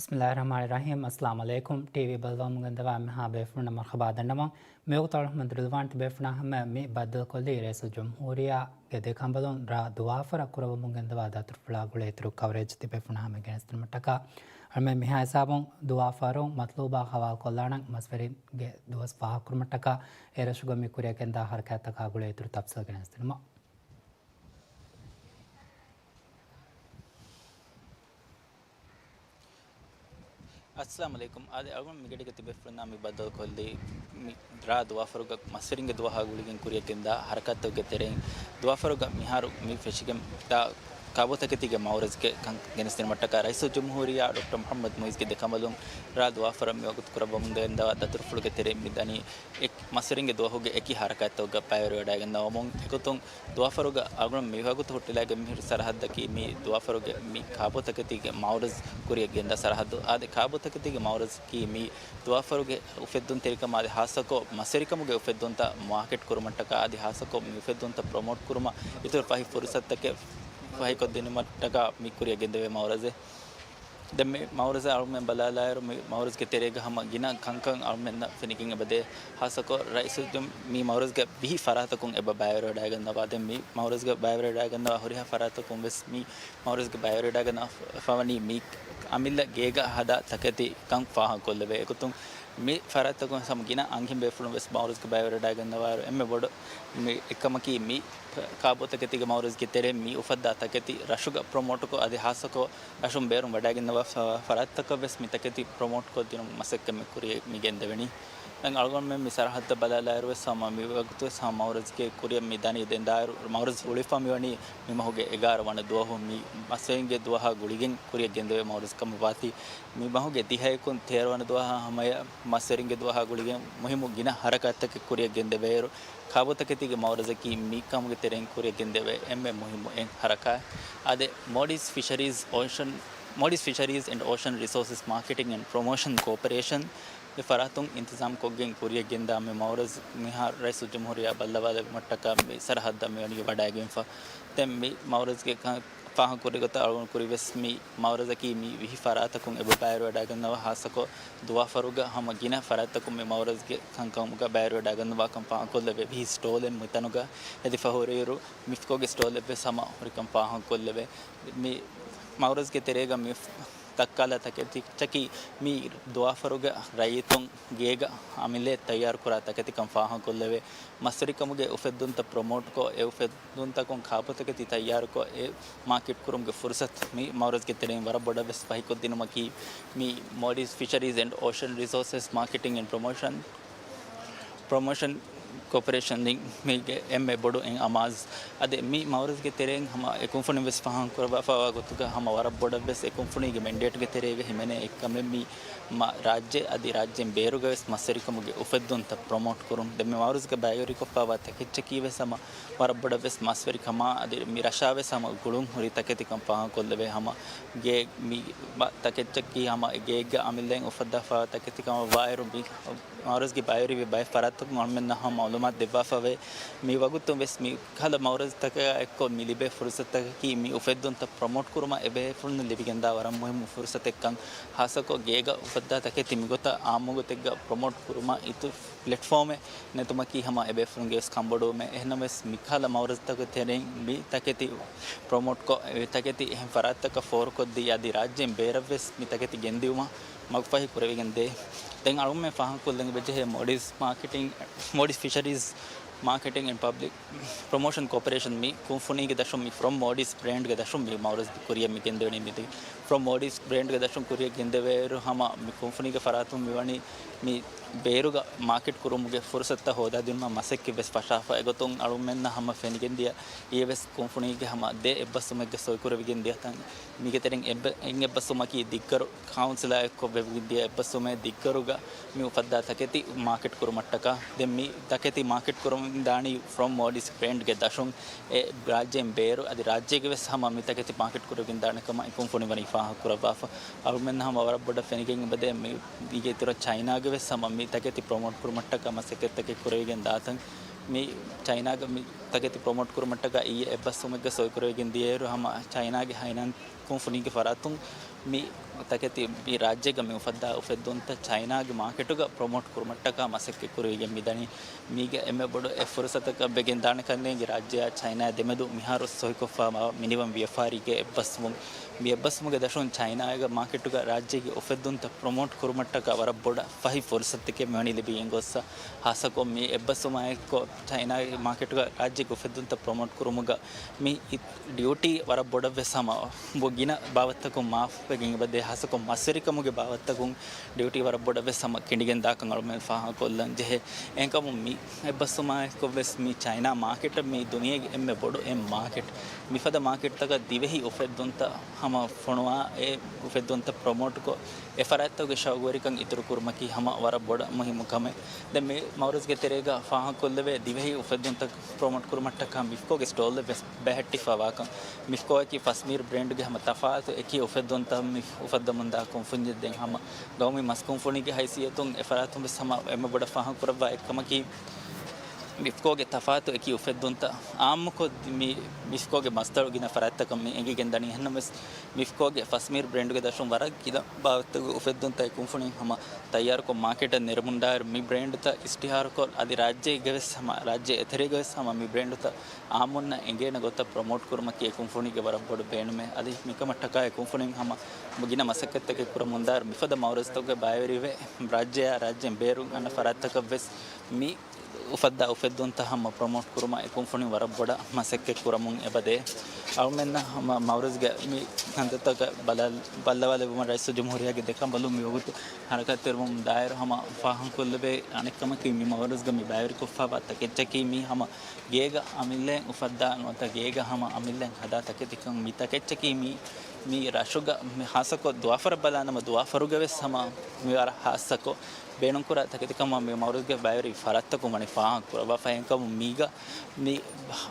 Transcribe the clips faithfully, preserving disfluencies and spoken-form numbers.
ބިސްމިއްލާހި ރަޙްމާނި ރަޙީމް. އައްސަލާމު ޢަލައިކުމް. ޓީވީ ބައްލަވަމުން ގެންދަވާ މިހާ ބޭފުޅުންނަށް މަރުޙަބާ ދަންނަވަން. މިވަގުތު އަޅުގަނޑު ރިލްވާން ތިބޭފުޅުންނާ ހަމަ މި ބައްދަލުކޮށްލީ ރައީސުލްޖުމްހޫރިއްޔާގެ ދެކަނބަލުން ރ. ދުވާފަރަށް ކުރައްވަމުން ގެންދަވާ ދަތުރުފުޅާ ގުޅޭ އިތުރު ކަވަރޭޖް ތިބޭފުޅުންނާ ހަމަ ގެނެސްދިނުމަށްޓަކާ. އަޅުމެން މިހާ ހިސާބުން ދުވާފަރުން މަތްލޫބާ ހަވާލުކޮށްލާނަން މަސްވެރިންގެ ދުވަސް ފާހަގަކުރުމަށްޓަކާ އެ ރަށުގަ މި ކުރިއަށް ގެންދާ ހަރަކާތްތަކާ ގުޅޭ އިތުރު ތަފްސީލް ގެނެސްދިނުމަށް. އައްސަލާމު ޢަލައިކުމް. އާދެ، އަޅުގަނޑު މިގަޑީގަ ތިބޭފުޅުންނާ މި ބައްދަލުކޮށްލީ މި ރ. ދުވާފަރުގަ މަސްވެރިންގެ ދުވަހާ ގުޅިގެން ކުރިއަށް ގެންދާ ހަރަކާތްތަކުގެ ތެރެއިން. ދުވާފަރުގަ މިހާރު މި ފެށިގެން ދާ ކާބޯތަކެތީގެ މައުރަޒުގެ ކަން ގެނެސްދިނުމަށްޓަކާ ރައީސުލްޖުމްހޫރިއްޔާ ޑޮކްޓަރ މުޙައްމަދު މުޢިއްޒުގެ ދެކަނބަލުން ރ. ދުވާފަރަށް މިވަގުތު ކުރައްވަމުން ގެންދަވާ ދަތުރުފުޅުގެ ތެރެއިން މި ދަނީ އެ މަސްވެރިންގެ ދުވަހުގެ އެކި ހަރަކާތްތަކުގަ ބައިވެރިވެވަޑައިގަންނަވަމުން. އެގޮތުން ދުވާފަރުގަ އަޅުގަނޑު މިވަގުތު ހުއްޓިލައިގެން މިހިރި ސަރަހައްދަކީ މި ދުވާފަރުގެ މި ކާބޯތަކެތީގެ މައުރަޒު ކުރިއަށް ގެންދާ ސަރަހައްދު. އާދެ، ކާބޯތަކެތީގެ މައުރަޒަކީ މި ދުވާފަރުގެ އުފެއްދުންތެރިކަމާ އާދެ ހާއްސަކޮށް މަސްވެރިކަމުގެ އުފެއްދުންތައް މާކެޓް ކުރުމަށްޓަކާ އާދެ ހާއްސަކޮށް މި އުފެއްދުންތައް ޕްރޮމޯޓް ކުރުމަށް އިތުރު ފަހި ފުރުސަތުތަކެއް ފަހިކޮށްދިނުމަށްޓަކާ މި ކުރިއަށް ގެންދެވޭ މައުރަޒެއް. ދެން މި މައުރަޒަށް އަޅުމެން ބަލާލާއިރު، މި މައުރަޒުގެ ތެރޭގަ ހަމަ ގިނަ ކަންކަން އަޅުމެންނަށް ފެނިގެން އެބަދޭ. ހާއްސަކޮށް ރައީސުލްޖުމް މި މައުރަޒުގެ ވިހި ފަރާތަކުން އެބަ ބައިވެރިވެވަޑައިގަންނަވާ. ދެން މި މައުރަޒުގެ ބައިވެރިވެވަޑައިގަންނަވާ ހުރިހާ ފަރާތަކުން ވެސް މި މައުރަޒުގެ ބައިވެރިވެވަޑައިގަންނަވާ ފަވަނީ މި އަމިއްލަ ގޭގަ ހަދާ ތަކެތި ކަން ފާހަގަކޮށްލެވޭ. އެގޮތުން މި ފަރާތްތަކުން ހަމަ ގިނަ އަންހެން ބޭފުޅުން ވެސް މައުރަޒުގެ ބައިވެރިވެވަޑައިގަންނަވާއިރު، އެންމެ ބޮޑު މި އެއްކަމަކީ މި ކާބޯތަކެތީގެ މައުރަޒުގެ ތެރޭ މި އުފައްދާ ތަކެތި ރަށުގަ ޕްރޮމޯޓްކޮށް، އަދި ހާއްސަކޮށް ރަށުން ބޭރުން ވަޑައިގެންނަވާ ފަ-، ފަރާތްތަކަށް ވެސް މި ތަކެތި ޕްރޮމޯޓްކޮށްދިނުމަށް މަސައްކަތް މި ކުރިޔަށް މި ގެންދެވެނީ. ދެން އަޅުގަނޑުމެން މި ސަރަހައްދަށް ބަލާލާއިރު ވެސް ހަމަ މި ވަގުތު ވެސް ހަމަ މައުރަޒުގެ ކުރިއަށް މި ދަނީ. ދެން ދާއިރު މައުރަޒު ހުޅުވިފަ މިވަނީ މި މަހުގެ އެގާރަ ވަނަ ދުވަހު މި މަސްވެރިންގެ ދުވަހާ ގުޅިގެން ކުރިއަށް ގެންދެވޭ މައުރަޒު ކަމަށް ވާތީ. މި މަހުގެ ދިހައެކުން ތޭރަ ވަނަ ދުވަހާ ހަމަޔަށް މަސްވެރިންގެ ދުވަހާ ގުޅިގެން މުހިއްމު ގިނަ ހަރަކާތްތަކެއް ކުރިއަށް ގެންދެވޭއިރު، ކާބޯތަކެތީގެ މައުރަޒަކީ މި ކަމުގެ ތެރެއިން ކުރިއަށް ގެންދެވޭ އެންމެ މުހިއްމު އެއް ހަރަކާތް. އާދެ، މޯޑިސް ފިޝަރީޒް އޯޝަން، މޯޑިސް ފިޝަރީޒް އެންޑް އޯޝަން ރިސޯސަސް މާކެޓިން އެންޑް ޕްރޮމޯޝަން ކޯޕަރޭޝަން ގެ ފަރާތުން އިންތިޒާމްކޮށްގެން ކުރިއަށް ގެންދާ މި މައުރަޒު މިހާރު ރައީސުލްޖުމްހޫރިއްޔާ ބައްލަވާލެވުމަށްޓަކާ މި ސަރަހައްދަށް މިވަނީ ވަޑައިގެންފަ. ދެން މި މައުރަޒުގެ ކަ-، ފާހަގަކުރި ގޮތަށް އަޅުގަނޑު ކުރި ވެސް މި މައުރަޒަކީ މި ވިހި ފަރާތަކުން އެބަ ބައިވެރިވަޑައިގަންނަވާ. ހާއްސަކޮށް ދުވާފަރުގަ ހަމަ ގިނަ ފަރާތްތަކުން މި މައުރަޒުގެ ކަންކަމުގަ ބައިވެރިވަޑައިގަންނަވާކަން ފާހަގަކޮށްލެވޭ. ވިހި ސްޓޯލެއް މިތަނުގަ ހެދިފަ ހުރިއިރު، މިފްކޯގެ ސްޓޯލެއް ވެސް ހަމަ ހުރިކަން ފާހަގަކޮށްލެވޭ. މި މައުރަޒުގެ ތެރޭގަ މި ދައްކާލާ ތަކެތި ތަކެތި މި ދުވާފަރުގެ ރައްޔިތުން ގޭގަ އަމިއްލައަށް ތައްޔާރުކުރާ ތަކެތިކަން ފާހަގަކޮށްލެވޭ. މަސްވެރިކަމުގެ އުފެއްދުންތައް ޕްރޮމޯޓްކޮށް، އެ އުފެއްދުންތަކުން ކާބޯތަކެތި ތައްޔާރުކޮށް، އެ މާކެޓްކުރުމުގެ ފުރުސަތު މި މައުރަޒުގެ ތެރެއިން ވަރަށް ބޮޑަށް ވެސް ފަހިކޮށްދިނުމަކީ، މި މޯޑިސް ފިޝަރީޒް އެންޑް އޯޝަން ރިސޯސަސް މާކެޓިން އެންޑް ޕްރޮމޯޝަން ޕްރޮމޯޝަން ކޯޕަރޭޝަން މީގެ އެންމެ ބޮޑު އެއް އަމާޒު. އަދި މި މައުރަޒުގެ ތެރެއިން ހަމަ އެ ކުންފުނިން ވެސް ފާހަގަކުރައްވާފައިވާ ގޮތުގަ ހަމަ ވަރަށް ބޮޑަށް ވެސް އެ ކުންފުނީގެ މެންޑޭޓްގެ ތެރޭގަ ހިމެނޭ އެއްކަމެއް މި މަ-، ރާއްޖެ އަދި ރާއްޖޭން ބޭރުގަ ވެސް މަސްވެރިކަމުގެ އުފެއްދުންތައް ޕްރޮމޯޓް ކުރުން. ދެން މި މައުރަޒުގަ ބައިވެރިކޮށްފައިވާ ތަކެއްޗަކީ ވެސް ހަމަ ވަރަށް ބޮޑަށް ވެސް މަސްވެރިކަމާ އަދި މި ރަށާ ވެސް ހަމަ ގުޅުން ހުރި ތަކެތިކަން ފާހަގަކޮށްލެވޭ. ހަމަ ގޭ މި ބަ-، ތަކެއްޗަކީ ހަމަ ގޭގެ އަމިއްލައިން އުފައްދާފައިވާ ތަކެތިކަމަށް ވާއިރު، މި މައުރަޒުގެ ބައިވެރިވި ބައެއް ފަރާތްތަކުން އަޅުމެންނަށް ހަމަ މައުލޫމާތު ދެއްވާފަވޭ. މި ވަގުތުން ވެސް މި ކަހަލަ މައުރަޒުތަކާ އެއްކޮށް މި ލިބޭ ފުރުސަތަކަކީ މި އުފެއްދުންތައް ޕްރޮމޯޓް ކުރުމަށް އެބޭފުޅުންނަށް ލިބިގެންދާ ވަރަށް މުހިއްމު ފުރުސަތެއްކަން. ހާއްސަކޮށް ގޭގަ އުފައްދާ ތަކެތި މިގޮތަށް އާއްމުގޮތެއްގަ ޕްރޮމޯޓް ކުރުމަށް އިތު ޕްލެޓްފޯމެއް ނެތުމަކީ ހަމަ އެބޭފުޅުންގެ ވެސް ކަންބޮޑުވުމެއް. އެހެންނަމަވެސް މިކަހަލަ މައުރަޒުތަކުގެ ތެރެއިން މި ތަކެތި ޕްރޮމޯޓްކޮށް، އެ ތަކެތި އެހެން ފަރާތްތަކަށް ފޯރުކޮށްދީ، އަދި ރާއްޖޭން ބޭރަށްވެސް މި ތަކެތި ގެންދިއުމަށް މަގުފަހި ކުރެވިގެން ދޭ. ދެން އަޅުގަނޑުމެން ފާހަގަކޮށްލަން އެބަޖެހޭ މޯޑިސް މާކެޓިން، މޯޑިސް ފިޝަރީޒް މާކެޓިން އެންޑް ޕަބްލިކް ޕްރޮމޯޝަން ކޯޕަރޭޝަން މި ކުންފުނީގެ ދަށުން، މި ފްރޮމް މޯޑިސް ބްރޭންޑްގެ ދަށުން މި މައުރަޒު ކުރިއަށް މި ގެންދެވެނީ. މި ފްރޮމް މޯޑިސް ބްރޭންޑްގެ ދަށުން ކުރިއަށް ގެންދެވޭއިރު ހަމަ މި ކުންފުނީގެ ފަރާތުން މިވަނީ މި ބޭރުގަ މާކެޓް ކުރުމުގެ ފުރުސަތުތައް ހޯދާދިނުމަށް މަސައްކަތް ވެސް ފަށާފަ. އެގޮތުން އަޅުމެންނަށް ހަމަ ފެނިގެންދިޔަ އިއްޔެ ވެސް ކުންފުނީގެ ހަމަ ދެ އެއްބަސްވުމެއްގެ ސޮއިކުރެވިގެން ދިޔަތަން. މީގެ ތެރެއިން އެއްބަ-، އެއް އެއްބަސްވުމަކީ ދިއްގަރު ކައުންސިލާ އެއްކޮށް ވެވިގެންދިޔަ އެއްބަސްވުމެއް ދިއްގަރުގަ މި އުފައްދާ ތަކެތި މާކެޓް ކުރުމަށްޓަކާ. ދެން މި ތަކެތި މާކެޓް ކުރަމުން ދާނީ ފްރޮމް މޯޑިސް ބްރޭންޑްގެ ދަށުން އެ ރާއްޖޭން ބޭރު އަދި ރާއްޖޭގެ ވެސް ހަމަ މި ތަކެތި މާކެޓް ކުރެވިގެން ދާނެ ކަމަށް އެ ކުންފުނި ވަނީ ފާހަގަ ކުރައްވާފަ. އަޅުމެން ހަމަ ވަރަށް ބޮޑަށް ފެނިގެން އެބަދޭ މި މީގެ އިތުރަށް ޗައިނާގެ ވެސް ހަމަ މި ތަކެތި ޕްރޮމޯޓް ކުރުމަށްޓަކާ މަސައްކަތްތަކެއް ކުރެވިގެން ދާތަން. މި ޗައިނާގަ މި ތަކެތި ޕްރޮމޯޓް ކުރުމަށްޓަކާ އިއްޔެ އެއްބަސްވުމެއްގަ ސޮއިކުރެވިގެން ދިޔައިރު، ހަމަ ޗައިނާގެ ހައިނަން ކުންފުނީގެ ފަރާތުން މި ތަކެތި މި ރާއްޖޭގަ މި އުފައްދާ އުފެއްދުންތައް ޗައިނާގެ މާކެޓުގަ ޕްރޮމޯޓް ކުރުމަށްޓަކާ މަސައްކަތް ކުރެވިގެން މިދަނީ. މީގެ އެންމެ ބޮޑު އެއް ފުރުސަތަކަށް ވެގެން ދާނެ ކަންނޭނގެ ރާއްޖެއާ ޗައިނާ ދެމެދު މިހާރު ސޮއިކޮށްފާ މިނިވަން ވިޔަފާރީގެ އެއްބަސްވުން. މި އެއްބަސްވުމުގެ ދަށުން ޗައިނާގެ މާކެޓުގަ ރާއްޖޭގެ އުފެއްދުންތައް ޕްރޮމޯޓް ކުރުމަށްޓަކާ ވަރަށް ބޮޑަށް ފަހި ފުރުސަތެކޭ މިވަނީ ލިބިގެން ގޮއްސަ. ހާއްސަކޮށް މި އެއްބަސްވުމާއެކު ޗައިނާގެ މާކެޓުގަ ރާއްޖޭގެ އުފެއްދުންތައް ޕްރޮމޯޓް ކުރުމުގަ މި ޑިއުޓީ ވަރަށް ބޮޑަށްވެސް ހަމަ ގިނަ ބާވަތްތަކުން މާފްވެގެން އެބަދޭ. ހާއްސަކޮށް މަސްވެރިކަމުގެ ބާވަތްތަކުން ޑިއުޓީ ވަރަށް ބޮޑަށްވެސް ހަމަ ކިނޑިގެން ދާކަން އަޅުމެން ފާހަގަކޮށްލަން ޖެހޭ. އެހެންކަމުން މި އެއްބަސްވުމާއެކުވެސް މި ޗައިނާ މާކެޓަށް މި ދުނިޔޭގެ އެންމެ ބޮޑު އެއް މާކެޓް. މިފަދަ މާކެޓްތަކަށް ދިވެހި އުފެއްދުންތައް ހަމަ ފޮނުވާ އެ އުފެއްދުންތައް ޕްރޮމޯޓްކޮށް، އެ ފަރާތްތަކުގެ ޝައުގުވެރިކަން އިތުރުކުރުމަކީ ހަމަ ވަރަށް ބޮޑަށް މުހިއްމު ކަމެއް. ދެން މި މައުރަޒްގެ ތެރޭގަ ފާހަގަކޮށްލެވޭ ދިވެހި އުފެއްދުންތައް ޕްރޮމޯޓް ކުރުމަށްޓަކާ މިފްކޯގެ ސްޓޯލްއެއް ވެސް ބަހައްޓިފަވާކަން. މިފްކޯއަކީ ފަސްމީރު ބްރޭންޑްގެ ހަމަ ތަފާތު އެކި އުފެއްދުންތައް މި އުފައްދަމުންދާ ކުންފުންޏެއް. ދެން ހަމަ ގައުމީ މަސް ކުންފުނީގެ ހައިސިއްޔަތުން އެ ފަރާތުން ވެސް ހަމަ އެންމެ ބޮޑަށް ފާހަގަކުރައްވާ އެއްކަމަކީ، މިފްކޯގެ ތަފާތު އެކި އުފެއްދުންތައް އާއްމުކޮށް މި މިފްކޯގެ މަސްތަޅު ގިނަ ފަރާތްތަކަށް މި އެނގިގެންދަނީ. އެހެންނަމަވެސް، މިފްކޯގެ ފަސްމީރު ބްރޭންޑުގެ ދަށުން ވަރަށް ގިނަ ބާވަތްތަކުގެ އުފެއްދުންތައް އެ ކުންފުނިން ހަމަ ތައްޔާރުކޮށް މާކެޓަށް ނެރެމުންދާއިރު، މި ބްރޭންޑްތައް އިސްތިހާރުކޮށް، އަދި ރާއްޖޭގެވެސް ހަމަ، ރާއްޖެ އެތެރޭގަވެސް ހަމަ މި ބްރޭންޑްތައް އާއްމުންނަށް އެނގޭނެ ގޮތަށް ޕްރޮމޯޓް ކުރުމަކީ އެ ކުންފުނީގެ ވަރަށް ބޮޑު ބޭނުމެއް. އަދި މިކަމަށްޓަކާ އެ ކުންފުނިން ހަމަ ގިނަ މަސައްކަތްތަކެއް ކުރަމުންދާއިރު، މިފަދަ މައުރަޒްތަކުގެ ބައިވެރިވެ، ރާއްޖެއާ ރާއްޖޭން ބޭރުން އަންނަ ފަރާތްތަކަށްވެސް މި އުފައްދާ އުފެއްދުންތައް ހަމަ ޕްރޮމޯޓް ކުރުމަށް އެ ކުންފުނިން ވަރަށް ބޮޑަށް މަސައްކަތް ކުރަމުން އެބަދޭ. އަޅުމެންނަށް ހަމަ މައުރަޒްގެ މި ކަންތައްތަކަށް ބަލާ-، ބައްލަވާލެއްވުމަށް ރައީސުލްޖުމްހޫރިއްޔާގެ ދެކަނބަލުން މިވަގުތު ހަރަކާތްތެރިވަމުން ދާއިރު ހަމަ ފާހަގަކޮށްލެވޭ އަނެއްކަމަކީ، މި މައުރަޒްގަ މި ބައިވެރިކޮށްފައިވާ ތަކެއްޗަކީ މީ ހަމަ ގޭގަ އަމިއްލައިން އުފައްދާ ނުވަތަ ގޭގަ ހަމަ އަމިއްލައިން ހަދާ ތަކެތިކަން. މި ތަކެއްޗަކީ މީ، މީ ރަށުގަ މި ހާއްސަކޮށް ދުވާފަރަށް ބަލާނަމަ، ދުވާފަރުގަވެސް ހަމަ މި ވަރަށް ހާއްސަކޮށް ބޭނުންކުރާ ތަކެތިކަމަށް މި މައުރަޒްގެ ބައިވެރި ފަރާތްތަކުން ވަނީ ފާހަގަކުރައްވާފަ. އެހެންކަމުން މީގަ މި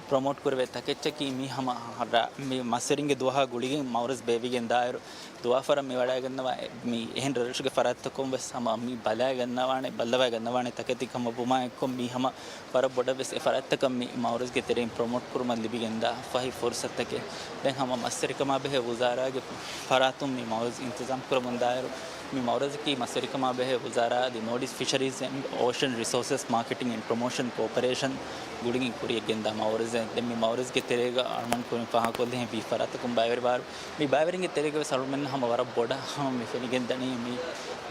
ޕްރޮމޯޓް ކުރެވޭ ތަކެއްޗަކީ މީ ހަމަ ރާ-، މި މަސްވެރިންގެ ދުވަހާ ގުޅިގެން މައުރަޒް ބޭއްވިގެން ދާއިރު، ދުވާފަރަށް މި ވަޑައިގަންނަވާ އެ-، މި އެހެން ރަށުގެ ފަރާތްތަކުން ވެސް ހަމަ މި ބަލައިގަންނަވާނެ، ބައްލަވައިގަންނަވާނެ ތަކެތި ކަމަށް ވުމާ އެއްކޮށް، މީ ހަމަ ވަރަށް ބޮޑަށް ވެސް އެ ފަރާތްތަކަށް މި މައުރަޒްގެ ތެރެއިން ޕްރޮމޯޓް ކުރުމަށް ލިބިގެންދާ ފަހި ފުރުސަތެކޭ. ދެން ހަމަ މަސްވެރިކަމާ ބެހޭ ވުޒާރާގެ ފަރާތުން މި މައުރަޒް އިންތިޒާމް ކުރަމުންދާއިރު، މި މައުރަޒަކީ މަސްވެރިކަމާ ބެހޭ ވުޒާރާ އަދި ނޯޑިސް ފިޝަރީޒް އެންޑް އޯޝަން ރިސޯސަސް މާކެޓިން އެންޑް ޕްރޮމޯޝަން ކޯޕަރޭޝަން ގުޅިގެން ކުރިޔަށް ގެންދާ މައުރަޒެއް. ދެން މި މައުރަޒްގެ ތެރޭގަ އަޅުމެން ކުރިން ފާހަގަކޮށްލިހެން ވީ ފަރާތަކުން ބައިވެރިވާއިރު، މި ބައިވެރިންގެ ތެރޭގަވެސް އަޅުމެން ހަމަ ވަރަށް ބޮޑަށް ހަމަ މި ފެނިގެން ދަނީ، މި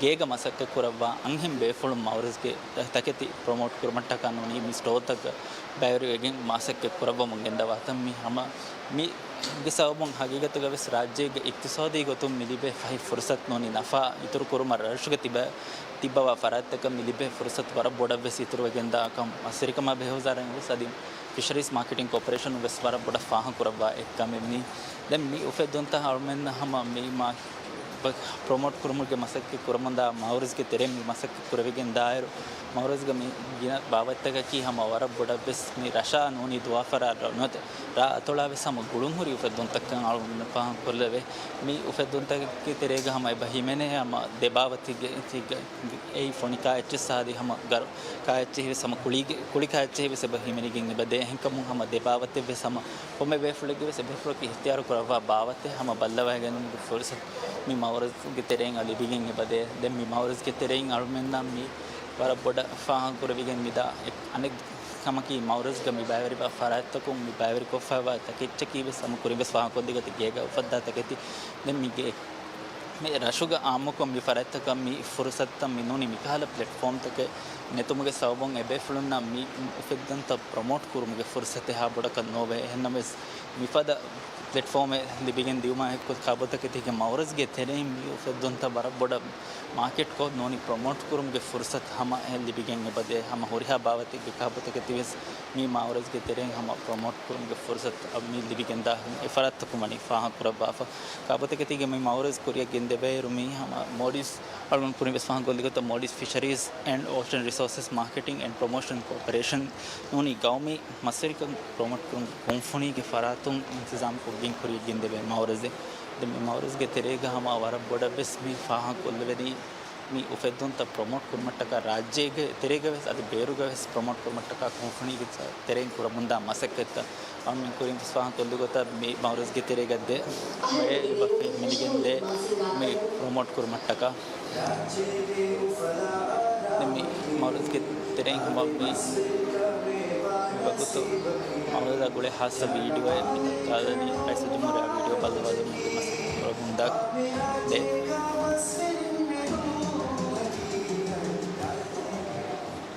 ގޭގަ މަސައްކަތް ކުރައްވާ އަންހެން ބޭފުޅުން މައުރަޒްގެ ތަކެތި ޕްރޮމޯޓް ކުރުމަށްޓަކާ ނޫނީ މި ސްޓޯލްތަކަށް ބައިވެރިވެގެން މަސައްކަތް ކުރައްވަމުން ގެންދަވާތަން. މި ހަމަ މިގެ ސަބަބުން ހަގީގަތުގަވެސް ރާއްޖޭގެ އިޤްތިޞާދީ ގޮތުން މި ލިބޭ ފަހި ފުރުސަތު ނޫނީ ނަފާ އިތުރު ކުރުމަށް ރަށުގެ ތިބެ-، ތިއްބަވާ ފަރާތްތަކަށް މި ލިބޭ ފުރުސަތު ވަރަށް ބޮޑަށް ވެސް އިތުރުވެގެންދާ ކަމަށް މަސްވެރިކަމާ ބެހޭ ވުޒާރާއިން ވެސް އަދި ފިޝަރީޒް މާކެޓިން ކޯޕަރޭޝަނުން ވެސް ވަރަށް ބޮޑަށް ފާހަގަކުރައްވާ އެއްކަމެއް މީ. ދެން މި އުފެއްދުންތައް އަޅުމެންނަށް ހަމަ މި މާ-، ޕްރޮމޯޓް ކުރުމުގެ މަސައްކަތް ކުރަމުންދާ މައުރަޒްގެ ތެރެއިން މި މަސައްކަތް ކުރެވިގެން ދާއިރު، މައުރަޒްގަ މި ގިނަ ބާވަތްތަކަކީ ހަމަ ވަރަށް ބޮޑަށް ވެސް މި ރަށާ ނޫނީ ދުވާފަރާ ރަށް ނުވަތަ ރާ އަތޮޅާ ވެސް ހަމަ ގުޅުންހުރި އުފެއްދުންތަކަށް އަޅުގަނޑު ފާހަގަކޮށްލެވޭ. މި އުފެއްދުންތަކެއްގެ ތެރޭގަ ހަމަ އެބަ ހިމެނޭ ހަމަ ދެ ބާވަތެއްގެ ތިގަ-، އެއީ ފޮނި ކާއެއްޗެއް ސާދި ހަމަ ގަރު ކާއެއްޗެހި ވެސް ހަމަ ކުޅީގެ-، ކުޅި ކާއެއްޗެހި ވެސް އެބަ ހިމެނިގެން އެބަދޭ. އެހެންކަމުން ހަމަ ދެ ބާވަތެއް ވެސް ހަމަ ކޮންމެ ބޭފުޅެއްގެ ވެސް އެ ބޭފުޅަކީ އިހްތިޔާރު ކުރައްވާ ބާވަތެއް ހަމަ ބައްލަވައިގެން ފުރުސަތު މި މައުރަޒްގެ ތެރެއިން ލިބިގެން އެބަދޭ. ދެން މި މައުރަޒްގެ ތެރެއިން އަޅުމެންނަށް މި ވަރަށް ބޮޑަށް ފާހަގަކުރެވިގެން މިދާ އެ-، އަނެއް ކަމަކީ، މައުރަޒްގަ މި ބައިވެރިވާ ފަރާތްތަކުން މި ބައިވެރިކޮށްފައިވާ ތަކެއްޗަކީ ވެސް ހަމަ ކުރިން ވެސް ފާހަގަކޮށްދީގަތީ ގޭގަ އުފައްދާ ތަކެތި. ދެން މި ގޭ-، މި ރަށުގަ އާއްމުކޮށް މި ފަރާތްތަކަށް މި ފުރުސަތުތައް މި ނޫނީ މިކަހަލަ ޕްލެޓްފޯމްތަކެއް ނެތުމުގެ ސަބަބުން އެބޭފުޅުންނަށް މި އުފެއްދުންތައް ޕްރޮމޯޓް ކުރުމުގެ ފުރުސަތެއް ހާ ބޮޑަކަށް ނޯވޭ. އެހެންނަމަވެސް، މިފަދަ ޕްލެޓްފޯމެއް ލިބިގެން ދިޔުމާ އެއްކޮށް ކާބޯތަކެތީގެ މައުރަޒްގެ ތެރެއިން މި އުފެއްދުންތައް ވަރަށް ބޮޑަށް މާކެޓްކޮށް ނޫނީ ޕްރޮމޯޓް ކުރުމުގެ ފުރުސަތު ހަމަ އެ ލިބިގެން އެބަދޭ. ހަމަ ހުރިހާ ބާވަތެއްގެ ކާބޯތަކެތި ވެސް މި މައުރަޒްގެ ތެރެއިން ހަމަ ޕްރޮމޯޓް ކުރުމުގެ ފުރުސަތު މި ލިބިގެންދާ އެ ފަރާތްތަކުން ވަނީ ފާހަގަކުރައްވާފަ. ކާބޯތަކެތީގެ މި މައުރަޒް ކުރިއަށް ގެންދެވޭއިރު މީ ހަމަ މޯޑިވްސް އަޅުގަނޑު ކުރިން ވެސް ފާހަގަކޮށްލި ގޮތަށް މޯޑިވްސް ފިޝަރީޒް އެންޑް އޯޝަން ރިސޯސަސް މާކެޓިން އެންޑް ޕްރޮމޯޝަން ކޯޕަރޭޝަން ނޫނީ ގައުމީ މަސްވެރިކަން ޕްރޮމޯޓް ކުރުމުގެ ކުންފުނީގެ ފަރާތުން އިންތިޒާމްކޮށްގެން ކުރިއަށް ގެންދެވޭ މައުރަޒެއް. ދެން މި މައުރަޒްގެ ތެރޭގަ ހަމަ ވަރަށް ބޮޑަށް ވެސް މި ފާހަގަކޮށްލެވެނީ މި އުފެއްދުންތައް ޕްރޮމޯޓް ކުރުމަށްޓަކާ ރާއްޖޭގެ ތެރޭގަ ވެސް އަދި ބޭރުގަ ވެސް ޕްރޮމޯޓް ކުރުމަށްޓަކާ ކުންފުނީގެ ތެރެއިން ކުރަމުންދާ މަސައްކަތްތައް އަޅުމެން ކުރިން ވެސް ފާހަގަކޮށްލި ގޮތަށް މި މައުރަޒްގެ ތެރޭގަ ދޭ ބައެއް ބަފެ މިނިގެން ދޭ މި ޕްރޮމޯޓް ކުރުމަށްޓަކާ. ދެން މި މައުރަޒްގެ ތެރެއިން ހަމަ މި ވަގުތު މައުރަޒާ ގުޅޭ ހާއްސަ ވީޑިއޯއެއް މި ދައްކާލަނީ ރައީސުލްޖުމްހޫރިއްޔާ ވީޑިއޯ ބައްލަވާލުމުގެ މަސައްކަތް ކުރަމުންދާ ދޭ.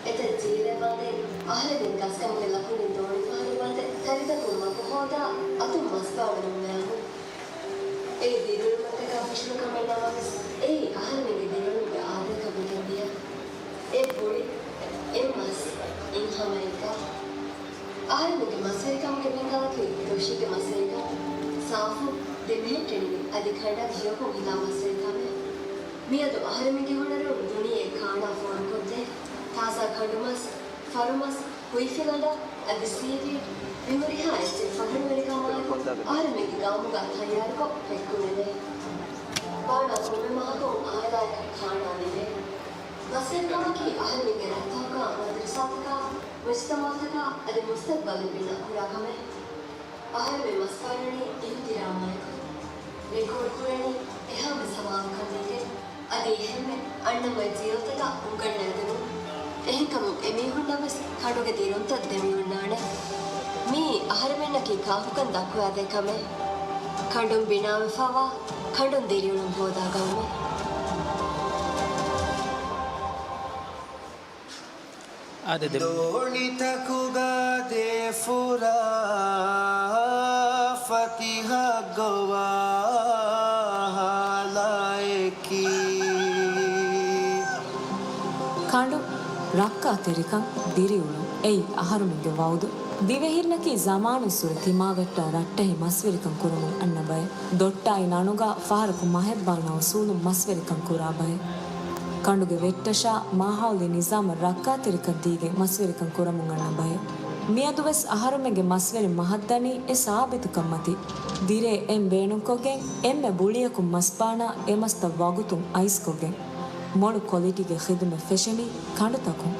އެތައް ޖީލެއް ވަންދެން އަހަރެމެން ގަސްގަނޑުގެ ލަކުޑިން ދޯނިފަހަރު ވަންދެން ތަރިތަކުން މަގު ހޯދާ އަތުން މަސް ބާނަން މައިގު. އެއީ ދިރިއުޅުމަށްޓަކާ ފެށުނު ކަމެއް ނަމަވެސް، އެއީ އަހަރެމެންގެ ދިރިއުޅުމުގެ އާދައަކަށް ވެގެން ދިޔަ. އެ ބުޅި، އެ މަސް، އިން ހަމައެއްގަ. އަހަރެމެންގެ މަސްވެރިކަމުގެ ބިންގާއަކީ ދޮށީގެ މަސްވެރިކަން، ސާފު، ދެމެހެއްޓެނިވި އަދި ކަނޑަށް ހެޔޮކޮށް ހިލާ މަސްވެރިކަމެއް. މިއަދު އަހަރެމެންގެ ހުނަރުން ދުނިޔެ ކާނާ ފޯރުކޮށްދޭ ތާޒާ ކަނޑުމަސް، ފަރުމަސް، ހުއިފިލަނޑާ އަދި ސީވީޑް މި ހުރިހާ އެއްޗެއް ފަހަރުވެރިކަމާއެކު އަހަރެމެންގެ ގައުމުގަ ތައްޔާރުކޮށް ފެއްކުނެވޭ. ބާނާ ކޮންމެ މަހަކުން އާއިލާއަކަށް ކާނާ ލިބޭ. މަސްވެރިކަމަކީ އަހަރެމެންގެ ރަށްތަކުގަ މަދުރަސާތަކާ، މުޖުތަމަޢުތަކާ އަދި މުސްތަޤްބަލެއް ބިނާ ކުރާ ކަމެއް. އަހަރެމެން މަސް ބާނަނީ އިޙްތިރާމާއެކު. ރެކޯޑް ކުރަނީ އެހާމެ ސަމާލުކަން ދީގެން. އަދި އެހެންމެ އަންނަ މައި ޖީލްތަކަށް އުނގަންނައިދެމުން. އެހެންކަމުން އެމީހުންނަށް ވެސް ކަނޑުގެ ދިރުންތައް ދެމިއޮންނާނެ. މިއީ އަހަރެމެންނަކީ ކާކުކަން ދައްކުވާދޭ ކަމެއް. ކަނޑުން ބިނާވެފަވާ، ކަނޑުން ދިރިއުޅުން ހޯދާ ގައުމެއް. އާދެ، ދެ- ދޯނިތަކުގަ ދޭ ފުރާ ފަތިހަށް ގޮވާ ހާލާއެކީ. ކަނޑު، ރައްކާތެރިކަން، ދިރިއުޅުން، އެއީ އަހަރުމެންގެ ވައުދު. ދިވެހިންނަކީ ޒަމާނުއްސުރެ ތިމާވެއްޓާ ރައްޓެހި މަސްވެރިކަން ކުރަމުން އަންނަ ބައެއް. ދޮއްޓާއި ނަނުގާ ފަހަރަކު މަހެއް ބާނާ އުސޫލުން މަސްވެރިކަން ކުރާ ބައެއް. ކަނޑުގެ ވެއްޓަށާ މާހައުލީ ނިޒާމަށް ރައްކާތެރިކަން ދީގެން މަސްވެރިކަން ކުރަމުން އަންނަ ބައެއް. މިއަދުވެސް އަހަރުމެންގެ މަސްވެރިން މަހަށްދަނީ އެ ސާބިތުކަންމަތީ. ދިރޭ އެން ބޭނުންކޮށްގެން އެންމެ ބުޅިއަކުން މަސްބާނާ އެ މަސްތައް ވަގުތުން އައިސްކޮށްގެން. މޮޅު ކޮލިޓީގެ ޚިދުމަތް ފެށެނީ ކަނޑުތަކުން.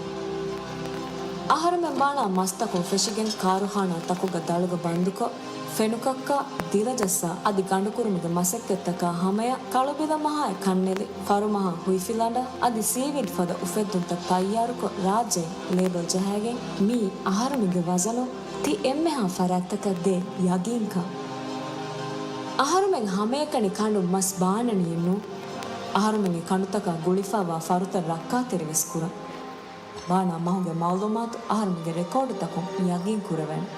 އަހަރުމެން ބާނާ މަސްތަކުން ފެށިގެން ކާރުޚާނާތަކުގަ ދަޅުގަ ބަންދުކޮށް، ފެނުކައްކާ، ދިލަޖައްސާ އަދި ގަނޑުކުރުމުގެ މަސައްކަތްތަކާ ހަމަޔަށް ކަޅުބިލަމަހާއި ކަންނެލި، ފަރުމަހާ ހުއިފިލަނޑާ އަދި ސީވީޑް ފަދަ އުފެއްދުންތައް ތައްޔާރުކޮށް ރާއްޖެއިން ލޭބަލް ޖަހައިގެން މިއީ އަހަރުމެންގެ ވަޒަނުން ތި އެންމެހާ ފަރާތްތަކަށް ދޭ ޔަގީންކަން. އަހަރުމެން ހަމައެކަނި ކަނޑުން މަސް ބާނަނީއެއްނޫން. އަހަރުމެންގެ ކަނޑުތަކާ ގުޅިފައިވާ ފަރުތައް ރައްކާތެރިވެސް ކުރަން. ބާނާ މަހުގެ މައުލޫމާތު އަހަރުމެންގެ ރެކޯޑުތަކުން ޔަގީން ކުރެވޭނެ.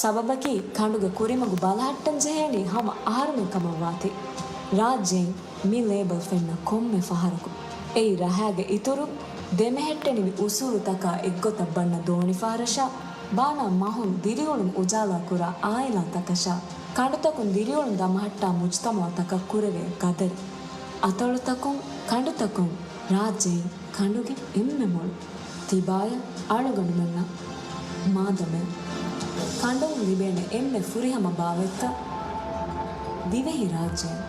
ސަބަބަކީ ކަނޑުގެ ކުރިމަގު ބަލަހައްޓަން ޖެހޭނީ ހަމަ އަހަރުމެން ކަމަށްވާތީ. ރާއްޖެއިން މި ލޭބަލް ފެންނަ ކޮންމެ ފަހަރަކު އެއީ ރަހާގެ އިތުރު ދެމެހެއްޓެނިވި އުސޫލުތަކާ އެއްގޮތަށް ބަންނަ ދޯނިފަހަރަށާ، ބާނާ މަހުން ދިރިއުޅުން އުޖާލާކުރާ އާއިލާތަކަށާ، ކަނޑުތަކުން ދިރިއުޅުން ދަމަހައްޓާ މުޖުތަމަޢުތަކަށް ކުރެވޭ ގަދަރު. އަތޮޅުތަކުން، ކަނޑުތަކުން، ރާއްޖެއިން ކަނޑުގެ އެންމެ މޮޅު ތިބާޔަށް އަޅުގަނޑުމެންނަށް މާދަމެއް. ކަނޑުން ލިބޭނެ އެންމެ ފުރިހަމަ ބާވަތްތައް ދިވެހިރާއްޖެއިން.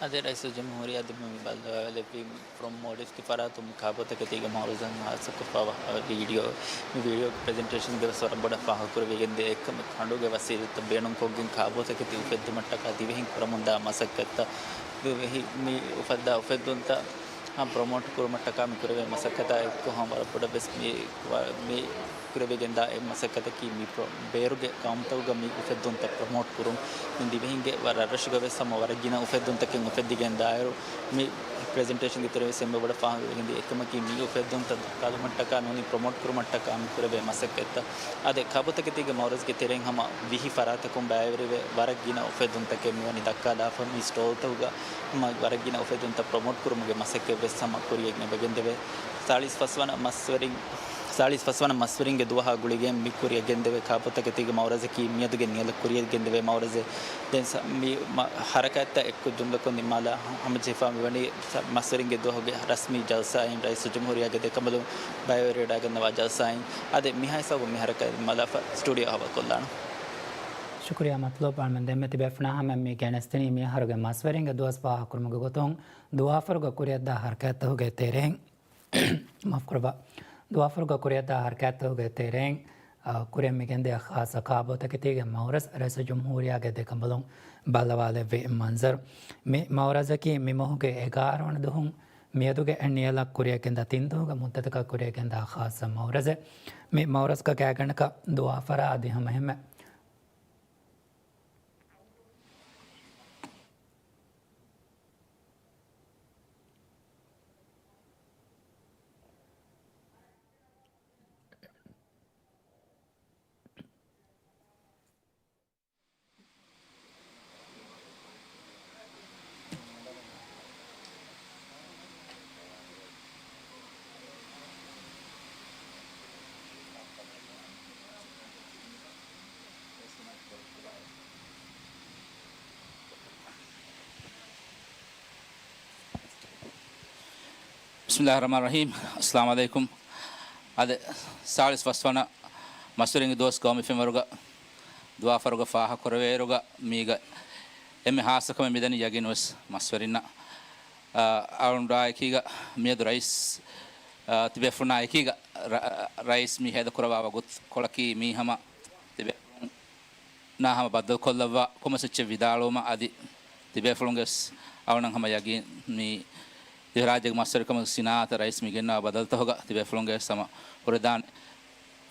އަދި ރައީސުލްޖުމްހޫރިއްޔާ ދެމެ މި ބައްލަވާލެއްވީ ފްރޮމް މޯލްޑިވްސްގެ ފަރާތުން ކާބޯތަކެތީގެ މައުރަޒަށް ހާއްސަކޮށްފައިވާ ވީޑިއޯ. މި ވީޑިއޯގެ ޕްރެޒެންޓޭޝަންގެ ވެސް ވަރަށް ބޮޑަށް ފާހަގަކުރެވިގެން ދިޔަ އެކަމަށް ކަނޑުގެ ވަސީލަތްތައް ބޭނުންކޮށްގެން ކާބޯތަކެތި އުފެއްދުމަށްޓަކާ ދިވެހިން ކުރަމުންދާ މަސައްކަތްތައް، ދިވެހި މި އުފައްދާ އުފެއްދުންތައް ޕްރޮމޯޓް ކުރުމަށްޓަކާ މި ކުރެވޭ މަސައްކަތާ އެއްކޮށް ހަމަ ވަރަށް ބޮޑަށް ވެސް މި، މި ކުރެވިގެންދާ އެއް މަސައްކަތަކީ މި ޕްރޮ-، ބޭރުގެ ގައުމުތަކުގަ މި އުފެއްދުންތައް ޕްރޮމޯޓް ކުރުން. މި ދިވެހިންގެ ވަ-، ރަށްރަށުގަ ވެސް ހަމަ ވަރަށް ގިނަ އުފެއްދުންތަކެއް އުފެއްދިގެން ދާއިރު، މި ޕްރެޒެންޓޭޝަންގެ ތެރޭ ވެސް އެންމެ ބޮޑަށް ފާހަގަވެގެންދިޔަ އެކަމަކީ، މި އުފެއްދުންތައް ދައްކާލުމަށްޓަކާ ނޫނީ ޕްރޮމޯޓް ކުރުމަށްޓަކާ މި ކުރެވޭ މަސައްކަތްތައް. އާދެ، ކާބޯތަކެތީގެ މައުރަޒްގެ ތެރެއިން ހަމަ ވިހި ފަރާތަކުން ބައިވެރިވެ، ވަރަށް ގިނަ އުފެއްދުންތަކެއް މިވަނީ ދައްކާލާފަ. މި ސްޓޯލްތަކުގަ ހަމަ ވަރަށް ގިނަ އުފެއްދުންތައް ޕްރޮމޯޓް ކުރުމުގެ މަސައްކަތް ވެސް ހަމަ ކުރިޔަށް އެބަގެންދެވޭ. ސާޅީސް ފަސް ވަނަ މަސްވެރިން ސާޅީސް ފަސްވަނަ މަސްވެރިންގެ ދުވަހާ ގުޅިގެން މި ކުރިއަށް ގެންދެވޭ ކާބޯތަކެތީގެ މައުރަޒަކީ މިއަދުގެ ނިޔަލަށް ކުރިއަށް ގެންދެވޭ މައުރަޒެއް. ދެން ސަ-، މި މަ-، ހަރަކާތްތައް އެއްކޮށް ޖުމްލަކޮށް ނިންމާލާ ހަމަޖެހިފާ މިވަނީ ސަ-، މަސްވެރިންގެ ދުވަހުގެ ރަސްމީ ޖަލްސާއިން، ރައީސުލްޖުމްހޫރިއްޔާގެ ދެކަނބަލުން ބައިވެރިވެވަޑައިގަންނަވާ ޖަލްސާއިން. އާދެ، މިހާ ހިސާބުން މި ހަރަކާތް ނިންމާލާފަ ސްޓޫޑިއޯ ހަވާލުކޮށްލާނަން. ޝުކުރިއްޔާ މަތްލޫބް. އަޅުމެން ދެންމެ ތިބޭފުޅުންނާ ހަމައަށް މި ގެނެސްދިނީ މިއަހަރުގެ މަސްވެރިންގެ ދުވަސް ފާހަގަކުރުމުގެ ގޮތުން ދުވާފަރުގަ ކުރިއަށްދާ ހަރަކާތްތަކުގެ ތެރެއިން. މާފުކުރައްވާ. ދުވާފަރުގަ ކުރިއަށްދާ ހަރަކާތްތަކުގެ ތެރެއިން، އަ، ކުރިއަށް މިގެންދިޔަ ޚާއްޞަ ކާބޯތަކެތީގެ މައުރަޒް ރައީސުލްޖުމްހޫރިއްޔާގެ ދެކަނބަލުން ބައްލަވާލެއްވި މަންޒަރު. މި މައުރަޒަކީ މި މަހުގެ އެގާރަ ވަނަ ދުވަހުން މިއަދުގެ ނިޔަލަށް ކުރިއަށްގެންދާ ތިން ދުވަހުގެ މުއްދަތަކަށް ކުރިއަށްގެންދާ ޚާއްޞަ މައުރަޒެއް. މި މައުރަޒްގަ ގާތްގަނޑަކަށް ދުވާފަރާ އަދި ހަމައެހެންމެ ބިސްމިއްލާހި ރަޙްމާނި ރަޙީމް. އައްސަލާމު ޢަލައިކުމް. އަދި ސާޅީސް ފަސްވަނަ މަސްވެރިންގެ ދުވަސް ގައުމީ ފެންވަރުގަ ދުވާފަރުގަ ފާހަގަކުރެވޭއިރުގަ މީގަ އެންމެ ޚާއްޞަކަމެއް މިދަނީ ޔަގީން ވެސް މަސްވެރިންނަށް، އަ، އަޅުން ރާއެކީގަ މިއަދު ރައީސް، އަ، ތިބޭފުޅުންނާ އެކީގަ ރަ-، ރައީސް މި ހޭދަކުރައްވާ ވަގުތުކޮޅަކީ މީ ހަމަ ތިބޭފުޅުން ނާ ހަމަ ބައްދަލުކޮށްލައްވާ ކޮންމެސް އެއްޗެއް ވިދާޅުވުމަށް އަދި ތިބޭފުޅުންގެ ވެސް އަޅުނަށް ހަމަ ޔަގީން މި ދިވެހިރާއްޖޭގެ މަސްވެރިކަމުގެ ސިނާއަތަށް ރައީސް މި ގެންނަވާ ބަދަލުތަކުގަ ތިބޭފުޅުންގެ ވެސް ހަމަ ހުރެދާނެ.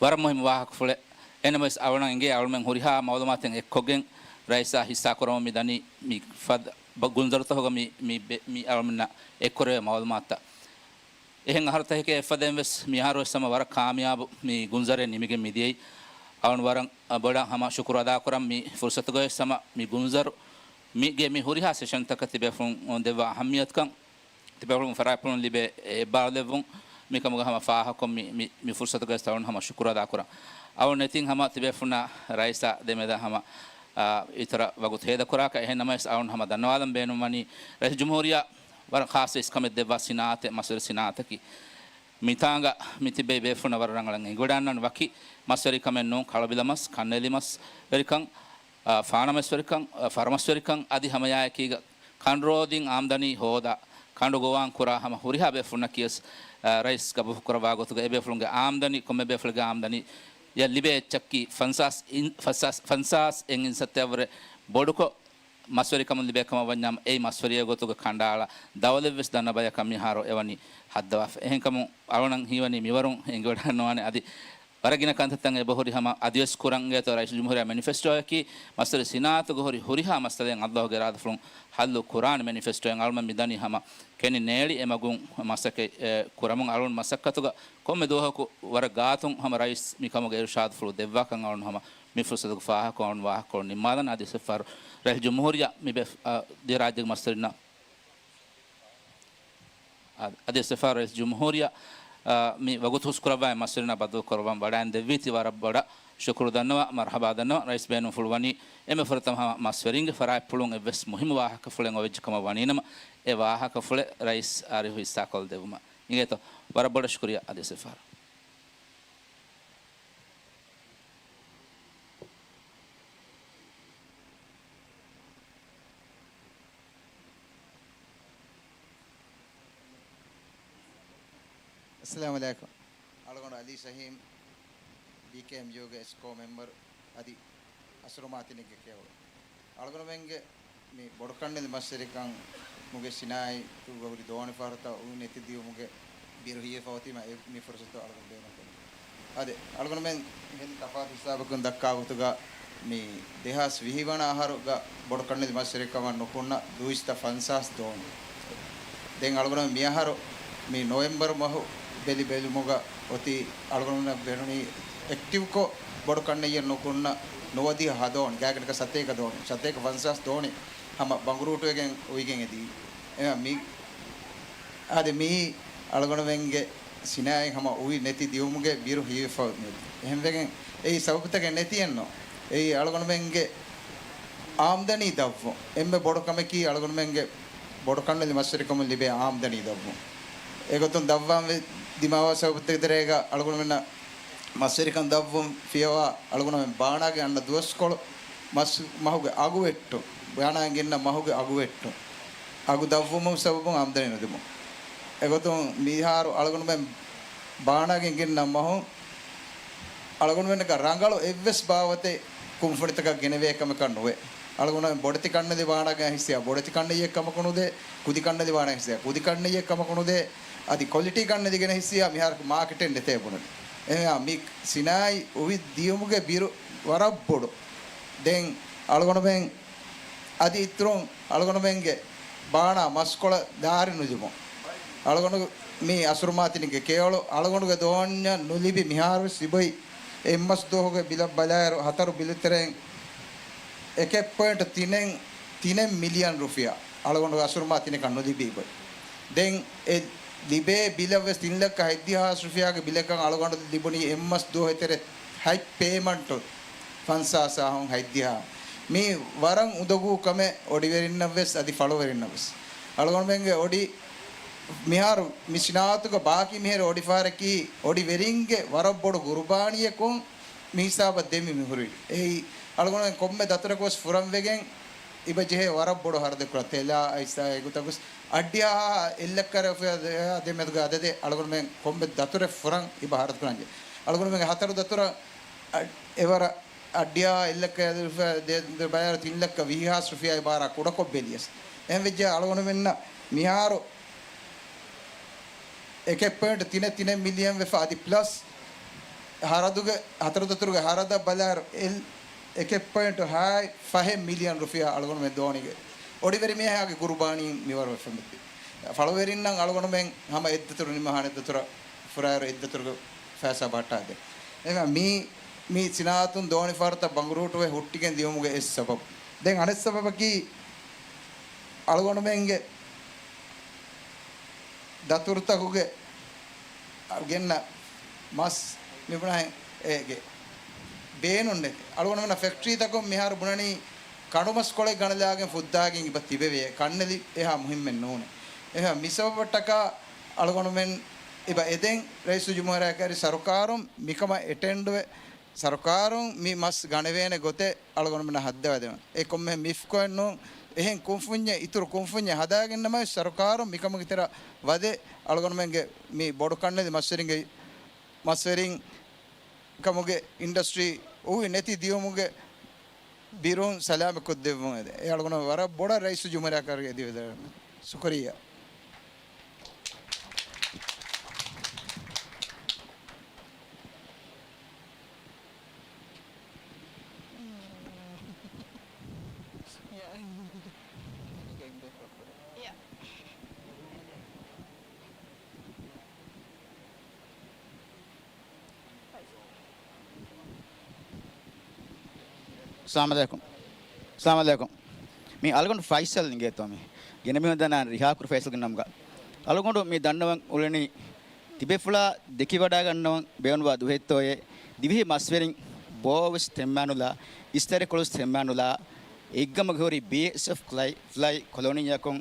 ވަރަށް މުހިއްމު ވާހަކަފުޅެއް. އެހެންނަމަވެސް އަޅުނަށް އެނގޭ އަޅުމެން ހުރިހާ މައުލޫމާތެއް އެއްކޮށްގެން ރައީސާ ހިއްސާކުރަމުން މި ދަނީ މި ފަދަ ބަ-، ގުންޒަރުތަކުގަ މި، މި ބެ-، މި އަޅުމެންނަށް އެއްކުރެވޭ މައުލޫމާތުތައް. އެހެން އަހަރުތަކެކޭ އެއްފަދައިން ވެސް މިއަހަރު ވެސް ހަމަ ވަރަށް ކާމިޔާބު މި ގުންޒަރެއް ނިމިގެން މިދިޔައީ. އަޅުން ވަރަށް ބޮޑަށް ހަމަ ޝުކުރު އަދާކުރަން މި ފުރުސަތުގައި ވެސް ހަމަ މި ގުންޒަރު މީގެ މި ހުރިހާ ސެޝަންތަކަށް ތިބޭފުޅުން ދެއްވާ އަހައްމިޔަތުކަން، ތިބޭފުޅުން ފަރާތްޕުޅުން ލިބޭ އެއްބާރުލެއްވުން، މިކަމުގަ ހަމަ ފާހަގަކޮށް މި، މި، މި ފުރުސަތުގައި ވެސް އަޅުން ހަމަ ޝުކުރު އަދާކުރަން. އަޅުން ނެތިން ހަމަ ތިބޭފުޅުންނާ ރައީސާ ދެމެދަށް ހަމަ، އާ، އިތުރަށް ވަގުތު ހޭދަކުރާކަށް. އެހެން ނަމަވެސް އަޅުން ހަމަ ދަންނަވާލަން ބޭނުންވަނީ ރައީސުލްޖުމްހޫރިއްޔާ ވަރަށް ޚާއްޞަ އިސްކަމެއް ދެއްވާ ސިނާއަތެއް، މަސްވެރި ސިނާއަތަކީ. މިތާނގަ މި ތިބޭ ބޭފުޅުންނަށް ވަރަށް ރަނގަޅަށް އެނގިވަޑައިގަންނަވާނެ ވަކި މަސްވެރިކަމެއް ނޫން، ކަޅަބިލަމަސް، ކަންނެލިމަސް ވެރިކަން، އާ، ފާނަމަސްވެރިކަން، އާ، ފަރުމަސްވެރިކަން އަދި ހަމައެއާއެކީގަ ކަނޑުރޯދިން އާމްދަނީ ހޯދާ، ކަނޑު ގޮވާން ކުރާ ހަމަ ހުރިހާ ބޭފުޅުންނަކީވެސް، އާ، ރައީސް ގަބޫލުކުރައްވާ ގޮތުގަ އެބޭފުޅުންގެ އާމްދަނީ، ކޮންމެ ބޭފުޅެއްގެ އާމްދަނީ ޔަށް ލިބޭ އެއްޗަކީ ފަންސާސް އިން-، ފަންސާސް، ފަންސާސް އެއް އިންސައްތައަށްވުރެ ބޮޑުކޮށް، މަސްވެރިކަމުން ލިބޭ ކަމަށް ވަންޏާ އެއީ މަސްވެރިއެއް ގޮތުގަ ކަނޑައަޅާ ދައުލަތްވެސް ދަންނަ ބަޔަކަށް މިހާރު އެވަނީ ހައްދަވާފަ. އެހެންކަމުން އަޅުނަށް ހީވަނީ މިވަރުން އެނގިވަޑައިގަންނަވާނެ އަދި ވަރަށް ގިނަ ކަންތައްތައް އެބަހުރި ހަމަ އަދިވެސް ކުރަން އިނގޭތޯ ރައީސުލްޖުމްހޫރިއްޔާ މެނިފެސްޓޯއަކީ މަސްވެރި ސިނާއަތުގަ ހުރި ހުރިހާ މައްސަލައެއް އައްލާހުގެ އިރާދަފުޅުން ހައްލު ކުރާނެ މެނިފެސްޓޯއެއް. އަޅުމެން މިދަނީ ހަމަ ކެނޑި ނޭޅި އެމަގުން މަސައްކަތް، އެ، ކުރަމުން. އަޅުން މަސައްކަތުގަ ކޮންމެ ދުވަހަކު ވަރަށް ގާތުން ހަމަ ރައީސް މިކަމުގެ އިރުޝާދުފުޅު ދެއްވާކަން އަޅުން ހަމަ މި ފުރުސަތުގަ ފާހަގަކޮށް ވާހަކަކޮޅު ނިންމާލަން. އަދި އެއްފަހަރު ރައީސުލްޖުމްހޫރިއްޔާ މި ބެ-، އަ، ދިވެހިރާއްޖޭގެ މަސްވެރިންނަށް، އަ، އަދި އެއްފަހަރު ރައީސުލްޖުމްހޫރިއްޔާ، އަ، މި ވަގުތު ހުސްކުރައްވާ މަސްވެރިންނާ ބައްދަލުކުރައްވަން ވަޑައިން ދެއްވީތީ ވަރަށް ބޮޑަށް ޝުކުރު ދަންނަވާ، މަރުޙަބާ ދަންނަވާ. ރައީސް ބޭނުންފުޅުވަނީ އެންމެ ފުރަތަމަ ހަމަ މަސްވެރިންގެ ފަރާތްޕުޅުން އެއްވެސް މުހިއްމު ވާހަކަފުޅެއް އޮވެއްޖެ ކަމަށް ވަނީނަމަ، އެ ވާހަކަފުޅެއް ރައީސް އަރިހު ހިއްސާކޮށްދެއްވުމަށް އިނގޭތޯ. ވަރަށް ބޮޑަށް ޝުކުރިއްޔާ. އަދި އެއްފަހަރު އައްސަލާމު ޢަލައިކުމް. އަޅުގަނޑު އަލީ ޝަހީމް، ބީކޭއެމްޔޫގެ އެސްކޯ މެމްބަރު އަދި އަސްރުމާތިނެއްގެ ކެޔޮޅު. އަޅުގަނޑުމެންގެ މި ބޮޑުކަންނެލި މަސްވެރިކަން މުގެ ސިނާއަތުގަ ހުރި ދޯނިފަހަރުތައް އޮތް ނެތިދިޔުމުގެ ބިރު ހިއްޔެފަ އޮތީމަ އެ މި ފުރުސަތު އަޅުގަނޑު ބޭނުންކޮށްލި. އާދެ، އަޅުގަނޑުމެން ހެދި ތަފާތު ހިސާބަކުން ދައްކާ ގޮތުގަ މި ދެހާސް ވިހި ވަނަ އަހަރުގަ ބޮޑުކަންނެލި މަސްވެރިކަމަށް ނުކުންނަ ދުއިސައްތަ ފަންސާސް ދޯނި. ދެން އަޅުގަނޑުމެން މިއަހަރު މި ނޮވެމްބަރު މަހު ބެލި ބެލުމުގަ އޮތީ އަޅުގަނޑުމެންނަށް ފެނުނީ އެކްޓިވްކޮށް ބޮޑު ކަންނެއްޔެއް ނުކުންނަ ނުވަދިހަ ހަ ދޯނި، ގާތްގަނޑަކަށް ސަތޭކަ ދޯނި، ސަތޭކަ ފަންސާސް ދޯނި ހަމަ ބަނގުރޫޓުވެގެން އޮވިގެން އެދީ. އެ މި-، އާދެ، މިއީ އަޅުގަނޑުމެންގެ ސިނާއީ ހަމަ އުވި ނެތި ދިޔުމުގެ ބިރު ހީވެފަ ނެތް. އެހެންވެގެން އެއީ ސަބަބުތަކެއް ނެތިއެއްނު. އެއީ އަޅުގަނޑުމެންގެ އާމްދަނީ ދަށްވުން. އެންމެ ބޮޑު ކަމަކީ އަޅުގަނޑުމެންގެ ބޮޑު ކަންނެލި މަސްވެރިކަމުން ލިބޭ އާމްދަނީ ދަށްވުން. އެގޮތުން ދަށްވާން ވެ-، ދިމާވާ ސަބަބުތަކުގެ ތެރޭގަ އަޅުގަނޑުމެންނަށް މަސްވެރިކަން ދަށްވުން ފިޔަވާ އަޅުގަނޑުމެން ބާނާގެ އަންނަ ދުވަސްކޮޅު މަސް-، މަހުގެ އަގު ވެއްޓުން، ބާނާގެން ގެންނަ މަހުގެ އަގު ވެއްޓުން، އަގު ދަށްވުމުން ސަބަބުން އާމްދަނީ ނުލިބުން. އެގޮތުން މިހާރު އަޅުގަނޑުމެން ބާނާގެން ގެންނަ މަހުން އަޅުގަނޑުމެންނަކަށް ރަނގަޅު އެއްވެސް ބާވަތެއް ކުންފުނިތަކަށް ގެނެވޭ ކަމަކަށް ނުވޭ. އަޅުގަނޑުމެން ބޮޑެތި ކަންނެލި ބާނާގެން ހިއްސިޔާ ބޮޑެތި ކަންނެއްޔެއް ކަމަކު ނުދޭ، ކުދި ކަންނެލި ބާނާގެން ހިއްސިޔާ ކުދި ކަންނެއްޔެއް ކަމަކު ނުދޭ، އަދި ކޮލިޓީ ކަންނެލި ގެނެ ހިއްސިޔާ މިހާރަކު މާކެޓެއް ނެތޭ ބުނަނީ. އެހެންވެ މި ސިނާއީ އުވި ދިޔުމުގެ ބިރު ވަރަށް ބޮޑު. ދެން އަޅުގަނޑުމެން އަދި އިތުރުން އަޅުގަނޑުމެންގެ ބާނާ މަސްކޮޅަށް ދާރި ނުލިބުން. އަޅުގަނޑު މި އަސުރުމާތިނިގެ ކެޔޮޅު އަޅުގަނޑުގެ ދޯންޏަށް ނުލިބި މިހާރުވެސް ލިބުއި އެއްމަސް ދުވަހުގެ ބިލަށް ބަލާއިރު ހަތަރު ބިލުތެރެއިން އެކެއް ޕޮއިންޓް ތިނެއް، ތިނެއް މިލިއަން ރުފިޔާ އަޅުގަނޑުގެ އަސުރުމާތިނިކަން ނުލިބީ ގޮތް. ދެން އެ ލިބޭ ބިލަށް ވެސް ތިން ލައްކަ ހަތްދިހަ ހާސް ރުފިޔާގެ ބިލަކަށް އަޅުގަނޑު ލިބުނީ އެއްމަސް ދުވަހު ތެރޭ ހަތް ޕޭމަންޓު ފަންސާސް ހާހުން ހަތްދިހަ. މީ ވަރަށް އުނދަގޫ ކަމެއް އޮޑިވެރިންނަށް ވެސް އަދި ފަޅުވެރިންނަށް ވެސް. އަޅުގަނޑުމެންގެ އޮޑި މިހާރު މި ސިނާއަތުގަ ބާކީ މިހިރަ އޮޑިފަހަރަކީ އޮޑިވެރިންގެ ވަރަށް ބޮޑު ގުރުބާނީއަކުން މި ހިސާބަށް ދެމި މިހުރި. އެއީ އަޅުގަނޑުމެން ކޮންމެ ދަތުރަކު ވެސް ފުރަން ވެގެން އިބަ ޖެހޭ ވަރަށް ބޮޑު ހަރަދެއްކުރާ ތެލާ އައިސް އެގޮތަކު ވެސް އައްޑިހަ އެއްލައްކަ ރުފިޔާ ދެމެދުގަ އަދަދެއް އަޅުގަނޑުމެން ކޮންމެ ދަތުރެއް ފުރަން އިބަ ހަރަދުކުރަންޖެ. އަޅުގަނޑުމެންގެ ހަތަރު ދަތުރަށް އަ-، އެވަރަށް އައްޑިހަ އެއްލައްކަ ރުފިޔާ ދެ-، ދެ ބަޔާރު ތިން ލައްކަ ވިހި ހާސް ރުފިޔާ އިބާރާ ކުޑަކޮށް ބެލިޔަސް. އެހެން ވެއްޖެ އަޅުގަނޑުމެންނަށް މިހާރު އެކެއް ޕޮއިންޓް ތިނެއް ތިނެއް މިލިއަން ވެފަ އަދި ޕްލަސް ހަރަދުގެ ހަތަރު ދަތުރުގެ ހަރަދަށް ބަލާއިރު އެއް-، އެކެއް ޕޮއިންޓް ހަތް ފަހެއް މިލިއަން ރުފިޔާ އަޅުގަނޑުމެން ދޯނިގެ އޮޑިވެރި މީހާގެ ގުރުބާނީ މިވަރު ވެފަ މިއްތި. ފަޅުވެރިންނަށް އަޅުގަނޑުމެން ހަމަ އެއްދަތުރު ނިމި އަހަނެއްދަތުރަށް ފުރާއިރު އެއްދަތުރުގެ ފައިސާ ބަހައްޓާދޭ. އެހެންވެ މީ، މީ ސިނާއަތުން ދޯނިފަހަރުތައް ބަނގުރޫޓުވެ ހުއްޓިގެން ދިޔުމުގެ އެއް ސަބަބު. ދެން އަނެއް ސަބަބަކީ އަޅުގަނޑުމެންގެ ދަތުރުތަކުގެ ގެންނަ މަސް މިބުނާހެން އޭގެ ބޭނުން ނެތި. އަޅުގަނޑުމެންނަށް ފެކްޓްރީތަކުން މިހާރު ބުނަނީ ކަނޑުމަސްކޮޅެއް ގަނެލާގެން ފުއްދާގެން އިބަ ތިބެވޭ. ކަންނެލި އެހާ މުހިއްމެއް ނޫނޭ. އެހާ މިސަބަބަށްޓަކާ އަޅުގަނޑުމެން އިބަ އެދެން ރައީސުލްޖުމްހޫރިއްޔާ ކައިރި ސަރުކާރުން މިކަމަށް އެޓެންޑްވެ ސަރުކާރުން މި މަސް ގަނެވޭނެ ގޮތެއް އަޅުގަނޑުމެންނަށް ހައްދަވާދެވުން. އެ ކޮންމެހެން މިފްކޯއެއް ނޫން. އެހެން ކުންފުންޏެއް، އިތުރު ކުންފުންޏެއް ހަދާގެންނަމަވެސް ސަރުކާރުން މިކަމުގެ ތެރެއަށް ވަދެ އަޅުގަނޑުމެންގެ މި ބޮޑު ކަންނެލި މަސްވެރިންގެ، މަސްވެރިން ކަމުގެ އިންޑަސްޓްރީ އުވި ނެތި ދިޔުމުގެ ބިރުން ސަލާމަތްކޮށްދެއްވުން އެދެ. އެ އަޅުގަނޑު ވަރަށް ބޮޑަށް ރައީސުލްޖުމްހޫރިއްޔާ ކައިރީގެ ދިވެހި ދަރަން ޝުކުރިއްޔާ. އައްސަލާމު ޢަލައިކުމް. އައްސަލާމު ޢަލައިކުމް. މި އަޅުގަނޑު ފައިސަލް އިނގޭތޯ މި ގިނަ މީހުން ދަންނަވާނެ ރިހާކުރު ފައިސަލްގެ ނަމުގަ. އަޅުގަނޑު މި ދަންނަވަން އުޅެނީ ތިބޭފުޅާ ދެކިވަޑައިގަންނަވަން ބޭނުންވާ ދުވަހެއްތޯއޭ ދިވެހި މަސްވެރިން ބޯވެސް ތެންމާނުލާ، އިސްތަށިކޮޅުވެސް ތެންމާނުލާ، އެއްގަމުގެ ހުރި ބީއެސްއެފް ފްލައި، ފްލައި ކޮލޯނީއަކުން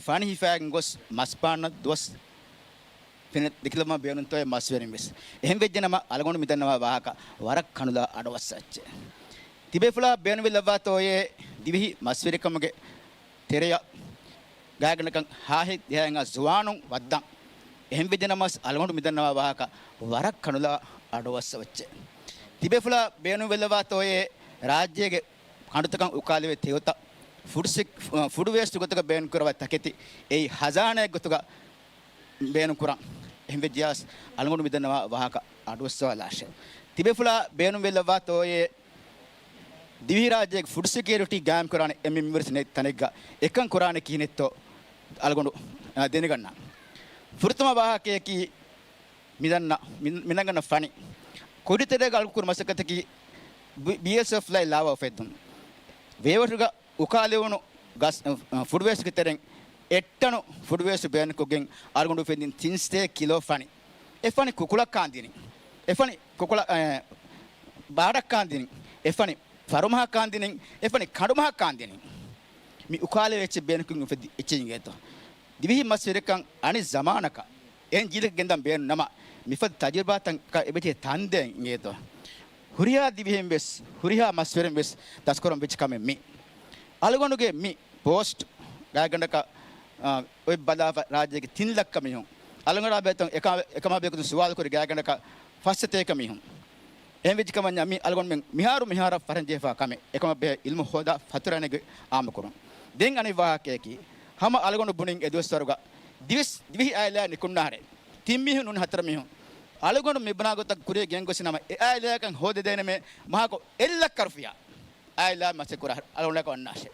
ފަނި ހިފާގެން ގޮސް މަސް ބާންނަ ދުވަސް ފެނެ ދެކިލައްވަން ބޭނުންތޯއޭ މަސްވެރިން ވެސް. އެހެން ވެއްޖެނަމަ އަޅުގަނޑު މިދަންނަވާ ވާހަކަ ވަރަށް ކަނުލާ އަޑުއައްސަ އެއްޗެއް. ތިބޭފުޅާ ބޭނުންވެލައްވާތޯއޭ ދިވެހި މަސްވެރިކަމުގެ ތެރެއަށް ގާތްގަނޑަކަށް ހާހެއް ދިހައެއްހާ ޒުވާނުން ވައްދަން. އެހެން ވެއްޖެނަމަސް އަޅުގަނޑު މިދަންނަވާ ވާހަކަ ވަރަށް ކަނުލާ އަޑުއައްސަ އެއްޗެއް. ތިބޭފުޅާ ބޭނުންވެލައްވާތޯއޭ ރާއްޖޭގެ ކަނޑުތަކަށް އުކާލެވޭ ތެޔޮތައް ފުޑް ސެކް-، ފުޑް ވޭސްޓް ގޮތުގަ ބޭނުންކުރައްވާ ތަކެތި އެއީ ހަޒާނާއެއް ގޮތުގަ ބޭނުންކުރަން. އެހެންވެއްޖިޔާސް އަޅުގަނޑު މިދަންނަވާ ވާހަކަ އަޑުއައްސަވާލާށޭ. ތިބޭފުޅާ ބޭނުންވެލައްވާތޯއޭ ދިވެހިރާއްޖޭގެ ފުޑް ސެކިއުރިޓީ ގާއިމްކުރާނެ އެންމެ މިވެރި ތަނެއްގަ އެކަން ކުރާނެ ކިހިނެއްތޯ އަޅުގަނޑު، އާ، ދެނެގަންނަން. ފުރަތަމަ ވާހަކަޔަކީ މިދަންނަ-، މި-، މިނަންގަންނަ ފަނި. ކުޑިތެރޭގަ އަޅުގަނޑު ކުރި މަސައްކަތަކީ ބި-، ބީއެސްއެފް ފްލައި ލާވާ އުފެއްދުން. ވޭވަރުގަ އުކާލެވުނު ގަސް، އަ، ފުޑް ވޭސްޓްގެ ތެރެއިން އެއް ޓަނު ފުޑް ވޭސްޓް ބޭނުންކޮށްގެން އަޅުގަނޑު އުފެއްދިން ތިން ސަތޭކަ ކިލޯ ފަނި. އެފަނި ކުކުޅަށް ކާންދިނިން، އެފަނި ކުކުޅަ، އެ، ބާޑަށް ކާންދިނިން، އެފަނި ފަރުމަހަށް ކާންދިނިން، އެފަނި ކަނޑުމަހަށް ކާންދިނިން. މި އުކާލެވޭ އެއްޗެއް ބޭނުންކޮށް އުފެދި އެއްޗެއް އިނގޭތޯ. ދިވެހި މަސްވެރިކަން އަނެއް ޒަމާނަކަށް އެހެން ޖީލަކަށް ގެންދަން ބޭނުން ނަމަ، މިފަދަ ތަޖުރިބާތަކަށް އެބަޖެހޭ ތަންދޭން އިނގޭތޯ. ހުރިހާ ދިވެހިން ވެސް، ހުރިހާ މަސްވެރިން ވެސް ދަސްކުރަން ވެއްޖެ ކަމެއް މީ. އަޅުގަނޑުގެ މި ޕޯސްޓް ގާތްގަނޑަކަށް، އާ، އޮތް ބަލާފަ ރާއްޖޭގެ ތިން ލައްކަ މީހުން އަޅުގަނޑާ ބޭތުން އެކަ-، އެކަމާ ބޭކުން ސުވާލު ކުރި ގާތްގަނޑަކަށް ފަސް ސަތޭކަ މީހުން. އެހެން ވެއްޖެ ކަމަށް މި އަޅުގަނޑުމެން މިހާރު މިހާރަށް ފަށަން ޖެހިފާ ކަމެއް އެކަމަށް ބެހޭ އިލްމު ހޯދާ ފަތުރައިގެން އާއްމުކުރުން. ދެން އަނެއް ވާހަކަޔަކީ، ހަމަ އަޅުގަނޑު ބުނިން އެ ދުވަސްވަރުގަ ދިވެސް ދިވެހި އާއިލާ ނިކުންނާރޭ، ތިން މީހުން ނޫން ހަތަރު މީހުން އަޅުގަނޑު މި ބުނާ ގޮތަށް ކުރިޔަށް ގެންގޮސް ނަމަ، އެ އާއިލާއަކަށް ހޯދަދޭނަމޭ މަހަކު އެއް ލައްކަ ރުފިޔާ. އާއިލާ މަސައްކަތް ކުރާ އަޅުގަނޑަކަށް އޮންނާށޭ.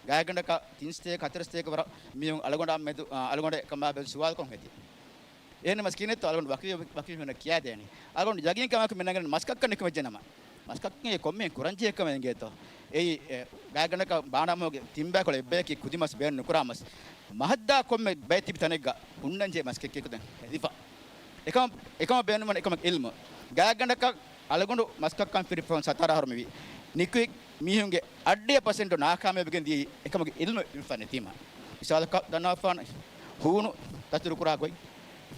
ގާތްގަނޑަކަށް ތިން ސަތޭކަ ހަތަރު ސަތޭކަ ވަރަށް މީހުން އަޅުގަނޑާ މެދު، އަޅުގަނޑަށް އެކަމާ ބެހޭ ސުވާލުކޮށް ހެދި. އެހެން މަސް ކިހިނެއްތޯ އަޅުގަނޑު ވަކި، ވަކި މީހުންނަށް ކިޔާދޭނީ. އަޅުގަނޑު ޔަގީންކަމާއެކު މި ނަގަނީ މަސްކައްކަން ނިކުމެއްޖެ ނަމަ. މަސްކައްކަން ކޮންމެހެން ކުރަންޖެހޭ ކަމެއް އިނގޭތޯ. އެއީ، އެ، ގާތްގަނޑަކަށް ބާނާމަހުގެ ތިންބައިކޮޅެއް އެއްބަޔަކީ ކުދި މަސް ބޭނުން ނުކުރާ މަސް. މަހަށްދާ ކޮންމެ ބައެއް ތިބި ތަނެއްގަ ހުންނަންޖެހޭ މަސްކެއްކެއް ކުދިން ހެދިފަ. އެކަމަށް، އެކަމަށް ބޭނުންވަނީ އެކަމަށް އިލްމު. ގާތްގަނޑަކަށް އަޅުގަނޑު މަސްކައްކަން ފިރި ފަހުން ސަތާރަ އަހަރު މިވީ. ނިކުތް މީހުންގެ އަށްޑިހަ ޕަސެންޓު ނާކާމިޔާބުވެގެން ދިޔައީ އެކަމުގެ އިލްމު އިލްމު ފަންނެތީމަ. މިސާލަކަށް ދަންނަވާފާނަ ހޫނު ދަތުރުކުރާ ގޮތް،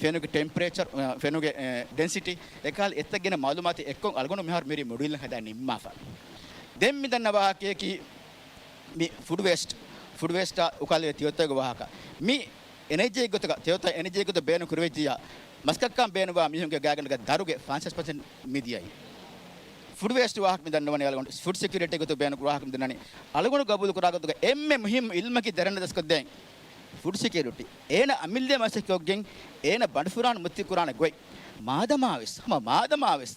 ފެނުގެ ޓެމްޕަރޭޗަރ، އަ، ފެނުގެ، އެ، ޑެންސިޓީ، އެކަހަލަ އެތައް ގިނަ މައުލޫމާތު އެއްކޮށް އަޅުގަނޑު މިހާރު މިރޭ މޮޑިއުލް ހަދާ ނިންމާފަ. ދެން މި ދަންނަ ވާހަކަޔަކީ މި ފުޑް ވޭސްޓް، ފުޑް ވޭސްޓާ އުކާލެވޭ ތެޔޮތައިގެ ވާހަކަ. މި އެނަޖީ ގޮތަކަށް، ތެޔޮތައް އެނަޖީ ގޮތަށް ބޭނުން ކުރެވިއްޖިއްޔާ، މަސްކައްކަން ބޭނުންވާ މީހުންގެ ގާތްގަނޑަކަށް ދަރުގެ ފަންސާސް ޕަސެންޓް މި ދިޔައީ. ފުޑް ވޭސްޓް ވާހަކަ މި ދަންނަވަނީ އަޅުގަނޑު ފުޑް ސެކިއުރިޓީ ގޮތުން ބޭނުން ވާހަކަ މި ދަންނަވަނީ. އަޅުގަނޑު ގަބޫލު ކުރާ ގޮތުގަ އެންމެ މުހިއްމު އިލްމަކީ ދަރަން ދަސްކޮށްދޭން. ފުޑް ސެކިއުރިޓީ. އޭނަ އަމިއްލަ މަސައްކަތްކޮށްގެން އޭނަ ބަނޑުފުރާން މުއްތި ކުރާނެ ގޮތް. މާދަމާވެސް، ހަމަ މާދަމާވެސް.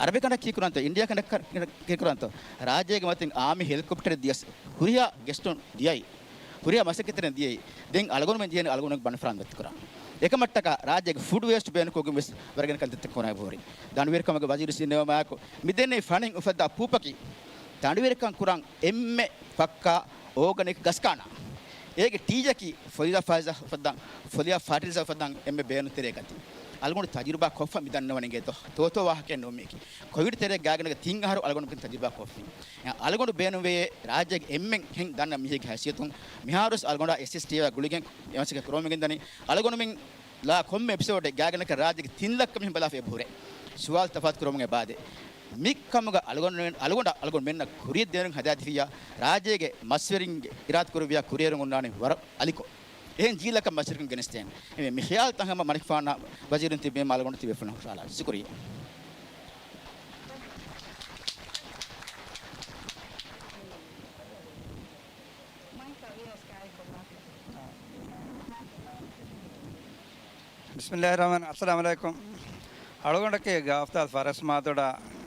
އަރަބި ކަނޑަށް ކީކުރާންތޯ، އިންޑިއާ ކަނޑަށް ކަ-، ކީކުރާންތޯ، ރާއްޖޭގެ މަތިން އާމީ ހެލިކޮޕްޓަރެއް ދިޔަސް ހުރިހާ ގެސްޓުން ދިޔައީ. ހުރިހާ މަސައްކަތްތެރިން ދިޔައީ. ދެން އަޅުގަނޑުމެން ޖެހޭނެ އަޅުގަނޑު ބަނޑުފުރާން މުއްތި ކުރާން. އެކަމަށްޓަކާ ރާއްޖޭގެ ފުޑް ވޭސްޓް ބޭނުންކޮށްގެން ވެސް ވަރަށް ގިނަ ކަންތައްތައް ކުރާ ހުރި. ދަނޑުވެރިކަމުގެ ވަޒީރު ސިންނެވުމާއެކު މިދެންނެވި ފަންޑިން އުފައްދާ ޕޫޕަކީ ދަނޑުވެރިކަން ކުރަން އެންމެ ފައްކާ އޯގަނިކް ގަސްކާނާ. އޭގެ ޓީއަކީ ފޮލިއާ ފާޓިލައިޒާ އުފައްދަން، ފޮލިއާ ފާޓިލައިޒާ އުފައްދަން އެންމެ ބޭނުންތެރި ގަތި. އަޅުގަނޑު ތަޖުރިބާ ކޮށްފަ މި ދަންނަވަނީ ގޭތޯ، ތޯތޯ ވާހަކައެއް ނޫން މީކީ. ކޮވިޑް ތެރޭ ގާތްގަނޑަކަށް ތިން އަހަރު އަޅުގަނޑު ތަޖުރިބާ ކޮށްފިން. އަޅުގަނޑު ބޭނުންވެޔޭ ރާއްޖޭގެ އެންމެން ހެން ދަންނަ މީހެއްގެ ހައިސިއްޔަތުން މިހާރުވެސް އަޅުގަނޑާ އެސްއެސްޓީއާ ގުޅިގެން އެމަސަކަ ކުރަމުގެން ދަނީ. އަޅުގަނޑުމެން ލާ ކޮންމެ އެޕިސޯޑެއް ގާތްގަނޑަކަށް ރާއްޖޭގެ ތިން ލައްކަ މީހުން ބަލާފަ އެބަހުރޭ. ސުވާލު ތަފާތު ކުރުމުގެ ބާދެ. މި ކަމުގަ އަޅުގަނޑު، އަޅުގަނޑަށް، އަޅުގަނޑުމެންނަށް ކުރިއަށް ދޭން ހަދާދިފިއްޔާ، ރާއްޖޭގެ މަސްވެރިންގެ އިރާދަކުރެއްވިއްޔާ ކުރިއެރުން އޮންނާނީ ވަރަށް އަލިކޮށް. އެހެން ޖީލަކަށް މަސްވެރިކަން ގެނެސްދޭން. އެ މި ޚިޔާލުތައް ހަމަ މަނިކުފާނާ ވަޒީރުން ތިބީމަ އަޅުގަނޑު ތިބޭފުޅުން ހުށަހަޅާ. ޝުކުރިއްޔާ. ބިސްމިއްލާހި ރަޙްމާނި، އައްސަލާމު ޢަލައިކުމް. އަޅުގަނޑަކީ ގާފްތާލް ފަރަސް މާތޮޑާ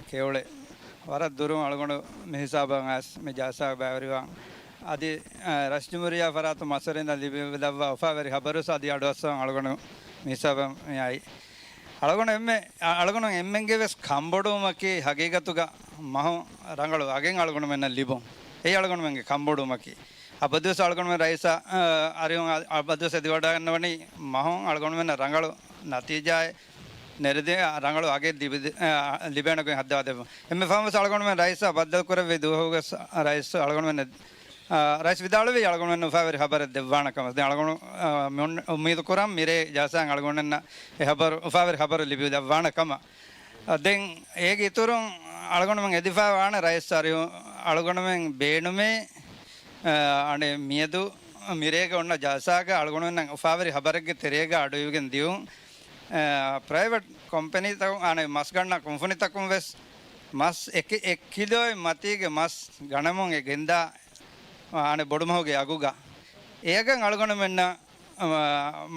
ކެޔޮޅެއް. ވަރަށް ދުރުން އަޅުގަނޑު މި ހިސާބަށް އައިސް މި ޖަލްސާގަ ބައިވެރިވާން. އަދި، އަ، ރައީސްޖުމްހޫރިއްޔާ ފަރާތުން މަސްވެރިންނަށް ލިބި ލައްވާ އުފާވެރި ޚަބަރުވެސް އަދި އަޑުއައްސަވަން އަޅުގަނޑު މި ހިސާބަށް މި އައީ. އަޅުގަނޑު އެންމެ، އަ-، އަޅުގަނޑު އެންމެންގެ ވެސް ކަންބޮޑުވުމަކީ ހަގީގަތުގަ މަހު ރަނގަޅު އަގެއް އަޅުގަނޑުމެންނަށް ލިބުން. އެއީ އަޅުގަނޑުމެންގެ ކަންބޮޑުވުމަކީ. އަބަދުވެސް އަޅުގަނޑުމެން ރައީސާ، އަ، އަރިހުން އަ-، އަބަދުވެސް އެދިވަޑައިގަންނަވަނީ މަހުން އަޅުގަނޑުމެންނަށް ރަނގަޅު ނަތީޖާއެއް ނެރެދޭ، ރަނގަޅު އަގެއް ލިބި-، އަ، ލިބޭނެ ގޮތް ހައްދަވާ ދެއްވުން. އެންމެ ފަހުން ވެސް އަޅުގަނޑުމެން ރައީސާ ބައްދަލު ކުރެއްވި ދުވަހުގެ ސ-، ރައީސް އަޅުގަނޑުމެން އާ، ރައީސް ވިދާޅުވީ އަޅުގަނޑުމެން އުފާވެރި ޚަބަރެއް ދެއްވާނެ ކަމަށް. ދެން އަޅުގަނޑު، އާ، މި އުން-، އުއްމީދު ކުރަން މިރޭ ޖަލްސާއިން އަޅުގަނޑުމެންނަށް އެ ޚަބަރު، އުފާވެރި ޚަބަރު ލިބި ދައްވާނެ ކަމަށް. އާ، ދެން އޭގެ އިތުރުން އަޅުގަނޑުމެން އެދިފާ ވާނެ ރައީސް އަރިހު-، އަޅުގަނޑުމެން ބޭނުމޭ، އާ، އަނެއް މިއަދު މިރޭގަ އޮންނަ ޖަލްސާގަ އަޅުގަނޑުމެންނަށް އުފާވެރި ޚަބަރެއްގެ ތެރޭގަ އަޑުއިވިގެން ދިޔުން، އާ، ޕްރައިވެޓް ކޮމްޕެނީތަކުން، އަނެއް މަސް ގަންނަ ކުންފުނިތަކުން ވެސް މަސް އެކި-، އެއް ކިލޯއެއް މަތީގެ މަސް ގަނެމުން އެ ގެންދާ އަނެއް ބޮޑުމަހުގެ އަގުގަ. އޭގަން އަޅުގަނޑުމެންނަށް، އަ،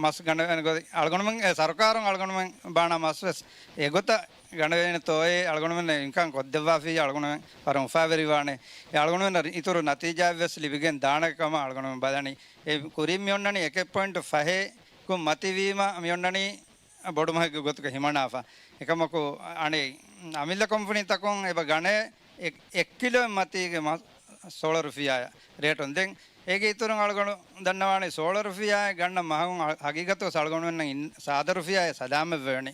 މަސް ގަނެ-، ގޮ-، އަޅުގަނޑުމެން، އެ، ސަރުކާރުން އަޅުގަނޑުމެން ބާނާ މަސް ވެސް އެގޮތަށް ގަނެވޭނެތޯއޭ އަޅުގަނޑުމެން އިންކާން ކޮށްދެއްވާފިއްޔާ އަޅުގަނޑުމެން ވަރަށް އުފާވެރިވާނެ. އެ އަޅުގަނޑުމެންނަށް އިތުރު ނަތީޖާއެއް ވެސް ލިބިގެން ދާނެ ކަމަށް އަޅުގަނޑުމެން ބަލަނީ. އެ ކުރިން މިއޮންނަނީ އެކެއް ޕޮއިންޓު ފަހެއް ގުން މަތިވީމަ މިއޮންނަނީ ބޮޑުމަހެއްގެ ގޮތުގަ ހިމަނާފަ. އެކަމަކު، އަނެއް، އަމިއްލަ ކޮމްޕަނީތަކުން އެބަ ގަނެ އެ-، އެއް ކިލޯއެއް މަތީގެ މަ-، ސޯޅަ ރުފިޔާއަށް ރޭޓުން. ދެން އޭގެ އިތުރުން އަޅުގަނޑު ދަންނަވާނީ ސޯޅަ ރުފިޔާއެއް ގަންނަ މަހުން ހަ-، ހަގީގަތުގަ އަޅުގަނޑުމެންނަށް އިން-، ސާދަ ރުފިޔާއެއް ސަލާމަތްވެވެނީ.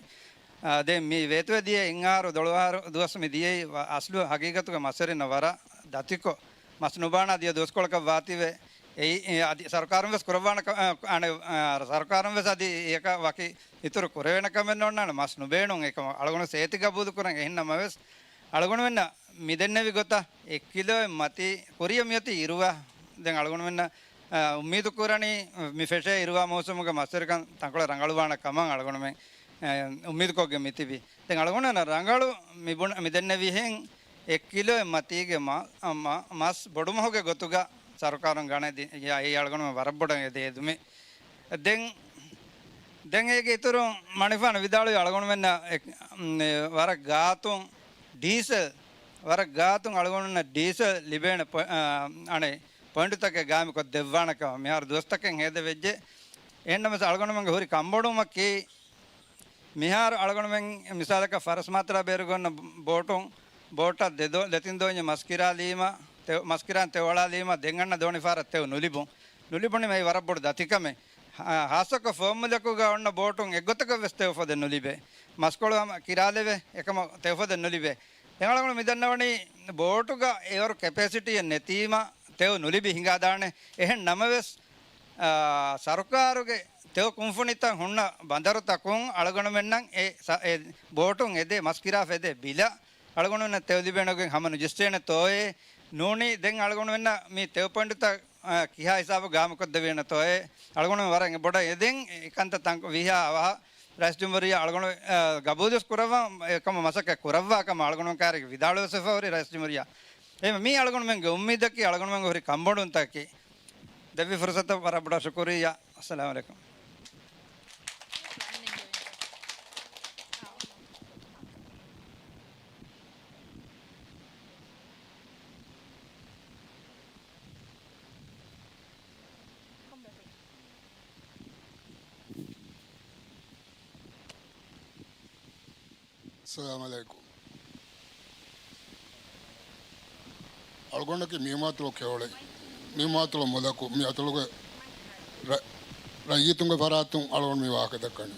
އާ، ދެން މި ވޭތުވެ ދިޔަ އެއް އަހަރު ދޮޅު އަހަރު ދުވަސް މި ދިޔައީ ވަ-، އަސްލު ހަގީގަތުގަ މަސްވެރިންނަށް ވަރަށް ދަތިކޮށް، މަސް ނުބާނާ ދިޔަ ދުވަސްކޮޅަކަށް ވާތީވެ. އެއީ، އެ، އަދި ސަރުކާރުން ވެސް ކުރައްވާނެ ކަ-، އަ، އަނެ، އަ، ސަރުކާރުން ވެސް އަދި އެޔަކަށް ވަކި އިތުރު ކުރެވޭނެ ކަމެއް ނޯންނާނެ، މަސް ނުބޭނުން. އެކަމަށް އަޅުގަނޑު ސޭތި ގަބޫލު ކުރަން. އެހެން ނަމަވެސް، އަޅުގަނޑުމެންނަށް މި ދެންނެވި ގޮތަށް އެއް ކިލޯއެއް މަތީ ކުރިޔަށް މިއޮތީ އިރުވާ. ދެން އަޅުގަނޑުމެންނަށް، އަ، އުއްމީދު ކުރަނީ މި ފެށޭ އިރުވާ މޫސުމުގެ މަސްވެރިކަން ތަންކޮޅެއް ރަނގަޅުވާނެ ކަމަށް އަޅުގަނޑުމެން، އަ، އުއްމީދުކޮށްގެން މިތިބީ. ދެން އަޅުގަނޑުމެންނަށް ރަނގަޅު މި ބުނ-، މި ދެންނެވިހެން އެއް ކިލޯއެއް މަތީގެ މަ-، މަ-، މަސް ބޮޑުމަހުގެ ގޮތުގަ ސަރުކާރުން ގަނެ ދި-، އެއީ އަޅުގަނޑުމެން ވަރަށް ބޮޑަށް އެދޭ އެދުމެއް. ދެން، ދެން އޭގެ އިތުރުން މަނިކުފާނު ވިދާޅުވި އަޅުގަނޑުމެންނަށް އެ-، މް، ވަރަށް ގާތުން ޑީސަލް، ވަރަށް ގާތުން އަޅުގަނޑުމެންނަށް ޑީސަލް ލިބޭނެ ޕޮ-، އާ، އަނެއް ޕޮއިންޓުތަކެއް ގާއިމްކޮށް ދެއްވާނެ ކަމަށް. މިހާރު ދުވަސްތަކެއް ހޭދަ ވެއްޖެ. އެހެންނަމަވެސް އަޅުގަނޑުމެންގެ ހުރި ކަންބޮޑުވުމަކީ، މިހާރު އަޅުގަނޑުމެން މިސާލަކަށް ފަރަސް މާތްތަރާ ބޭރުގަ އޮންނަ ބޯޓުން، ބޯޓަށް ދެ ދޯ-، ދެތިން ދޯންޏެއް މަސް ކިރާލީމަ، ތެ-، މަސް ކިރާން ތެޔޮ އަޅާލީމަ، ދެން އަންނަ ދޯނި ފަހަރަށް ތެޔޮ ނުލިބުން. ނުލިބުނީމަ އެއީ ވަރަށް ބޮޑު ދަތިކަމެއް. ހާ-، ހާއްސަކޮށް ފުވައްމުލަކުގަ އޮންނަ ބޯޓުން އެއްގޮތަކަށް ވެސް ތެޔޮފޮދެއް ނުލިބޭ. މަސްކޮޅު ހަމަ ކިރާލެވޭ، އެކަމަށް ތެޔޮފޮދެއް ނުލިބޭ. ދެން އަޅުގަނޑު މިދަންނަވަނީ ބޯޓުގަ އެވަރު ކެޕޭސިޓީއެއް ނެތީމަ، ތެޔޮ ނުލިބި ހިނގާދާނެ. އެހެން ނަމަވެސް، އާ، ސަރުކާރުގެ ތެޔޮ ކުންފުނިތައް ހުންނަ ބަނދަރުތަކުން އަޅުގަނޑުމެންނަށް އެ ސަ-، އެ ބޯޓުން އެދޭ މަސް ކިރާފަ އެދޭ ބިލަށް އަޅުގަނޑުމެންނަށް ތެޔޮ ލިބޭނެގެން ހަމަ ނުޖެއްސޭނެތޯއޭ؟ ނޫނީ ދެން އަޅުގަނޑުމެންނަށް މި ތެޔޮ ޕޮއިންޓުތައް، އާ، ކިހާ ހިސާބަށް ގާއިމުކޮށްދެވޭނެތޯއޭ؟ އަޅުގަނޑުމެން ވަރަށް ބޮޑަށް އެދެން އެކަންތައް ތަން ވީހާ އަވަހަށް ރައީސް ޖުމްހޫރިއްޔާ އަޅުގަނޑު، އާ، ގަބޫލުވެސް ކުރައްވާ، އެކަމަށް މަސައްކަތް ކުރައްވާ ކަމަށް އަޅުގަނޑުމެން ކާރިގެ ވިދާޅުވެސް ވެފަ ހުރި ރައީސް ޖުމްހޫރިއްޔާ. އެހެން މީ އަޅުގަނޑުމެންގެ އުއްމީދަކީ، އަޅުގަނޑުމެންގެ ހުރި ކަންބޮޑުންތަކަކީ. ދެއްވި ފުރުސަތަށް ވަރަށް ބޮޑަށް ޝުކުރިއްޔާ. އައްސަލާމު ޢަލައިކުމް. އައްސަލާމު ޢަލައިކުމް. އަޅުގަނޑަކީ މީމާތުޅު ކެޔޮޅެއް. މީމާތުޅު މުލަކު މި އަތޮޅުގެ ރަ-، ރައްޔިތުންގެ ފަރާތުން އަޅުގަނޑު މި ވާހަކަ ދައްކަނީ.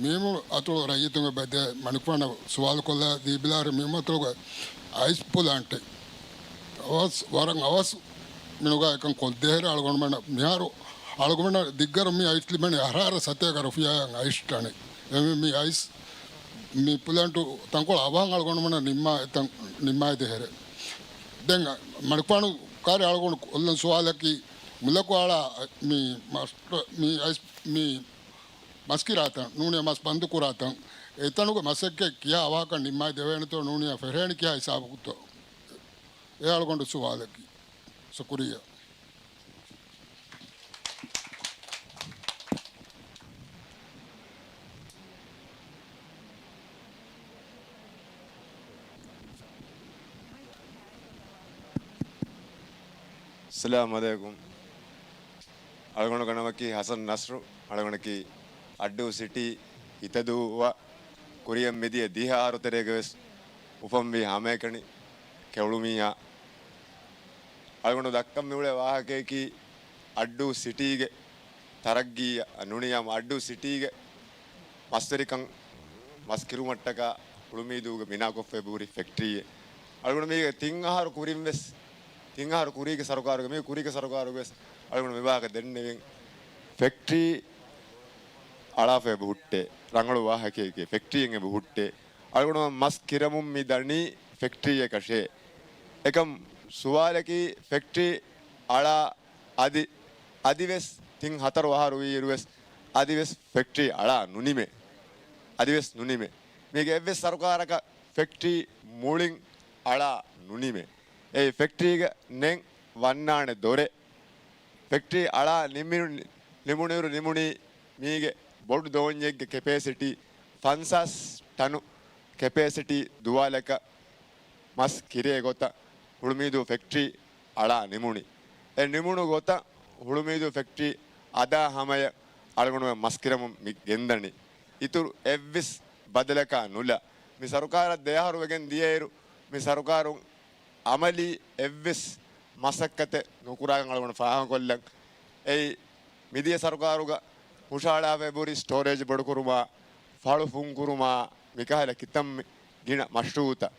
މީމު އަތޮޅު ރައްޔިތުންގެ ބެދޭ މަނިކުފާނަށް ސުވާލު ކޮށްލާ ދީބިލާރި މީމާތުޅުގެ އައިސް ޕުލާންޓެއް. އަވަސް، ވަރަށް އަވަސް މިނުގާ އެކަން ކޮށްދޭހެރޭ އަޅުގަނޑުމެންނަށް މިހާރު އަޅުގަނޑުމެންނަށް ދިއްގަރު މި އައިސް ލިބެނީ އަށާރަ ސަތޭކަ ރުފިޔާއަށް އައިސް ޓަނެއް. އެ މި، މި އައިސް މި ޕުލާންޓު ތަންކޮޅު އަވަހަށް އަޅުގަނޑުމެންނަށް ނިންމާ އެތަން ނިންމާދޭހެރޭ. ދެން މަނިކުފާނު ކާރި އަޅުގަނޑު ކޮށްލަން ސުވާލަކީ، މުލަކު އަޅާ މި މަސް، މި އައިސް، މި މަސް ކިރާތަން، ނޫނީ މަސް ބަންދު ކުރާތަން، އެތަނުގެ މަސައްކަތް ކިހާ އަވަހަކަށް ނިންމާ ދެވޭނެތޯ ނޫނީ ފެށޭނެ ކިހާ ހިސާބަކުތޯ؟ އެ އަޅުގަނޑު ސުވާލަކީ. ޝުކުރިއްޔާ. އައްސަލާމު ޢަލައިކުމް. އަޅުގަނޑުގެ ނަމަކީ ޙަސަން ނަޞްރު. އަޅުގަނޑަކީ އައްޑޫ ސިޓީ ހިތަދޫއަށް ކުރިޔަށް މިދިޔަ ދިހަ އަހަރު ތެރޭގަ ވެސް އުފަންވީ ހަމައެކަނި ކެޔޮޅުމީހާ. އަޅުގަނޑު ދައްކަން މިއުޅޭ ވާހަކަޔަކީ އައްޑޫ ސިޓީގެ ތަރައްގީއަށް ނޫނީ ހަމަ އައްޑޫ ސިޓީގެ މަސްވެރިކަން މަސް ކިރުމަށްޓަކާ ހުޅުމީދޫގެ ބިނާކޮށްފަ އެބަހުރި ފެކްޓްރީއެއް. އަޅުގަނޑު މީގެ ތިން އަހަރު ކުރިން ވެސް، ތިން އަހަރު ކުރީގެ ސަރުކާރުގެ، މީ ކުރީގެ ސަރުކާރުގެ ވެސް އަޅުގަނޑު މި ވާހަކަ ދެންނެވިން. ފެކްޓްރީ އަޅާފަ އެބަހުއްޓޭ، ރަނގަޅު ވާހަކައެކޭ، ފެކްޓްރީއެއް އެބަހުއްޓޭ. އަޅުގަނޑު މަސް ކިރަމުން މި ދަނީ ފެކްޓްރީއަކަށޭ. އެކަމް ސުވާލަކީ ފެކްޓްރީ އަޅާ އަދި، އަދިވެސް ތިން ހަތަރު އަހަރު ވީއިރުވެސް އަދިވެސް ފެކްޓްރީ އަޅާ ނުނިމޭ. އަދިވެސް ނުނިމޭ. މީގެ އެއްވެސް ސަރުކާރަކަށް ފެކްޓްރީ މުޅިން އަޅާ ނުނިމޭ. އެއީ ފެކްޓްރީގަ ނެން ވަންނާނެ ދޮރެއް. ފެކްޓްރީ އަޅާ ނިމި-، ނިމުނުއިރު ނިމުނީ މީގެ ބޮޑު ދޯންޏެއްގެ ކެޕޭސިޓީ ފަންސާސް ޓަނު ކެޕޭސިޓީ ދުވާލަކަށް މަސް ކިރޭ ގޮތަށް ހުޅުމީދޫ ފެކްޓްރީ އަޅާ ނިމުނީ. އެ ނިމުނު ގޮތަށް ހުޅުމީދޫ ފެކްޓްރީ އަދާ ހަމަޔަށް އަޅުގަނޑުމެން މަސް ކިރަމުން މި ގެންދަނީ. އިތުރު އެއްވެސް ބަދަލަކާ ނުލާ. މި ސަރުކާރަށް ދެ އަހަރު ވެގެން ދިޔައިރު، މި ސަރުކާރުން އަމަލީ އެއްވެސް މަސައްކަތެއް ނުކުރާކަން އަޅުގަނޑު ފާހަގަކޮށްލަން. އެއީ، މިދިޔަ ސަރުކާރުގަ ހުށަހަޅާފައި ހުރި ސްޓޯރޭޖް ބޮޑުކުރުމާ، ފަޅު ފުންކުރުމާ، މިކަހަލަ ކިތަންމެ ގިނަ މަޝްރޫއުތައް،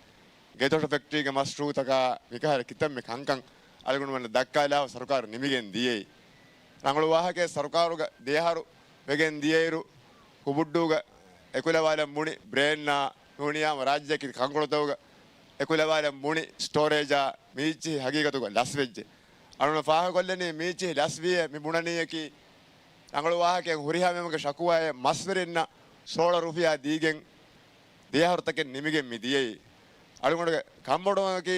ގެދޮށު ފެކްޓްރީގެ މަޝްރޫއުތަކާ، މިކަހަލަ ކިތަންމެ ކަންކަން އަޅުގަނޑުމެންނަށް ދައްކާލާފަ ސަރުކާރު ނިމިގެން ދިޔައީ. ރަނގަޅު ވާހަކައެއް، ސަރުކާރުގަ ދެއަހަރު ވެގެން ދިޔައިރު، ކުބުއްޑޫގަ އެކުލަވާލަން ބުނި ބްރޭންއާ، ނޫނިޔާމަ ރާއްޖެއަކީ ކަންކޮޅުތަކުގަ އެކުލަވާލަން ބުނި ސްޓޯރޭޖާ، މީއްޗިހި ހަގީގަތުގަ ލަސްވެއްޖެ. އަޅުގަނޑު ފާހަގަކޮށްލަނީ މީއްޗިހި ލަސްވިއޭ މި ބުނަނީއަކީ، ރަނގަޅު ވާހަކައެއް، ހުރިހާ މީހަކުގެ ޝަކުވާއެއް، މަސްވެރިންނަށް ސޯޅަ ރުފިޔާ ދީގެން ދެއަހަރުތަކެއް ނިމިގެން މި ދިޔައީ. އަޅުގަނޑުގެ ކަންބޮޑުވުމަކީ،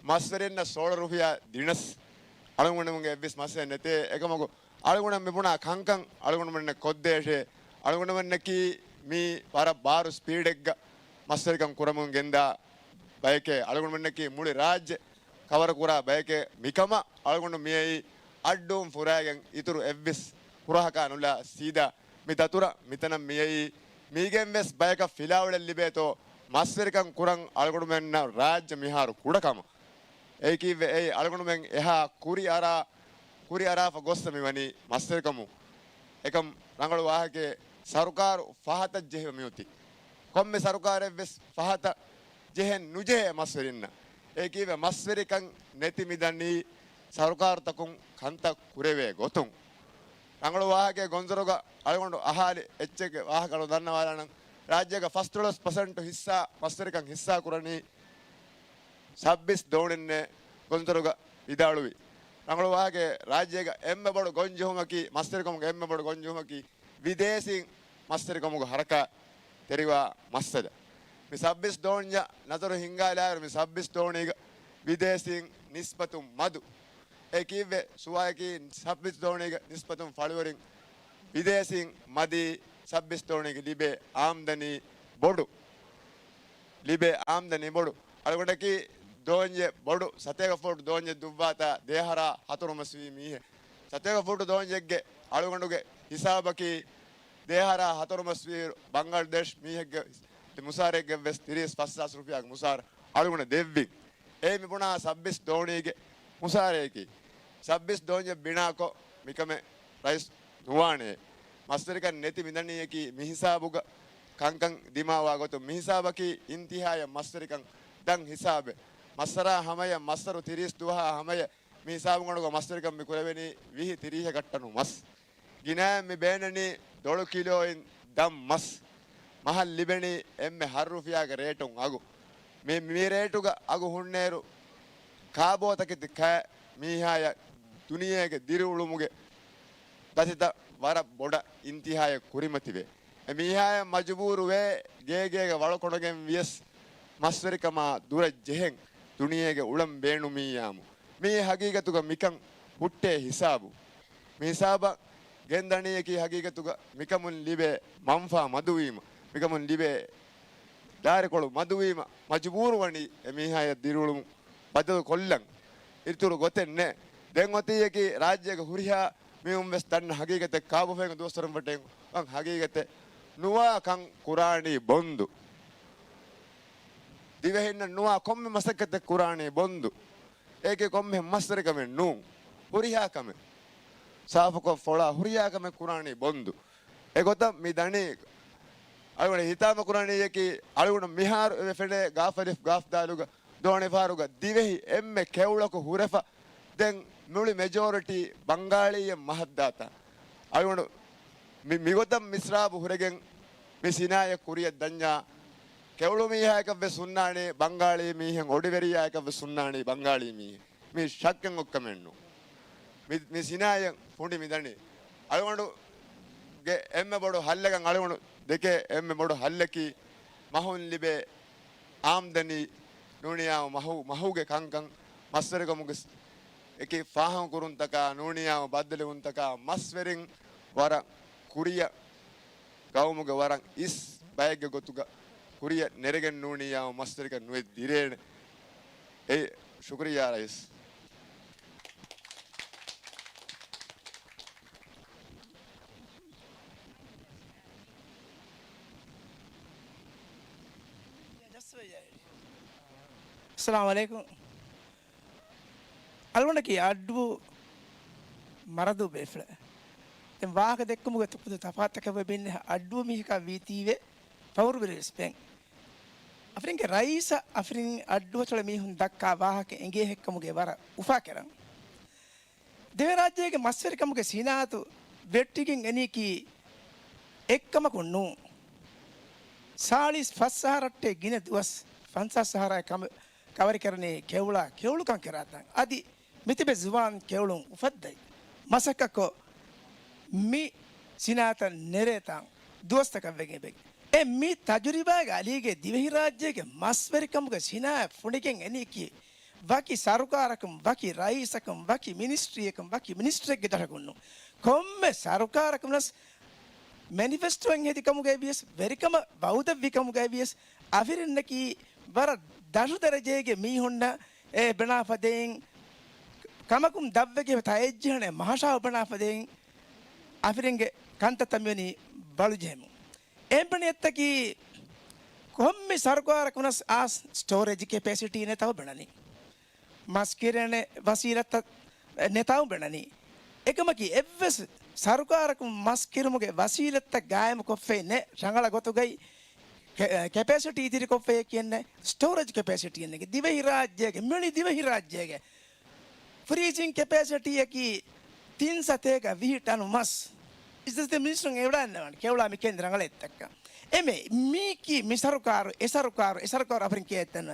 މަސްވެރިންނަށް ސޯޅަ ރުފިޔާ ދިނަސް އަޅުގަނޑުމެންގެ އެއްވެސް މައްސަލައެއް ނެތޭ. އެކަމަކު އަޅުގަނޑު މި ބުނާ ކަންކަން އަޅުގަނޑުމެންނަށް ކޮށްދޭށޭ. އަޅުގަނޑުމެންނަކީ މީ ވަރަށް ބާރު ސްޕީޑެއްގަ މަސްވެރިކަން ކުރަމުން ގެންދާ ބަޔެކޭ. އަޅުގަނޑުމެންނަކީ މުޅި ރާއްޖެ ކަވަރ ކުރާ ބަޔެކޭ. މިކަމަށް އަޅުގަނޑު މިއައީ އައްޑޫން ފުރާގެން އިތުރު އެއްވެސް ފުރަހަކާ ނުލާ ސީދާ މި ދަތުރަށް މިތަނަށް މިއައީ. މީގެން ވެސް ބަޔަކަށް ފިލާވަޅެއް ލިބޭތޯ، މަސްވެރިކަން ކުރަން އަޅުގަނޑުމެންނަށް ރާއްޖެ މިހާރު ކުޑަކަމަށް. އެއީ ކީއްވެ؟ އެއީ އަޅުގަނޑުމެން އެހާ ކުރި އަރާ، ކުރި އަރާފަ ގޮއްސަ މިވަނީ މަސްވެރިކަމުން. އެކަމް ރަނގަޅު ވާހަކައެއް، ސަރުކާރު ފަހަތަށް ޖެހިފަ މިއޮތީ. ކޮންމެ ސަރުކާރެއް ވެސް ފަހަތަށް ޖެހެން ނުޖެހޭ މަސްވެރިންނަށް. އެއީ ކީއްވެ؟ މަސްވެރިކަން ނެތި މިދަނީ ސަރުކާރުތަކުން ކަންތައް ކުރެވޭ ގޮތުން. ރަނގަޅު ވާހަކައެއް ގޮންޒަރުގަ އަޅުގަނޑު އަހާލި އެއްޗެއްގެ ވާހަކަ އަޅު ދަންނަވާލާނަން. ރާއްޖޭގަ ފަސްދޮޅަސް ޕަސެންޓު ހިއްސާ، މަސްވެރިކަން ހިއްސާ ކުރަނީ ސައްބީސް ދޯނިންނޭ ގޮންޒަރުގަ ވިދާޅުވި. ރަނގަޅު ވާހަކައެއް، ރާއްޖޭގަ އެންމެ ބޮޑު ގޮންޖެހުމަކީ، މަސްވެރިކަމުގެ އެންމެ ބޮޑު ގޮންޖެހުމަކީ، ވިދޭސީން މަސްވެރިކަމުގެ ހަރަކާތް ތެރިވާ މައްސަލަ. މި ސައްބީސް ދޯންޏަށް ނަޒަރު ހިންގާލާއިރު، މި ސައްބީސް ދޯނީގަ ވިދޭސީން ނިސްބަތުން މަދު. އެ ކީއްވެ؟ ސުވާލަކީ، ސައްބީސް ދޯނީގަ ނިސްބަތުން ފަޅުވެރިން ވިދޭސީން މަދީ، ސައްބީސް ދޯނީގެ ލިބޭ އާމްދަނީ ބޮޑު. ލިބޭ އާމްދަނީ ބޮޑު. އަޅުގަނޑަކީ ދޯންޏެއް، ބޮޑު ސަތޭކަ ފޫޓު ދޯންޏެއް ދުއްވާތާ ދެއަހަރާ ހަތަރު މަސްވީ މީހެއް. ސަތޭކަ ފޫޓު ދޯންޏެއްގެ އަޅުގަނޑުގެ ހިސާބަކީ، ދެއަހަރާ ހަތަރު މަސްވީ ބަންގްލަދޭޝް މީހެއްގެ މުސާރައެއްގެ ވެސް ތިރީސް ފަސް ހާސް ރުފިޔާގެ މުސާރަ އަޅުގަނޑަށް ދެއްވި. އެ މި ބުނާ ސައްބީސް ދޯނީގެ މުސާރައަކީ. ސައްބީސް ދޯންޏެއް ބިނާކޮށް، މިކަމެއް ރައީސް ނުވާނެ. މަސްވެރިކަން ނެތި މިދަނީއަކީ މިހިސާބުގަ ކަންކަން ދިމާވާ ގޮތުން. މިހިސާބަކީ އިންތިހާޔަށް މަސްވެރިކަން ދަން ހިސާބެއް. މައްސަރާ ހަމަޔަށް، މައްސަރު ތިރީސް ދުވަހާ ހަމަޔަށް މި ހިސާބުގަނޑުގަ މަސްވެރިކަން މި ކުރެވެނީ ވިހި ތިރީހަ ކައްޓަނު މަސް. ގިނައިން މި ބޭނަނީ ދޮޅު ކިލޯއިން ދަން މަސް. މަހަށް ލިބެނީ އެންމެ ހަ ރުފިޔާގެ ރޭޓުން އަގު. މި، މި ރޭޓުގަ އަގު ހުންނޭއިރު، ކާބޯތަކެތި ކައި މީހާޔަށް ދުނިޔޭގެ ދިރިއުޅުމުގެ ދަތިތައް ވަރަށް ބޮޑަށް އިންތިހާޔަށް ކުރިމަތިވޭ. އެ މީހާޔަށް މަޖުބޫރުވޭ ގޭގޭގަ ވަޅުކޮނުގެން ވިޔަސް، މަސްވެރިކަމާ ދުރަށް ޖެހެން ދުނިޔޭގެ އުޅަން ބޭނުމިއްޔާމު. މީ ހަގީގަތުގަ މިކަން ހުއްޓޭ ހިސާބު. މި ހިސާބަށް ގެންދަނީއަކީ ހަގީގަތުގަ މިކަމުން ލިބޭ މަންފާ މަދުވީމަ، މިކަމުން ލިބޭ ދާރިކޮޅު މަދުވީމަ، މަޖުބޫރުވަނީ އެ މީހާޔަށް ދިރިއުޅުމު ބަދަލު ކޮށްލަން. އިތުރު ގޮތެއް ނެތް. ދެން އޮތީއަކީ ރާއްޖޭގެ ހުރިހާ މީހުން ވެސް ދަންނަ ހަގީގަތެއް، ކާބޯފައިން ދުވަސްވަރުން ވެއްޓެން އަން ހަގީގަތެއް. ނުވާ ކަން ކުރާނީ ބޮންދު. ދިވެހިންނަށް ނުވާ ކޮންމެ މަސައްކަތެއް ކުރާނީ ބޮންދު. އޭގެ ކޮންމެ މަސްވެރިކަމެއް ނޫން. ހުރިހާ ކަމެއް. ސާފުކޮށް ފޮޅާ ހުރިހާ ކަމެއް ކުރާނީ ބޮންދު. އެގޮތަށް މި ދަނީ އަޅުގަނޑު ހިތާމަ ކުރާނީއަކީ، އަޅުގަނޑު މިހާރު އެ ފެނޭ ގާފަލިފް ގާފްދާލުގަ ދޯނިފަހަރުގަ ދިވެހި އެންމެ ކެއުޅަކު ހުރެފަ، ދެން މުޅި މެޖޯރިޓީ ބަންގާޅީއެއް މަހަށްދާތާ. އަޅުގަނޑު މި، މިގޮތަށް މިސްރާބު ހުރެގެން މި ސިނާއަތް ކުރިއަށް ދަންޏާ، ކެއުޅު މީހާޔަކަށް ވެސް ހުންނާނީ ބަންގާޅީ މީހެއް، އޮޑިވެރިޔާޔަކަށް ވެސް ހުންނާނީ ބަންގާޅީ މީހެއް. މީ ޝައްކެއް އޮތް ކަމެއް ނޫން. މި، މި ސިނާއަތް ފުނޑި މިދަނީ. އަޅުގަނޑުގެ އެންމެ ބޮޑު ހައްލަކަށް އަޅުގަނޑު ދެކޭ އެންމެ ބޮޑު ހައްލަކީ، މަހުން ލިބޭ އާމްދަނީ ނޫނިޔާ މަހު، މަހުގެ ކަންކަން، މަސްވެރިކަމުގެ އެކި ފާހަގަކުރުންތަކާ، ނޫނިޔާ ބައްދަލުވުންތަކާ، މަސްވެރިން ވަރަށް ކުރިއަށް، ގައުމުގެ ވަރަށް އިސް ބައެއްގެ ގޮތުގަ ކުރިއަށް ނެރެގެން ނޫނިޔާ މަސްވެރިކަން ނުވެ ދިރޭނެ. އެ، ޝުކުރިއްޔާ ރައީސް. އައްސަލާމު ޢަލައިކުމް. އަޅުގަނޑަކީ އައްޑޫ މަރަދޫ ބޭފުޅެއް. ދެން ވާހަކަ ދެއްކުމުގެ ތުކުދު ތަފާތަކަށް ވެ ބިންނެ އައްޑޫ މީހަކާ ވީތީވެ ފަހުރުވެރިވެސް ބެން. އަފިރިންގެ ރައީސަށް އަފިރިން އައްޑު އަތޮޅު މީހުން ދައްކާ ވާހަކަ އެނގޭ ހެއްކަމުގެ ވަރަށް އުފާކެރަން. ދިވެހިރާއްޖޭގެ މަސްވެރިކަމުގެ ސިނާއަތު ވެއްޓިގެން އެނީކީ އެއްކަމަކުން ނޫން. ސާޅީސް ފަސް އަހަރަށްޓެ ގިނަ ދުވަސް ފަންސާސް އަހަރާއި ކަމަ-، ކަވަރިކެރަނީ ކެއުޅާ ކެއުޅުކަން ކެރާތަން. އަދި މިތިބެ ޒުވާން ކެއުޅުން އުފައްދައި މަސައްކަތްކޮށް މި ސިނާއަތަށް ނެރޭތާން ދުވަސްތަކަށް ވެގެން އެބަ. އެ މި ތަޖުރިބާގެ އަލީގެ ދިވެހިރާއްޖޭގެ މަސްވެރިކަމުގެ ސިނާއަތް ފުނޑިގެން އެނީކީ ވަކި ސަރުކާރަކުން، ވަކި ރައީސަކުން، ވަކި މިނިސްޓްރީއަކުން، ވަކި މިނިސްޓްރެއްގެ ދަށަކުން ނޫން. ކޮންމެ ސަރުކާރަކުން ވެސް މެނިފެސްޓޯއެއް ހެދި ކަމުގައި ވިޔަސް، ވެރިކަމަށް ވައުދެއްވި ކަމުގައި ވިޔަސް، އަފިރިންނަކީ ވަރަށް ދަށު ދަރަޖޭގެ މީހުންނަށް އެ ބެނާ ފަދައިން ކަމަކުން ދަށްވެގެ ތައެއްޖެހޭނެ މަހަށާ ބެނާ ފަދައިން އަފިރިންގެ ކަންތައްތައް މިވަނީ ބަޅުޖެހެމުން. އެހެން ބުނި އެއްތަކީ ކޮންމެ ސަރުކާރަކުން ވެސް އާ ސްޓޯރޭޖް ކެޕޭސިޓީ ނެތައް ބެނަނީ. މަސް ކިރޭނެ ވަސީލަތްތައް ނެތައް ބެނަނީ. އެކަމަކީ އެއްވެސް ސަރުކާރަކުން މަސް ކިރުމުގެ ވަސީލަތްތައް ގާއިމުކޮށްފައި ނެ ރަނގަޅަށް ގޮތުގައި ކެ-، ކެޕޭސިޓީ އިތިރިކޮށްފައި ކިޔެން ނެ، ސްޓޯރޭޖް ކެޕޭސިޓީ އެންނެގެ ދިވެހިރާއްޖޭގެ، މިވަނީ ދިވެހިރާއްޖޭގެ ފްރީޒިން ކެޕޭސިޓީއަކީ ތިން ސަތޭކަ ވިހި ޓަނު މަސް. އިއްޒަތްތެރި މިނިސްޓުން އެ ވަޑައިގަންނަވާނެ. ކެއުޅާ މި ކެންދި ރަނގަޅަށް އެއްތަކަށް. އެމެ މީކީ މި ސަރުކާރު، އެ ސަރުކާރު، އެ ސަރުކާރު އަފިރިން ކޭތަން.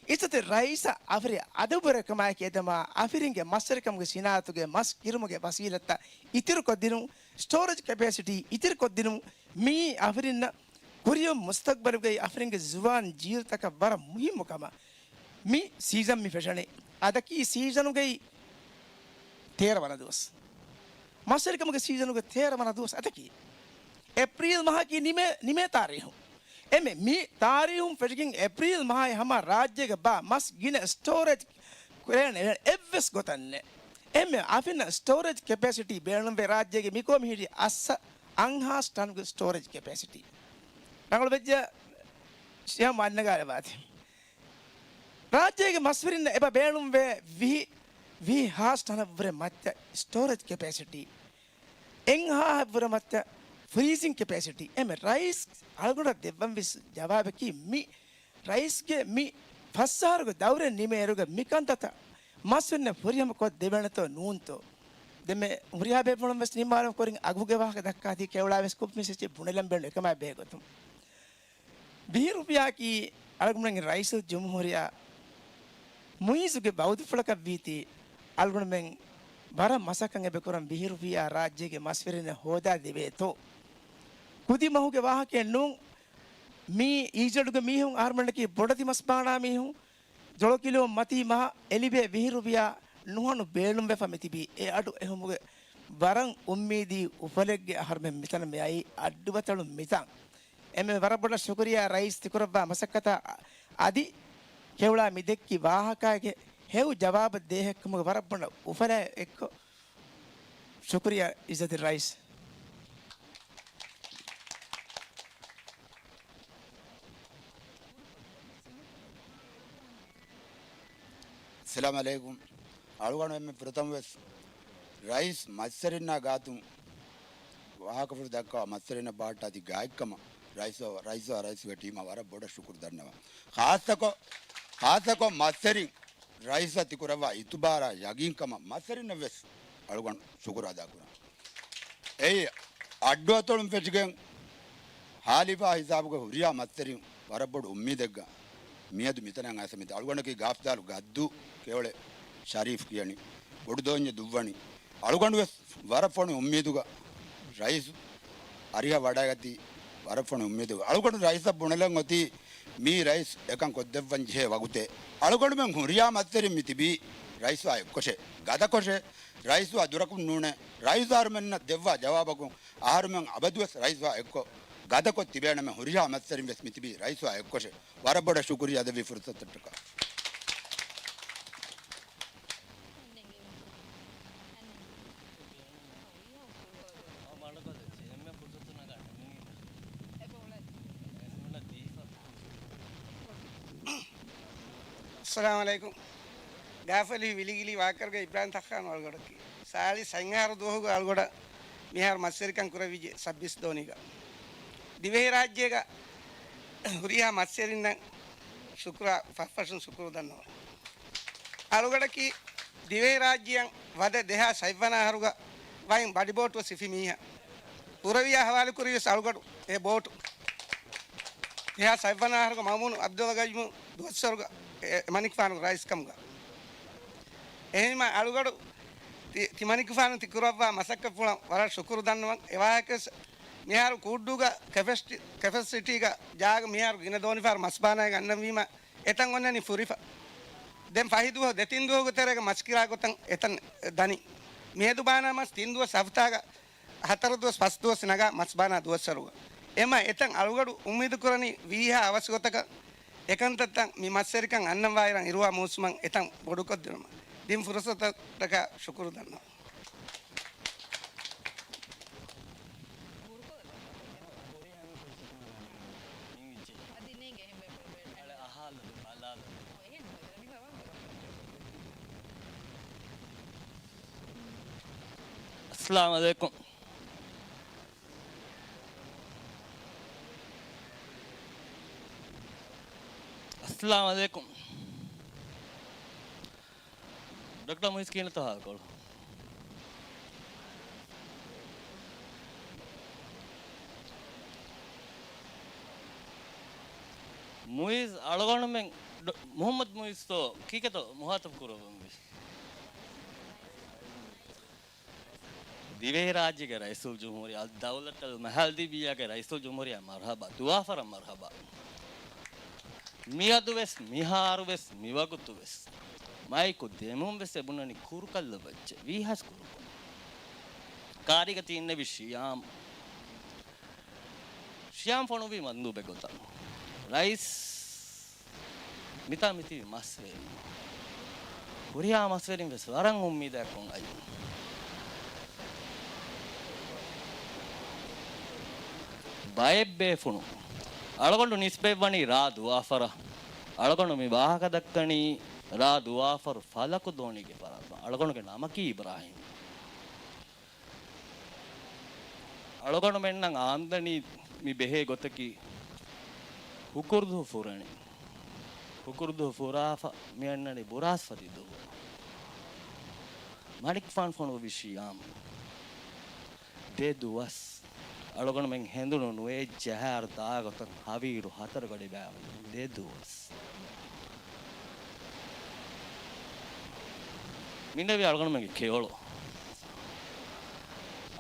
އިއްޒަތްތެރި ރައީސަށް އަފިރި އަދަބުވެރިކަމާއެކީ އެދަމާ އަފިރިންގެ މަސްވެރިކަމުގެ ސިނާއަތުގެ މަސް ކިރުމުގެ ވަސީލަތްތައް އިތުރުކޮށްދިނުން، ސްޓޯރޭޖް ކެޕޭސިޓީ އިތުރުކޮށްދިނުން، މިއީ އަފިރިންނަށް ކުރިއަށް މުސްތަގްބަލުގައި އަފިރިންގެ ޒުވާން ޖީލްތަކަށް ވަރަށް މުހިއްމު ކަމަށް މި ސީޒަން މި ފެށަނީ. އަދަކީ ސީޒަނުގައި ތޭރަ ވަނަ ދުވަސް. މަސްވެރިކަމުގެ ސީޒަނުގެ ތޭރަ ވަނަ ދުވަސް އަދަކީ އޭޕްރީލް މަހަކީ ނިމޭ، ނިމޭ ތާރީހު. އެމެ މި ތާރީހުން ފެށިގެން އޭޕްރީލް މަހާއި ހަމަ ރާއްޖޭގެ ބާ މަސް ގިނަ ސްޓޯރޭޖް ކުރޭނެ އެވެ-، އެއްވެސް ގޮތަށް ނެ. އެމެ އަފިންނަށް ސްޓޯރޭޖް ކެޕޭސިޓީ ބޭނުންވޭ ރާއްޖޭގެ މިކޮމި ހިރި އައްސަ އަންހާސް ޓަންގެ ސްޓޯރޭޖް ކެޕޭސިޓީ. ރަނގަޅު ވެއްޖެ ޝިޔާމް އަންނަގާރެ ވާތި. ރާއްޖޭގެ މަސްވެރިންނަށް އެބަ ބޭނުންވޭ ވިހި، ވިހި ހާސް ޓަނަށްވުރެ މައްޗަށް ސްޓޯރޭޖް ކެޕޭސިޓީ، އެއް ހާހަށްވުރެ މައްޗަށް ފްރީޒިން ކެޕޭސިޓީ. އެމެ ރައީސް އަޅުގަނޑަށް ދެއްވަން ވިސް ޖަވާބަކީ މި ރައީސްގެ މި ފަސް އަހަރުގެ ދައުރެއް ނިމޭއިރުގަ މި ކަންތައްތައް މަސްވެރިންނަށް ފުރިހަމަ ކޮށް ދެވޭނެތޯ ނޫންތޯ؟ ދެންމެ ހުރިހާ ބޭފުޅުން ވެސް ނިންމާލުމަށް ކުރިން އަގުގެ ވާހަކަ ދައްކާތީ ކެއުޅާ ވެސް ކުއް މިސެޖެއް ބުނެލަން ބޭނުން އެކަމާ ބެހޭ ގޮތުން. ވިހި ރުފިޔާއަކީ އަޅުގަނޑުމެންގެ ރައީސުލްޖުމްހޫރިއްޔާ މުއިއްޒުގެ ބައުދުފުޅަކަށް ވީތީ އަޅުގަނޑުމެން ވަރަށް މަސައްކަތް އެބަ ކުރަން ވިހި ރުފިޔާ ރާއްޖޭގެ މަސްވެރިންނަށް ހޯދާ ދެވޭތޯ؟ ކުދި މަހުގެ ވާހަކައެއް ނޫން. މީ އީޒަޑުގެ މީހުން އަހަރުމެންނަކީ ބޮޑެތި މަސް ބާނާ މީހުން. ޖޮޅުކިލުވަން މަތީ މަހަށް އެ ލިބޭ ވިހި ރުފިޔާ ނުހަނު ބޭނުންވެފަ މިތިބީ. އެ އަޑު އެހުމުގެ ވަރަށް އުއްމީދީ އުފަލެއްގެ އަހަރުމެން މިތަނަށް މިއައީ އައްޑު އަތޮޅުން މިތަން. އެމެ ވަރަށް ބޮޑަށް ޝުކުރިއްޔާ ރައީސް ތިކުރައްވާ މަސައްކަތަށް. އަދި ކެއުޅާ މި ދެއްކި ވާހަކާގެ ހެޔޮ ޖަވާބަށް ދޭހެއްކަމުގެ ވަރަށް ބޮޑަށް އުފަލާ އެއްކޮށް، ޝުކުރިއްޔާ އިއްޒަތްތެރި ރައީސް. އައްސަލާމު ޢަލައިކުމް. އަޅުގަނޑު އެންމެ ފުރަތަމަ ވެސް ރައީސް މަސްވެރިންނާ ގާތުން ވާހަކަފުޅު ދައްކާ މަސްވެރިންނަށް ބަހައްޓާ ތި ގާތްކަމަށް ރައީސް، ރައީސް، ރައީސްގެ ޓީމަށް ވަރަށް ބޮޑަށް ޝުކުރު ދަންނަވަން. ޚާއްޞަކޮށް، ޚާއްޞަކޮށް މަސްވެރިން ރައީސަށް ތިކުރައްވާ އިތުބާރާ ޔަގީންކަމަށް މަސްވެރިންނަށް ވެސް އަޅުގަނޑު ޝުކުރު އަދާކުރަން. އެއީ، އައްޑު އަތޮޅުން ފެށިގެން ހާލިފާ ހިސާބުގަ ހުރިހާ މަސްވެރިން ވަރަށް ބޮޑު އުއްމީދެއްގަ މިއަދު މިތަނަށް އައިސް މިތި އަޅުގަނޑަކީ ގާފްދާލު ގައްދޫ ކެޔޮޅެ ޝަރީފް ކިޔަނީ. ބޮޑުދޯންޏެއް ދުއްވަނީ. އަޅުގަނޑު ވެސް ވަރަށް ފޮނި އުއްމީދުގަ ރައީސް އަރިހަށް ވަޑައިގަތީ ވަރަށް ފޮނި އުއްމީދު. އަޅުގަނޑު ރައީސަށް ބުނެލަން އޮތީ މީ ރައީސް އެކަން ކޮށްދެއްވަން ޖެހޭ ވަގުތެއް. އަޅުގަނޑުމެން ހުރިހާ މަސްވެރިން މި ތިބީ ރައީސްއާ އެއްކޮށެ، ގަދަކޮށެ، ރައީސްއާ ދުރަކުން ނޫނޭ، ރައީސް އަހަރުމެންނަށް ދެއްވާ ޖަވާބަކުން އަހަރުމެން އަބަދުވެސް ރައީސްއާ އެއްކޮށް ގަދަކޮށް ތިބޭނަމޭ ހުރިހާ މަސްވެރިން ވެސް މި ތިބީ ރައީސްއާ އެއްކޮށެ. ވަރަށް ބޮޑަށް ޝުކުރިއްޔާ ދެއްވި ފުރުސަތަށްޓަކާ. އައްސަލާމު ޢަލައިކުމް. ގާފަލި ވިލިގިލި ވާކަރުގެ އިބްރާހިމް ތައްހާނު އަޅުގަޑަކީ. ސާޅީސް ހަތް އަހަރު ދުވަހުގަ އަޅުގަޑަށް މިހާރު މަސްވެރިކަން ކުރެވިއްޖެ ސައްބީސް ދޯނިގަ. ދިވެހިރާއްޖޭގަ ހުރިހާ މަސްވެރިންނަށް ޝުކުރާ، ފަށްފަށުން ޝުކުރު ދަންނަވަން. އަޅުގަޑަކީ ދިވެހިރާއްޖެއަށް ވަދެ ދެހާސް ހަތްވަނަ އަހަރުގަ ވައިން ބަޑިބޯޓުވެސް ހިފި މީހާ. ކުރެވިޔާ ހަވާލުކުރީވެސް އަޅުގަޑު އެ ބޯޓު. ދެހާސް ހަތްވަނަ އަހަރުގަ މައުމޫނު އަބްދުﷲ ގައިމު ދުވަސްވަރުގަ އެ މަނިކުފާނުގެ ރައީސްކަމުގަ. އެހެންވީމަ އަޅުގަޑު ތި، ތި މަނިކުފާނު ތި ކުރައްވާ މަސައްކަތްޕުޅަށް ވަރަށް ޝުކުރު ދަންނަވަން. އެ ވާހަކަވެސް މިހާރު ކޫއްޑޫގަ ކެޕެސިޓީ، ކެޕެސިޓީގަ ޖާގަ މިހާރު ގިނަ ދޯނިފަހަރު މަސްބާނާއިގެން އަންނަންވީމަ، އެތަން އޮންނަނީ ފުރިފަ. ދެން ފަހި ދުވަހު ދެތިން ދުވަހުގެ ތެރޭގަ މަސް ކިރާ ގޮތަށް އެތަން ދަނީ. މިއަދު ބާނާ މަސް ތިން ދުވަސް ހަފްތާގަ ހަތަރު ދުވަސް ފަސް ދުވަސް ނަގާ މަސްބާނާ ދުވަސްވަރުގަ. އެމަ އެތަން އަޅުގަޑު އުއްމީދު ކުރަނީ ވީހާ އަވަސް ގޮތަކަށް އެކަންތައްތައް މި މަސްވެރިކަން އަންނަންވާއިރަށް އިރުވާ މޫސުމަށް އެތަން ބޮޑުކޮށްދިނުމަށް ދިން ފުރުސަތަކަށް ޝުކުރު ދަންނަވަން. އައްސަލާމު ޢަލައިކުމް. އައްސަލާމު ޢަލައިކުމް. ޑޮކްޓަރ މުއިޒް ކިހިނެއްތޯ ހާލުކޮޅު؟ މުއިޒް އަޅުގަނޑުމެން، ޑޮ-، މުޙައްމަދު މުއިޒްތޯ ކީކޭތޯ މުޚާޠަބު ކުރައްވަންވީ؟ ދިވެހިރާއްޖޭގެ ރައީސުލްޖުމްހޫރިއްޔާ، އަލްދައުލަތުލް މަހަލްދީބިއްޔާގެ ރައީސުލްޖުމްހޫރިއްޔާ މަރުޙަބާ، ދުވާފަރަށް މަރުޙަބާ. މިއަދުވެސް، މިހާރުވެސް، މިވަގުތުވެސް މައިކު ދެމުންވެސް އެބުނަނީ ކުރުކަށްލަ ބައްޗެއް، ވީހާސް ކުރުކޮށް. ކާރީގަ ތި އިންނެވި ޝިޔާމް. ޝިޔާމް ފޮނުއްވީ މަންދޫބެއް ގޮތަށް. ރައީސް މިތާ މިތިބި މަސްވެރިން، ހުރިހާ މަސްވެރިން ވެސް ވަރަށް އުއްމީދާއެއްކޮށް އައީ. ބައެއް ބޭފުޅުން އަޅުގަނޑު ނިސްބަތްވަނީ ރާ ދުވާފަރަށް. އަޅުގަނޑު މި ވާހަކަ ދައްކަނީ ރާ ދުވާފަރު ފަލަކު ދޯނީގެ ފަރާތުން. އަޅުގަނޑުގެ ނަމަކީ އިބްރާހީމް. އަޅުގަނޑުމެންނަށް އާމްދަނީ މި ބެހޭ ގޮތަކީ ހުކުރުދުވަހު ފުރަނީ. ހުކުރުދުވަހު ފުރާފަ މި އަންނަނީ ބުރާސްފަތި ދުވަހު. މަނިކުފާނު ފޮނުއްވި ޝިޔާމް ދެ ދުވަސް. އަޅުގަނޑުމެން ހެނދުނު ނުވައެއް ޖަހާއިރު ދާ ގޮތަށް ހަވީރު ހަތަރު ގަޑި ބައިވަނީ ދެ ދުވަސް. މިނެވި އަޅުގަނޑުމެންގެ ކެޔޮޅު.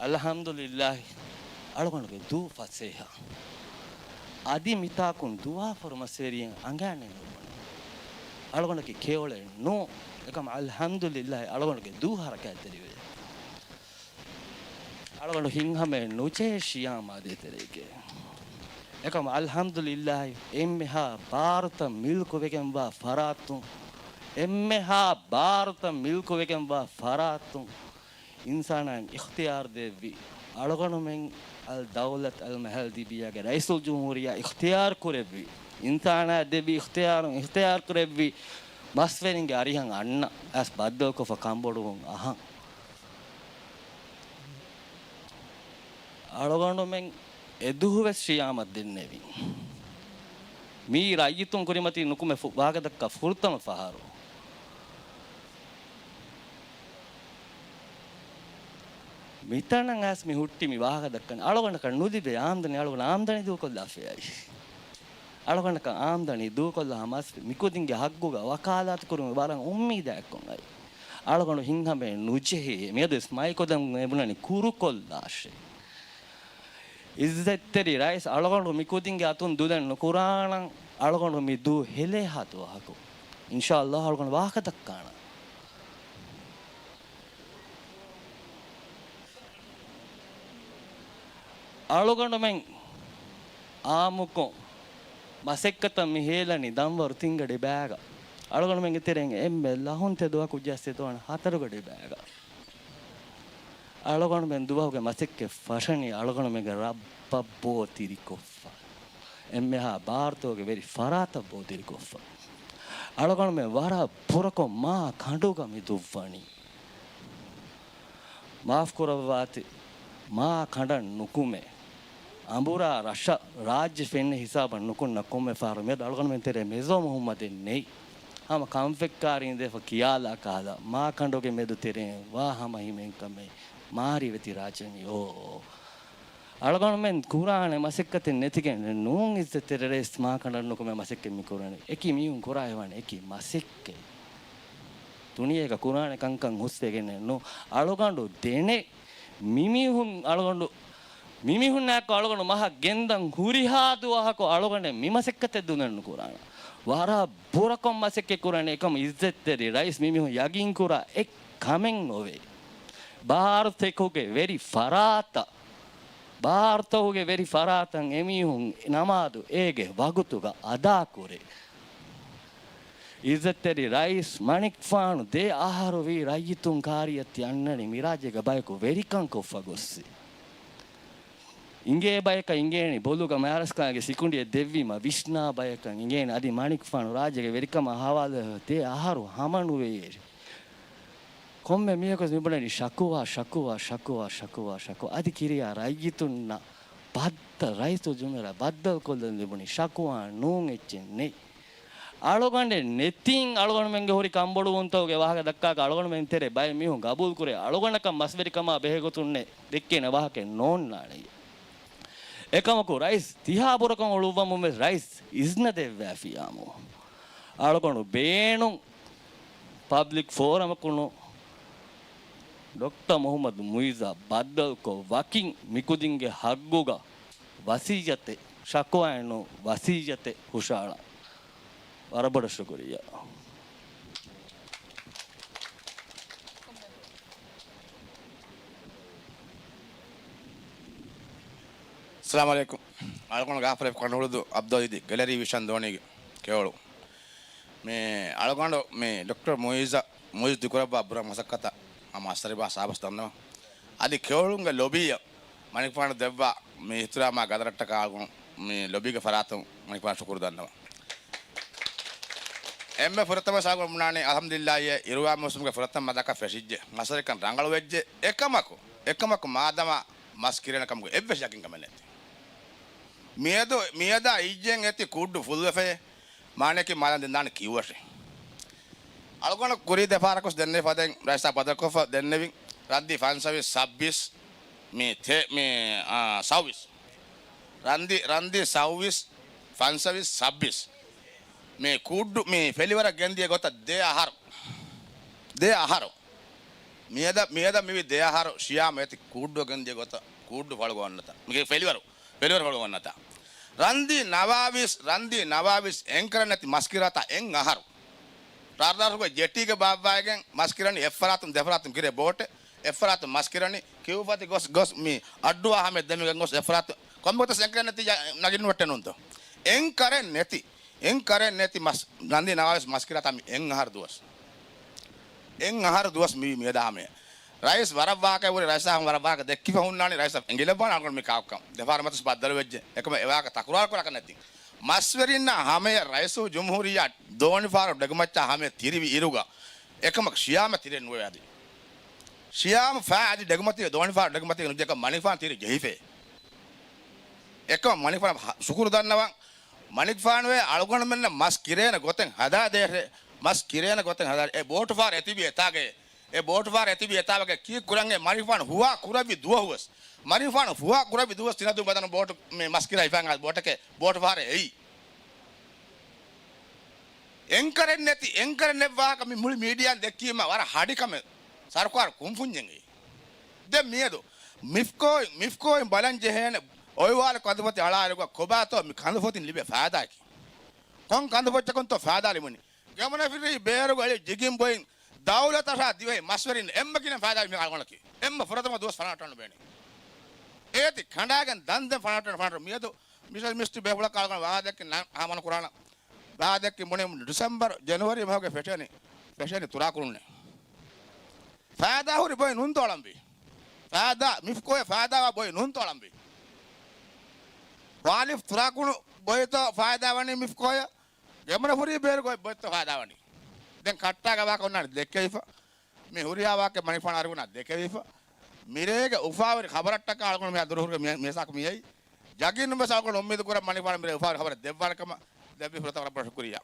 އަލްޙަމްދުލިއްލާހި، އަޅުގަނޑުގެ ދޫ ފަސޭހަ. އަދި މިތާކުން ދުވާފަރު މަސްވެރިއެއް އަނގާނެ ނުބުނެ. އަޅުގަނޑަކީ ކެޔޮޅެއް ނޫ. އެކަމަ އަލްޙަމްދުލިއްލާހި، އަޅުގަނޑުގެ ދޫ ހަރަކާތްތެރިވެ. އަޅުގަނޑު ހިތްހަމައެއް ނުޖެހޭ ޝިޔާމާ ދޭތެރޭގެ. އެކަމަ އަލްޙަމްދުލިއްލާހި، އެންމެހާ ބާރުތައް މިލްކުވެގެންވާ ފަރާތުން، އެންމެހާ ބާރުތައް މިލްކުވެގެންވާ ފަރާތުން އިންސާނާއިން އިޚްތިޔާރު ދެއްވި، އަޅުގަނޑުމެން އަލްދައުލަތު އަލްމަހަލްދީބިއްޔާގެ ރައީސުލްޖުމްހޫރިއްޔާ އިޚްތިޔާރު ކުރެއްވި، އިންސާނާއަށް ދެއްވި އިޚްތިޔާރުން އިޚްތިޔާރު ކުރެއްވި، މަސްވެރިންގެ އަރިހަށް އަންނަ އައިސް ބައްދަލުކޮށްފަ ކަންބޮޑުވުން އަހަން. އަޅުގަނޑުމެން އެދުވަހުވެސް ޝިޔާމަށް ދެންނެވިން. މީ ރައްޔިތުން ކުރިމަތީ ނުކުމެ ފު-، ވާހަކަދައްކާ ފުރަތަމަ ފަހަރު. މިތަނަށް އައިސް މި ހުއްޓި މި ވާހަކަ ދައްކަނީ. އަޅުގަނޑަކަށް ނުލިބޭ އާމްދަނީ، އަޅުގަނޑު އާމްދަނީ ދޫކޮށްލާފައި. އަޅުގަނޑަކަށް އާމްދަނީ ދޫކޮށްލާ މަސް މިކުދިންގެ ހައްގުގަ ވަކާލާތު ކުރުމަށް ވަރަށް އުއްމީދާއެއްކޮށް އައި. އަޅުގަނޑު ހިތްހަމައެއް ނުޖެހޭ. މިއަދުވެސް މައިކު ދެމުން އެބުނަނީ ކުރުކޮށްލާށޭ. އިއްޒަތްތެރި ރައީސް އަޅުގަނޑު މިކުދިންގެ އަތުން ދުލެއް ނުކުރާނަން، އަޅުގަނޑު މި ދޫ ހެލޭ ހާ ދުވަހަކު. އިންޝާﷲ އަޅުގަނޑު ވާހަކަ ދައްކާނަން. އަޅުގަނޑުމެން އާއްމުކޮށް މަސައްކަތަށް މި ހޭލަނީ ދަންވަރު ތިން ގަޑި ބައިގަ. އަޅުގަނޑުމެންގެ ތެރެއިން އެންމެ ލަހުން ތެދުވަކު ޖައްސި ދޯން ހަތަރު ގަޑި ބައިގަ. އަޅުގަނޑުމެން ދުވަހުގެ މަސައްކަތް ފަށަނީ އަޅުގަނޑުމެންގެ ރައްބަށް ބޯ ތިރިކޮށްފަ. އެންމެހާ ބާރުތަކުގެ ވެރި ފަރާތަށް ބޯ ތިރިކޮށްފަ. އަޅުގަނޑުމެން ވަރަށް ބުރަކޮށް މާ ކަނޑުގަ މި ދުއްވަނީ. މާފް ކުރައްވާތި، މާ ކަނޑަށް ނުކުމެ. އަނބުރާ ރަށަށް ރާއްޖެ ފެންނަ ހިސާބަށް ނުކުންނަ ކޮންމެ ފަހަރު މިއަދު އަޅުގަނޑުމެން ތެރޭ މެޒޯ މުހައްމަދެއް ނެތް. ހަމަ ކަންފަތްކާރީން ދެފަ ކިޔާލާ ކާލާ މާ ކަނޑުގެ މެދު ތެރެއިން ވާ ހަމަ ހިމެންކަމެއް މާ ރިވެތި ރާއްޖެ މި އޯ. އަޅުގަނޑުމެން ކުރާނެ މަސައްކަތެއް ނެތިގެން ނޫން އިއްޒަތްތެރި ރައީސް މާކަނޑަށް ނުކުމެ މަސައްކަތް މި ކުރަނީ. އެކި މީހުން ކުރާހެވާނެ އެކި މަސައްކަތް. ދުނިޔޭގަ ކުރާނެ ކަންކަން ހުސްވެގެން ނޫ. އަޅުގަނޑު ދެނެ މިމީހުން އަޅުގަނޑު މިމީހުންނާއެކު އަޅުގަނޑު މަހަށް ގެންދަން ހުރިހާ ދުވަހަކު އަޅުގަނޑެއް މި މަސައްކަތެއް ދުނެއް ނުކުރާނަ. ވަރަށް ބުރަކޮށް މަސައްކަތް ކުރަނީ އެކަމަ އިއްޒަތްތެރި ރައީސް މިމީހުން ޔަގީން ކުރާ އެއް ކަމެއް ނުވޭ. ބާރުތަކުގެ ވެރި ފަރާތަށް، ބާރުތަކުގެ ވެރި ފަރާތަށް އެމީހުން ނަމާދު އޭގެ ވަގުތުގަ އަދާކުރޭ. އިއްޒަތްތެރި ރައީސް މަނިކުފާނު ދެ އަހަރު ވީ ރައްޔިތުން ކާރިޔަތި އަންނަނީ މިރާއްޖޭގަ ބަޔަކު ވެރިކަން ކޮށްފަ ގޮއްސި. އިނގޭ ބަޔަކަށް އިނގޭނީ ބޮލުގަ މާރަސްކާގެ ސިކުނޑިއެއް ދެއްވީމަ ވިސްނާ ބަޔަކަށް އިނގޭނީ އަދި މަނިކުފާނު ރާއްޖޭގެ ވެރިކަމާ ހަވާލު ދެ އަހަރު ހަމަނުވޭ. ކޮންމެ މީހަކު މިބުނަނީ ޝަކުވާ، ޝަކުވާ، ޝަކުވާ، ޝަކުވާ، ޝަކުވާ. އަދި ކިރިޔާ ރައްޔިތުންނަށް ބައްދަ ރައީސުލްޖުމްހޫރިއްޔާ ބައްދަލުކޮށްލަން ލިބުނީ ޝަކުވާ ނޫން އެއްޗެއް ނެތް. އަޅުގަނޑެއް ނެތިން އަޅުގަނޑުމެންގެ ހުރި ކަންބޮޑުވުންތަކުގެ ވާހަކަ ދައްކާކަށް އަޅުގަނޑުމެން ތެރޭ ބައެއް މީހުން ގަބޫލުކުރޭ އަޅުގަނޑަކަށް މަސްވެރިކަމާ ބެހޭގޮތުންނެއް ދެއްކޭނެ ވާހަކައެއް ނޯންނާނެ. އެކަމަކު ރައީސް ތިހާ ބުރަކޮށް އުޅުއްވަމުން ވެސް ރައީސް އިޒްނަ ދެއްވާފިއްޔާމު. އަޅުގަނޑު ބޭނުން ޕަބްލިކް ފޯރަމަކުނު ޑޮކްޓަރ މުހައްމަދު މުއިއްޒާ ބައްދަލުކޮށް ވަކިން މިކުދިންގެ ހައްގުގަ ވަސިއްޔަތެއް، ޝަކުވާއެއް ނޫން، ވަސިއްޔަތެއް ހުށަހަޅާ. ވަރަށް ބޮޑަށް ޝުކުރިއްޔާ. އައްސަލާމު ޢަލައިކުމް. އަޅުގަނޑު ގާފަރެއް ކަނޑުހުޅުދޫ ޢަބްދުލް ވަހީދު ގެލަރީ ވިޝަން ދޯނީގެ ކެޔޮޅު. މި އަޅުގަނޑު މި ޑޮކްޓަރ މުއިއްޒަށް، މުއިއްޒު ދިކުރައްވާ ބުރަ މަސައްކަތަށް ހަމަ އައްސަރިބާ ސާބަސް ދަންނަވަން. އަދި ކެޔޮޅުންގެ ލޮބީއަށް މަނިކުފާނު ދެއްވާ މި އިޙްތިރާމާ ގަދަރަށްޓަކާ އަޅުގަނޑު މި ލޮބީގެ ފަރާތުން މަނިކުފާނަށް ޝުކުރު ދަންނަވަން. އެންމެ ފުރަތަމަ ސާގުން ބުނާނީ އަލްޙަމްދުލިއްލާހި، އިރުވާ މޫސުމުގެ ފުރަތަމަ މަދަކަށް ފެށިއްޖެ. މަސްވެރިކަން ރަނގަޅުވެއްޖެ. އެކަމަކު، އެކަމަކު މާދަމާ މަސް ކިރޭނެ ކަމުގެ އެއްވެސް ޔަގީންކަމެއް ނެތި. މިއަދު، މިއަދާ އިއްޔެން އެތި ކުއްޑު ފުލްވެފައޭ. މާނައަކީ މާލަން ދެން ދާނެ ކިއުވަށެ. އަޅުގަނޑު ކުރީ ދެފަހަރަކުސް ދެންނެވި ފަދައިން ރައީސާ ބަދަލުކޮށްފަ ދެންނެވިން ރަންދީ ފަންސަވީސް ސައްބީސް މި ތެ-، މި، އާ، ސައުވީސް. ރަންދީ، ރަންދީ ސައުވީސް، ފަންސަވީސް، ސައްބީސް. މި ކުއްޑު، މި ފެލިވަރަށް ގެންދިޔަ ގޮތަށް ދެ އަހަރު. ދެ އަހަރު. މިއަދަ، މިއަދަ މިވީ ދެ އަހަރު ޝިޔާމް އެތި ކުއްޑު ގެންދިޔަ ގޮތަށް ކުއްޑު ފަޅުގަ އޮންނަތާ. މިގެ ފެލިވަރު، ފެލިވަރު ފަޅުގަ އޮންނަތާ. ރަންދީ ނަވާވީސް، ރަންދީ ނަވާވީސް އެންކަރެއް ނެތި މަސްކިރާތާ އެއް އަހަރު. ރާރދާރުގެ ޖެޓީގެ ބާއްވާގެން މަސްކިރަނީ އެއްފަރާތުން ދެފަރާތުން ކިރޭ ބޯޓެއް، އެއްފަރާތުން މަސްކިރަނީ ކިއުފަތި ގޮސް، ގޮސް މި އައްޑުވާ ހަމެ ދެމިގެން ގޮސް އެއްފަރާތު ކޮންމެ ގޮތަސް އެންކަރެއް ނެތި ނަގިން ނުވެއްޓެނުންތޯ. އެންކަރެއް ނެތި، އެންކަރެއް ނެތި މަސް، ރަންދީ ނަވާވީސް މަސްކިރާތާ މި އެއް އަހަރު ދުވަސް. އެއް އަހަރު ދުވަސް މިވީ މިއަދާ ހަމަޔަށް. ރައީސް ވަރަށް ވާހަކަ ވުރެ، ރައީސާ ހަމަ ވަރަށް ވާހަކަ ދެއްކިފަ ހުންނާނީ، ރައީސަށް އެނގިލައްވާނެ އަޅުގަނޑު މި ކާކުކަން. ދެފަހަރު މަތަސް ބައްދަލުވެއްޖެ. އެކަމަ އެވާހަކަ ތަކުރާރު ކުރާކަށް ނެތި. މަސްވެރިންނާ ހަމަޔަށް ރައީސުލްޖުމްހޫރިއްޔާ ދޯނިފަހަރު ޑެގުމައްޗާ ހަމަޔަށް ތިރިވި އިރުގަ އެކަމަކު ޝިޔާމަށް ތިރެއް ނުވެވޭ އަދި. ޝިޔާމް ފާ އަދި ޑެގުމަތީގެ ދޯނިފަހަރު ޑެގުމަތީގެ ނުޖެކަ މަނިކުފާނު ތިރި ޖެހިފޭ. އެކަމަ މަނިކުފާނަށް ޝުކުރު ދަންނަވަން. މަނިކުފާނުވެ އަޅުގަނޑުމެންނަށް މަސް ކިރޭނެ ގޮތެއް ހަދާދޭށޭ، މަސް ކިރޭނެ ގޮތެއް ހަދާ، އެ ބޯޓުފަހަރު އެތިބި އެތާގައޭ، އެ ބޯޓުފަހަރު އެތިބި އެތާވެގެ ކީއްކުރަން އެ މަނިކުފާނު ހުވާ ކުރެއްވި ދުވަހުވެސް، މަނިކުފާނު ހުވާ ކުރެއްވި ދުވަސް ތިނަދޫ ބަދަނު ބޯޓު މި މަސް ކިރާ ހިފާން ބޯޓެކޭ ބޯޓުފަހަރެއް އެއީ. އެންކަރެއް ނެތި، އެންކަރެއް ނެތް ވާހަކަ މި މުޅި މީޑިއާން ދެއްކީމަ ވަރަށް ހަޑިކަމެއް ސަރުކާރު ކުންފުންޏެއް އެއީ. ދެން މިއަދު މިފްކޯއިން، މިފްކޯއިން ބަލަން ޖެހޭނެ އޮއިވާލު ކަނދުފޮތި އަޅާއިރުގަ ކޮބާތޯ މި ކަނދުފޮތިން ލިބޭ ފާއިދާއަކީ؟ ކޮން ކަނދުފޮތްތަކުންތޯ ފާއިދާ ލިބުނީ؟ ގަމުނަފިރިހި ބޭރުގަ އެޅި ޖިގިން ބޮއިން ދައުލަތަށާ ދިވެހި މަސްވެރިން އެއްމަ ގިނަ ފާއިދާ މި އަޅުގަނޑަކީ. އެއްމަ ފުރަތަމަ ދުވަސް ފަނަރަ ނުބޭނީ. އޭތި ކަނޑާގެން ދަންދެން ފަނަރަ ފަނަރަ މިއަދު މިސަލް މިސްޓި ބޭފުޅަކަށް އަޅުގަނޑު ވާހަކަ ދެއްކި ނަ-، ހާމަނު ކުރާނަ. ވާހަކަ ދެއްކި ބުނި ޑިސެމްބަރު، ޖެނުއަރީ މަހުގެ ފެށޭނީ، ފެށޭނީ ތުރާކުޅުންނޭ. ފައިދާ ހުރި ބޮއި ނޫންތޯ އަޅަނބި. ފައިދާ، މިފްކޯއަށް ފައިދާވާ ބޮއި ނޫންތޯ އަޅަނބި. ވާލިފް ތުރާކުޅު ބޮއިތޯ ފައިދާ ވަނީ މިފްކޯއަށް. ގެމުނަ ހުރީ ބޭރު ގޮތް ބޮއްތަ ފާދާވަނީ. ދެން ކައްޓާގެ ވާހަކަ އޮންނާނެ ދެއްކެވިފަ. މި ހުރިހާ ވާހަކަ މަނިފާނު އަރިހުންނާ ދެކެވިފަ. މިރޭގެ އުފާވެރި ޚަބަރަށްޓަކާ އަޅުގަނޑު މިހާ ދުރުހުރުގެ މި-، މީސާކު މިއައީ. ޔަގީނުން ވެސް އަޅުގަނޑު އުއްމީދު ކުރަން މަނިފާނު މިރޭ އުފާވެރި ޚަބަރެއް ދެއްވާނެ ކަމަށް. ދެއްވި ފުރަތަމަ ވަރަށް ބޮޑަށް ޝުކުރިއްޔާ.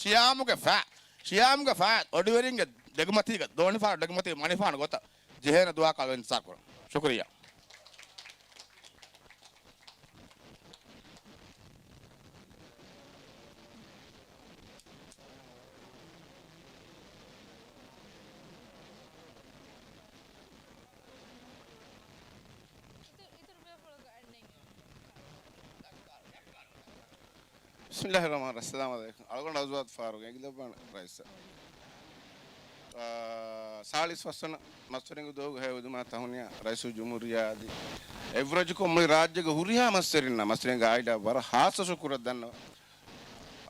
ޝިޔާމުގެ ފާ، ޝިޔާމުގެ ފާ އޮޑިވެރިންގެ ދެގުމަތީގަ، ދޯނިފާރު ދެގުމަތީ މަނިފާނު ގޮތަށް ޖެހޭނެ ދުވަހަކަށް އިންތިޒާރު ކުރަން. ޝުކުރިއްޔާ. ބިސްމިއްލާހި ރަޙްމާނި ރަޙީމް. އައްސަލާމު ޢަލައިކުމް. އަޅުގަނޑު އަޒުވާދު ފާރޫޤް އެނގިލައްވާނެ ރައީސަށް. އާ، ސާޅީސް ފަސްވަނަ މަސްވެރިންގެ ދުވަހުގެ ހެޔޮ އުދުމާ ތަހުނިޔާ ރައީސުލްޖުމްހޫރިއްޔާ އަދި އެއްވެރިކޮށް މުޅި ރާއްޖޭގެ ހުރިހާ މަސްވެރިންނަށް މަސްވެރިންގެ ޢާއިލާ ވަރަށް ޚާއްޞަ ޝުކުރެއް ދަންނަވަން.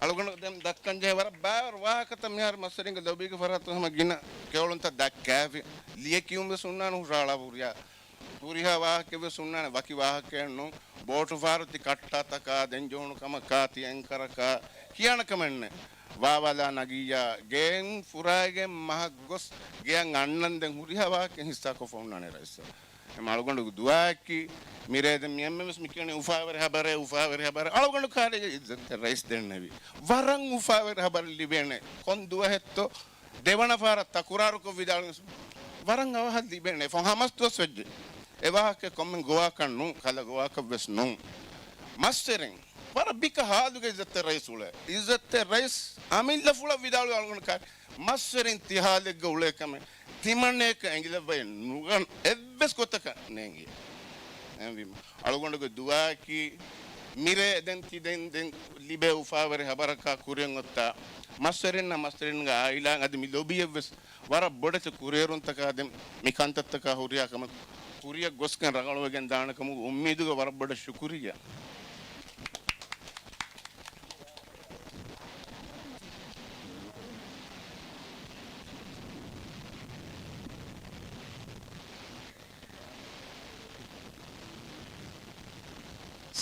އަޅުގަނޑު ދެން ދައްކަން ޖެހޭ ވަރަށް ބައިވަރު ވާހަކަތައް މިހާރު މަސްވެރިންގެ ލޮބީގެ ފަރާތުން ހަމަ ގިނަ ކެޔޮޅުންތައް ދައްކާފި. ލިޔެކިޔުން ވެސް ހުންނާނެ ހުށަހަޅާ ހުރިހާ، ހުރިހާ ވާހަކައެއް ވެސް ހުންނާނެ ވަކި ވާހަކައެއް ނޫން. ބޯޓު ފާރު ތި ކައްޓާތަކާ، ދެން ޖެހުނު ކަމަކާ، ތި އެންކަރަކާ ކިޔާނެ ކަމެއް ނެތް. ވާވާލާ ނަގިއްޔާ، ގެއިން ފުރާގެން މަހަށް ގޮސް ގެއަށް އަންނަން ދެން ހުރިހާ ވާހަކައެއް ހިއްސާކޮށްފަ ހުންނާނެ ރައީސް. އެމަ އަޅުގަނޑުގެ ދުޢާއަކީ، މިރޭ ދެން މި އެންމެންވެސް މި ކިޔަނީ އުފާވެރި ހަބަރޭ، އުފާވެރި ހަބަރޭ. އަޅުގަނޑު ކާރިގެ އިއްޒަތްތެރި ރައީސް ދެންނެވި. ވަރަށް އުފާވެރި ހަބަރެއް ލިބޭނެ. ކޮން ދުވަހެއްތޯ ދެވަނަ ފަހަރަށް ތަކުރާރުކޮށް ވިދާޅުވި ވަރަށް އަވަހަށް ލިބޭނެ. ފަހަ ހަމަސް ދުވަސް ވެއްޖެ. އެ ވާހަކަ ކޮންމެ ގޮވާކަށް ނޫން، ކަލަ ގޮވާކަށް ވެސް ނޫން. މަސްވެރިން ވަރަށް ބިކަ ހާލުގެ އިއްޒަތްތެރި ރައީސް އުޅޭ. އިއްޒަތްތެރި ރައީސް އަމިއްލަފުޅަށް ވިދާޅުވި އަޅުގަނޑު ކާރި. މަސްވެރިން ތި ހާލެއްގަ އުޅޭ ކަމެއް ތިމަންނަޔަކަށް އެނގިލައްވައެއް ނުގަން އެއްވެސް ގޮތަކަށް ނޭނގި. އެހެންވީމަ، އަޅުގަނޑުގެ ދުޢާއަކީ، މިރޭ ދެން ތި ދެން، ދެން ލިބޭ އުފާވެރި ހަބަރަކާ ކުރިއަށް އޮތާ މަސްވެރިންނަށް، މަސްވެރިންގެ ޢާއިލާއަށް އަދި މި ލޮބީއަށްވެސް ވަރަށް ބޮޑެތި ކުރިއެރުންތަކާ ދެން މި ކަންތައްތަކާ ހުރިހާ ކަމަށް ކުރިއަށް ގޮސްގެން ރަނގަޅުވެގެން ދާނެ ކަމުގެ އުއްމީދުގަ ވަރަށް ބޮޑަށް ޝުކުރިއްޔާ.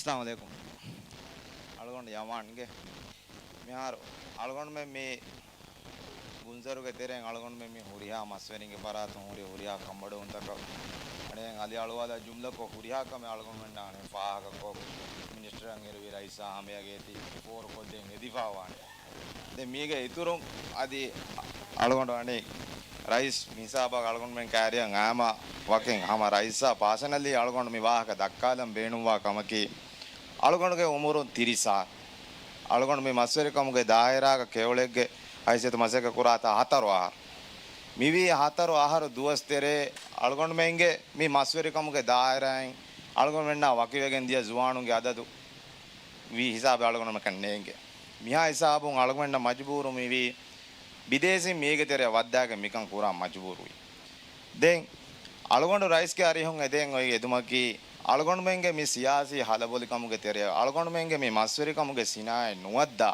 އައްސަލާމު ޢަލައިކުމް. އަޅުގަނޑު ޔަމާންގެ މިހާރު އަޅުގަނޑުމެން މި ގުންޒަރުގެ ތެރެއިން އަޅުގަނޑުމެން މި ހުރިހާ މަސްވެރިންގެ ފަރާތުން ހުރި ހުރިހާ ކަންބޮޑުވުންތަކަށް އަނެއް އަލި އަޅުވާލާ ޖުމްލަކޮށް ހުރިހާ ކަމެއް އަޅުގަނޑުމެންނާ އަނެއް ފާހަގަކޮށް މިނިސްޓަރަށް އެރުވި ރައީސާ ހަމަޔަށް އޭތި ފޯރުކޮށްދޭން އެދިފާވާނެ. ދެން މީގެ އިތުރުން އަދި އަޅުގަނޑު އަނެއް ރައީސް މިހިސާބަށް އަޅުގަނޑުމެން ކައިރިއަށް އައިމަ ވަކިން ހަމަ ރައީސާ ޕާސަނަލީ އަޅުގަނޑު މި ވާހަކަ ދައްކާލަން ބޭނުންވާ ކަމަކީ، އަޅުގަނޑުގެ އުމުރުން ތިރީސް އަހަރު. އަޅުގަނޑު މި މަސްވެރިކަމުގެ ދާއިރާގަ ކެޔޮޅެއްގެ ހައިސިއްޔަތު މަސައްކަތް ކުރާތާ ހަތަރު އަހަރު. މިވީ ހަތަރު އަހަރު ދުވަސް ތެރޭ އަޅުގަނޑުމެންގެ މި މަސްވެރިކަމުގެ ދާއިރާއިން އަޅުގަނޑުމެންނާ ވަކިވެގެން ދިޔަ ޒުވާނުންގެ އަދަދު ވީ ހިސާބެއް އަޅުގަނޑުމެންނަކަށް ނޭނގެ. މިހާ ހިސާބުން އަޅުގަނޑަށް މަޖުބޫރު މިވީ ބިދޭސީން މީގެ ތެރެއަށް ވައްދާގެން މިކަން ކުރާން މަޖުބޫރުވި. ދެން އަޅުގަނޑު ރައީސްގެ އަރިހުން އެދެން އޮތް އެދުމަކީ، އަޅުގަނޑުމެންގެ މި ސިޔާސީ ހަލަބޮލިކަމުގެ ތެރެއަށް، އަޅުގަނޑުމެންގެ މި މަސްވެރިކަމުގެ ސިނާއަތް ނުވައްދާ،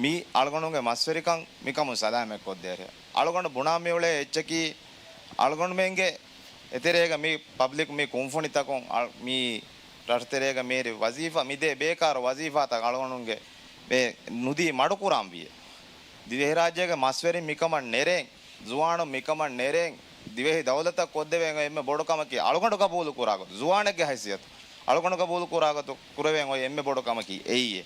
މި އަޅުގަނޑުގެ މަސްވެރިކަން މިކަމުން ސަލާމަތްކޮށްދޭށޭ. އަޅުގަނޑު ބުނާ މިއުޅޭ އެއްޗަކީ، އަޅުގަނޑުމެންގެ އެތެރޭގަ މި ޕަބްލިކް މި ކުންފުނިތަކުން އަ-، މި ރަށުތެރޭގަ މިހިރި ވަޒީފާ، މިދޭ ބޭކާރު ވަޒީފާތައް އަޅުގަނޑުންގެ މެ ނުދީ މަޑުކުރާން ވިޔޭ. ދިވެހިރާއްޖޭގެ މަސްވެރިން މިކަމަށް ނެރޭން، ޒުވާނުން މިކަމަށް ނެރޭން، ދިވެހި ދައުލަތަށް ކޮށްދެވޭން އޮތް އެންމެ ބޮޑު ކަމަކީ އަޅުގަނޑު ގަބޫލު ކުރާ ގޮތު، ޒުވާނެއްގެ ހައިސިއްޔަތު އަޅުގަނޑު ގަބޫލު ކުރާ ގޮތު ކުރެވޭން އޮތް އެންމެ ބޮޑު ކަމަކީ އެއީ.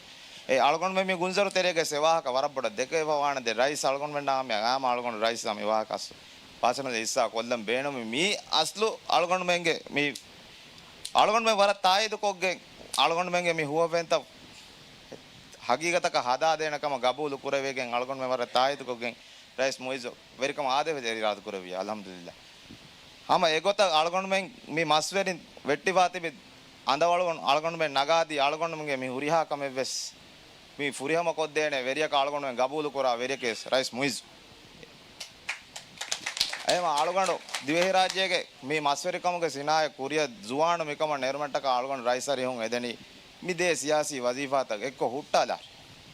އެ އަޅުގަނޑުމެން މި ގުންޒަރު ތެރޭގަ އެ ވާހަކަ ވަރަށް ބޮޑަށް ދެކެވިފަ ވާނެ. ދެން ރައީސް އަޅުގަނޑުމެންނާ ހަމަޔަށް އައިމަ އަޅުގަނޑު ރައީސްއާ މި ވާހަކަ އަސްލު ޕާސަނަލް ހިއްސާ ކޮށްލަން ބޭނުމީ. މީ އަސްލު އަޅުގަނޑުމެންގެ މި އަޅުގަނޑުމެން ވަރަށް ތާއީދުކޮށްގެން އަޅުގަނޑުމެންގެ މި ހުވަފެންތައް ހަގީގަތަކަށް ހަދާދޭނެ ކަމަށް ގަބޫލު ކުރެވިގެން އަޅުގަނޑުމެން ވަރަށް ތާއީދުކޮށްގެން ރައީސް މުއިއްޒު ވެރިކަމަށް އާދެވޭ އިރާދަކުރެއްވިޔާ. އަލްޙަމްދުލިއްލާ. ހަމަ އެގޮތަށް އަޅުގަނޑުމެން މި މަސްވެރިން ވެއްޓިފާ ތިބި އަނދަވަޅު އަޅުގަނޑުމެން ނަގާދީ އަޅުގަނޑުމެންގެ މި ހުރިހާ ކަމެއްވެސް މި ފުރިހަމަކޮށްދޭނެ ވެރިޔަކަށް އަޅުގަނޑުމެން ގަބޫލުކުރާ ވެރިޔަކީ ރައީސް މުއިއްޒު. އެހެންވީމަ އަޅުގަނޑު ދިވެހިރާއްޖޭގެ މި މަސްވެރިކަމުގެ ސިނާއަތް ކުރިއަށް ޒުވާނު މިކަމަށް ނެރުމަށްޓަކާ އަޅުގަނޑު ރައީސް އަރިހުން އެދެނީ މި ދޭ ސިޔާސީ ވަޒީފާތައް އެއްކޮށް ހުއްޓާލާ،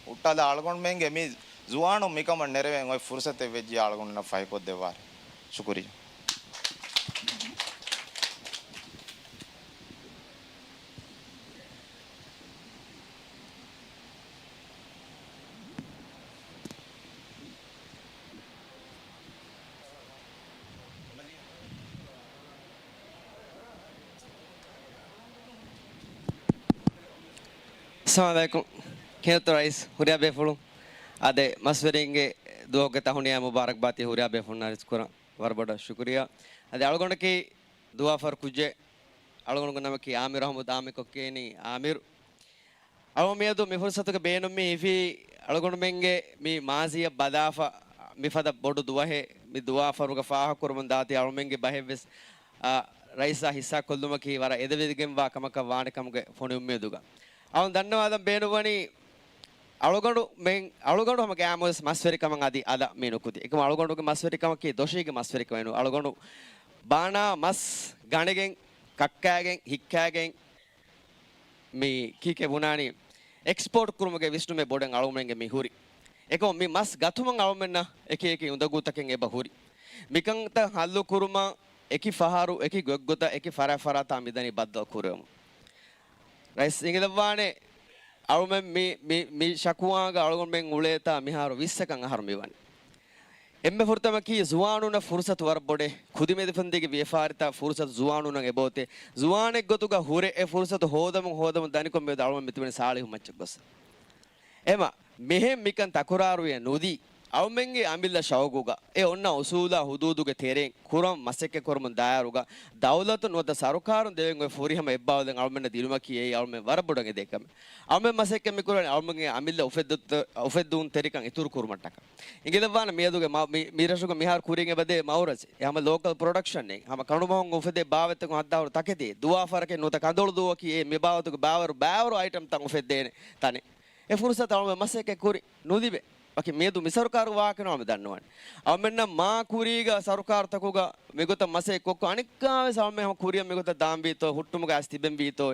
ހުއްޓާލާ އަޅުގަނޑުމެންގެ މި ޒުވާނުން މިކަމަށް ނެރެވެން އޮތް ފުރުސަތެއް ވެއްޖެ އަޅުގަނޑުންނަށް ފަހިކޮށްދެއްވާރެ. ޝުކުރިއްޔާ. އައްސަލާމު ޢަލައިކުމް. ކެނެތު ރައީސް، ހުރިހާ ބޭފުޅުން. އާދެ، މަސްވެރިންގެ ދުވަހުގެ ތަހުނިޔާ މުބާރަކްބާތީ ހުރިހާ ބޭފުޅުންނަށް އަރިސްކުރަން ވަރަށް ބޮޑަށް ޝުކުރިއްޔާ. އާދެ، އަޅުގަނޑަކީ ދުވާފަރު ކުއްޖެއް. އަޅުގަނޑުގެ ނަމަކީ އާމިރު އަޙްމަދު، އާމިކޮށް ކިޔެނީ އާމިރު. އަޅުގަނޑު މިއަދު މި ފުރުސަތުގެ ބޭނުން މި ހިފީ، އަޅުގަނޑުމެންގެ މި މާޒީއަށް ބަލާފަ، މިފަދަ ބޮޑު ދުވަހެއް މި ދުވާފަރުގަ ފާހަގަކުރަމުން ދާތީ އަޅުމެންގެ ބަހެއްވެސް، އާ، ރައީސާ ހިއްސާ ކޮށްލުމަކީ ވަރަށް އެދެވިގެންވާ ކަމަކަށް ވާނެ ކަމުގެ ފޮނި އުއްމީދުގަ. އަޅުން ދަންނަވާލަން ބޭނުންވަނީ، އަޅުގަނޑު މެން، އަޅުގަނޑު ހަމަ ގާމުވެސް މަސްވެރިކަމަށް އަދި އަލަށް މި ނުކުތި. އެކަމަ އަޅުގަނޑުގެ މަސްވެރިކަމަކީ ދޮށީގެ މަސްވެރިކަމެއް ނޫން. އަޅުގަނޑު ބާނާ މަސް ގަނެގެން، ކައްކާގެން، ހިއްކާގެން، މި ކީކޭ ބުނާނީ، އެކްސްޕޯޓް ކުރުމުގެ ވިސްނުމެއް ބޮޑެއް އަޅުމެންގެ މި ހުރި. އެކަމަ މި މަސް ގަތުމަށް އަޅުމެންނަށް އެކި އެކި އުނދަގޫތަކެއް އެބަ ހުރި. މިކަންތައް ހައްލު ކުރުމަށް އެކި ފަހަރު، އެކި ގޮތްގޮތަށް، އެކި ފަރާތް ފަރާތާ މިދަނީ ބައްދަލު ކުރެވުމަށް. ރައީސް އިނގިލައްވާނެ، އަޅުމެން މި، މި، މި ޝަކުވާގަ އަޅުގަނޑުމެން އުޅޭތާ މިހާރު ވިއްސަކަށް އަހަރު މިވަނީ. އެންމެ ފުރަތަމަކީ ޒުވާނުންނަށް ފުރުސަތު ވަރަށް ބޮޑޭ. ކުދިމެދުފަންދީގެ ވިޔަފާރިތައް ފުރުސަތު ޒުވާނުންނަށް އެބައޮތޭ. ޒުވާނެއް ގޮތުގަ ހުރެ އެ ފުރުސަތު ހޯދަމުން ހޯދަމުން ދަނިކޮށް މިއަދު އަޅުމެން މިތިބެނީ ސާޅީހު މައްޗަށް ގޮސް. އެމަ، މިހެން މިކަން ތަކުރާރުވެ ނުދީ، އަޅުމެންގެ އަމިއްލަ ޝައުގުގަ، އެ އޮންނަ އުސޫލާ ހުދޫދުގެ ތެރެއިން ކުރަން މަސައްކަތް ކުރަމުން ދާއިރުގަ، ދައުލަތުން ނުވަތަ ސަރުކާރުން ދެވެން އޮތް ފުރިހަމަ އެއްބާވަލެއް އަޅުމެންނަށް ދިނުމަކީ އެއީ އަޅުމެން ވަރަށް ބޮޑަށް އެދޭ ކަމެއް. އަޅުމެން މަސައްކަތް މިކުރަނީ އަޅުމެންގެ އަމިއްލަ އުފެއްދުންތެ-، އުފެއްދުންތެރިކަން އިތުރު ކުރުމަށްޓަކާ. އިނގިލައްވާނެ މިއަދުގެ މަ-، މި، މި ރަށުގަ މިހާރު ކުރިން އެބަދޭ މައުރަޒެއް. ހަމަ ލޯކަލް ޕްރޮޑަކްޝަން އެއް. ހަމަ ކަނޑުމަހުން އުފެދޭ ބާވަތްތަކުން ހައްދާހުރި ތަކެތި ދުވާފަރަކެއް ނުވަތަ ކަނދޮޅު ދުވަހަކީ އެ މި ބާވަތުގެ ބާވަރު، ބާވަރު އައިޓަމްތައް އުފެއްދޭނެ ތަނެއް. އެ ފުރުސަތު އަޅުމެން މަސައްކަތް ކުރި ނުލިބޭ. ވަކި މިއަދު މި ސަރުކާރު ވާހަކަ ނޫން އަޅުމެން ދަންނަވާނެ. އަޅުމެންނަށް މާ ކުރީގަ ސަރުކާރުތަކުގަ މިގޮތަށް މަސައްކަތް ކޮށްކޮށް އަނެއްކާވެސް އަޅުމެން ހަމަ ކުރިއަށް މިގޮތަށް ދާންވީތޯ، ހުއްޓުމުގަ އައިސް ތިބެންވީތޯ.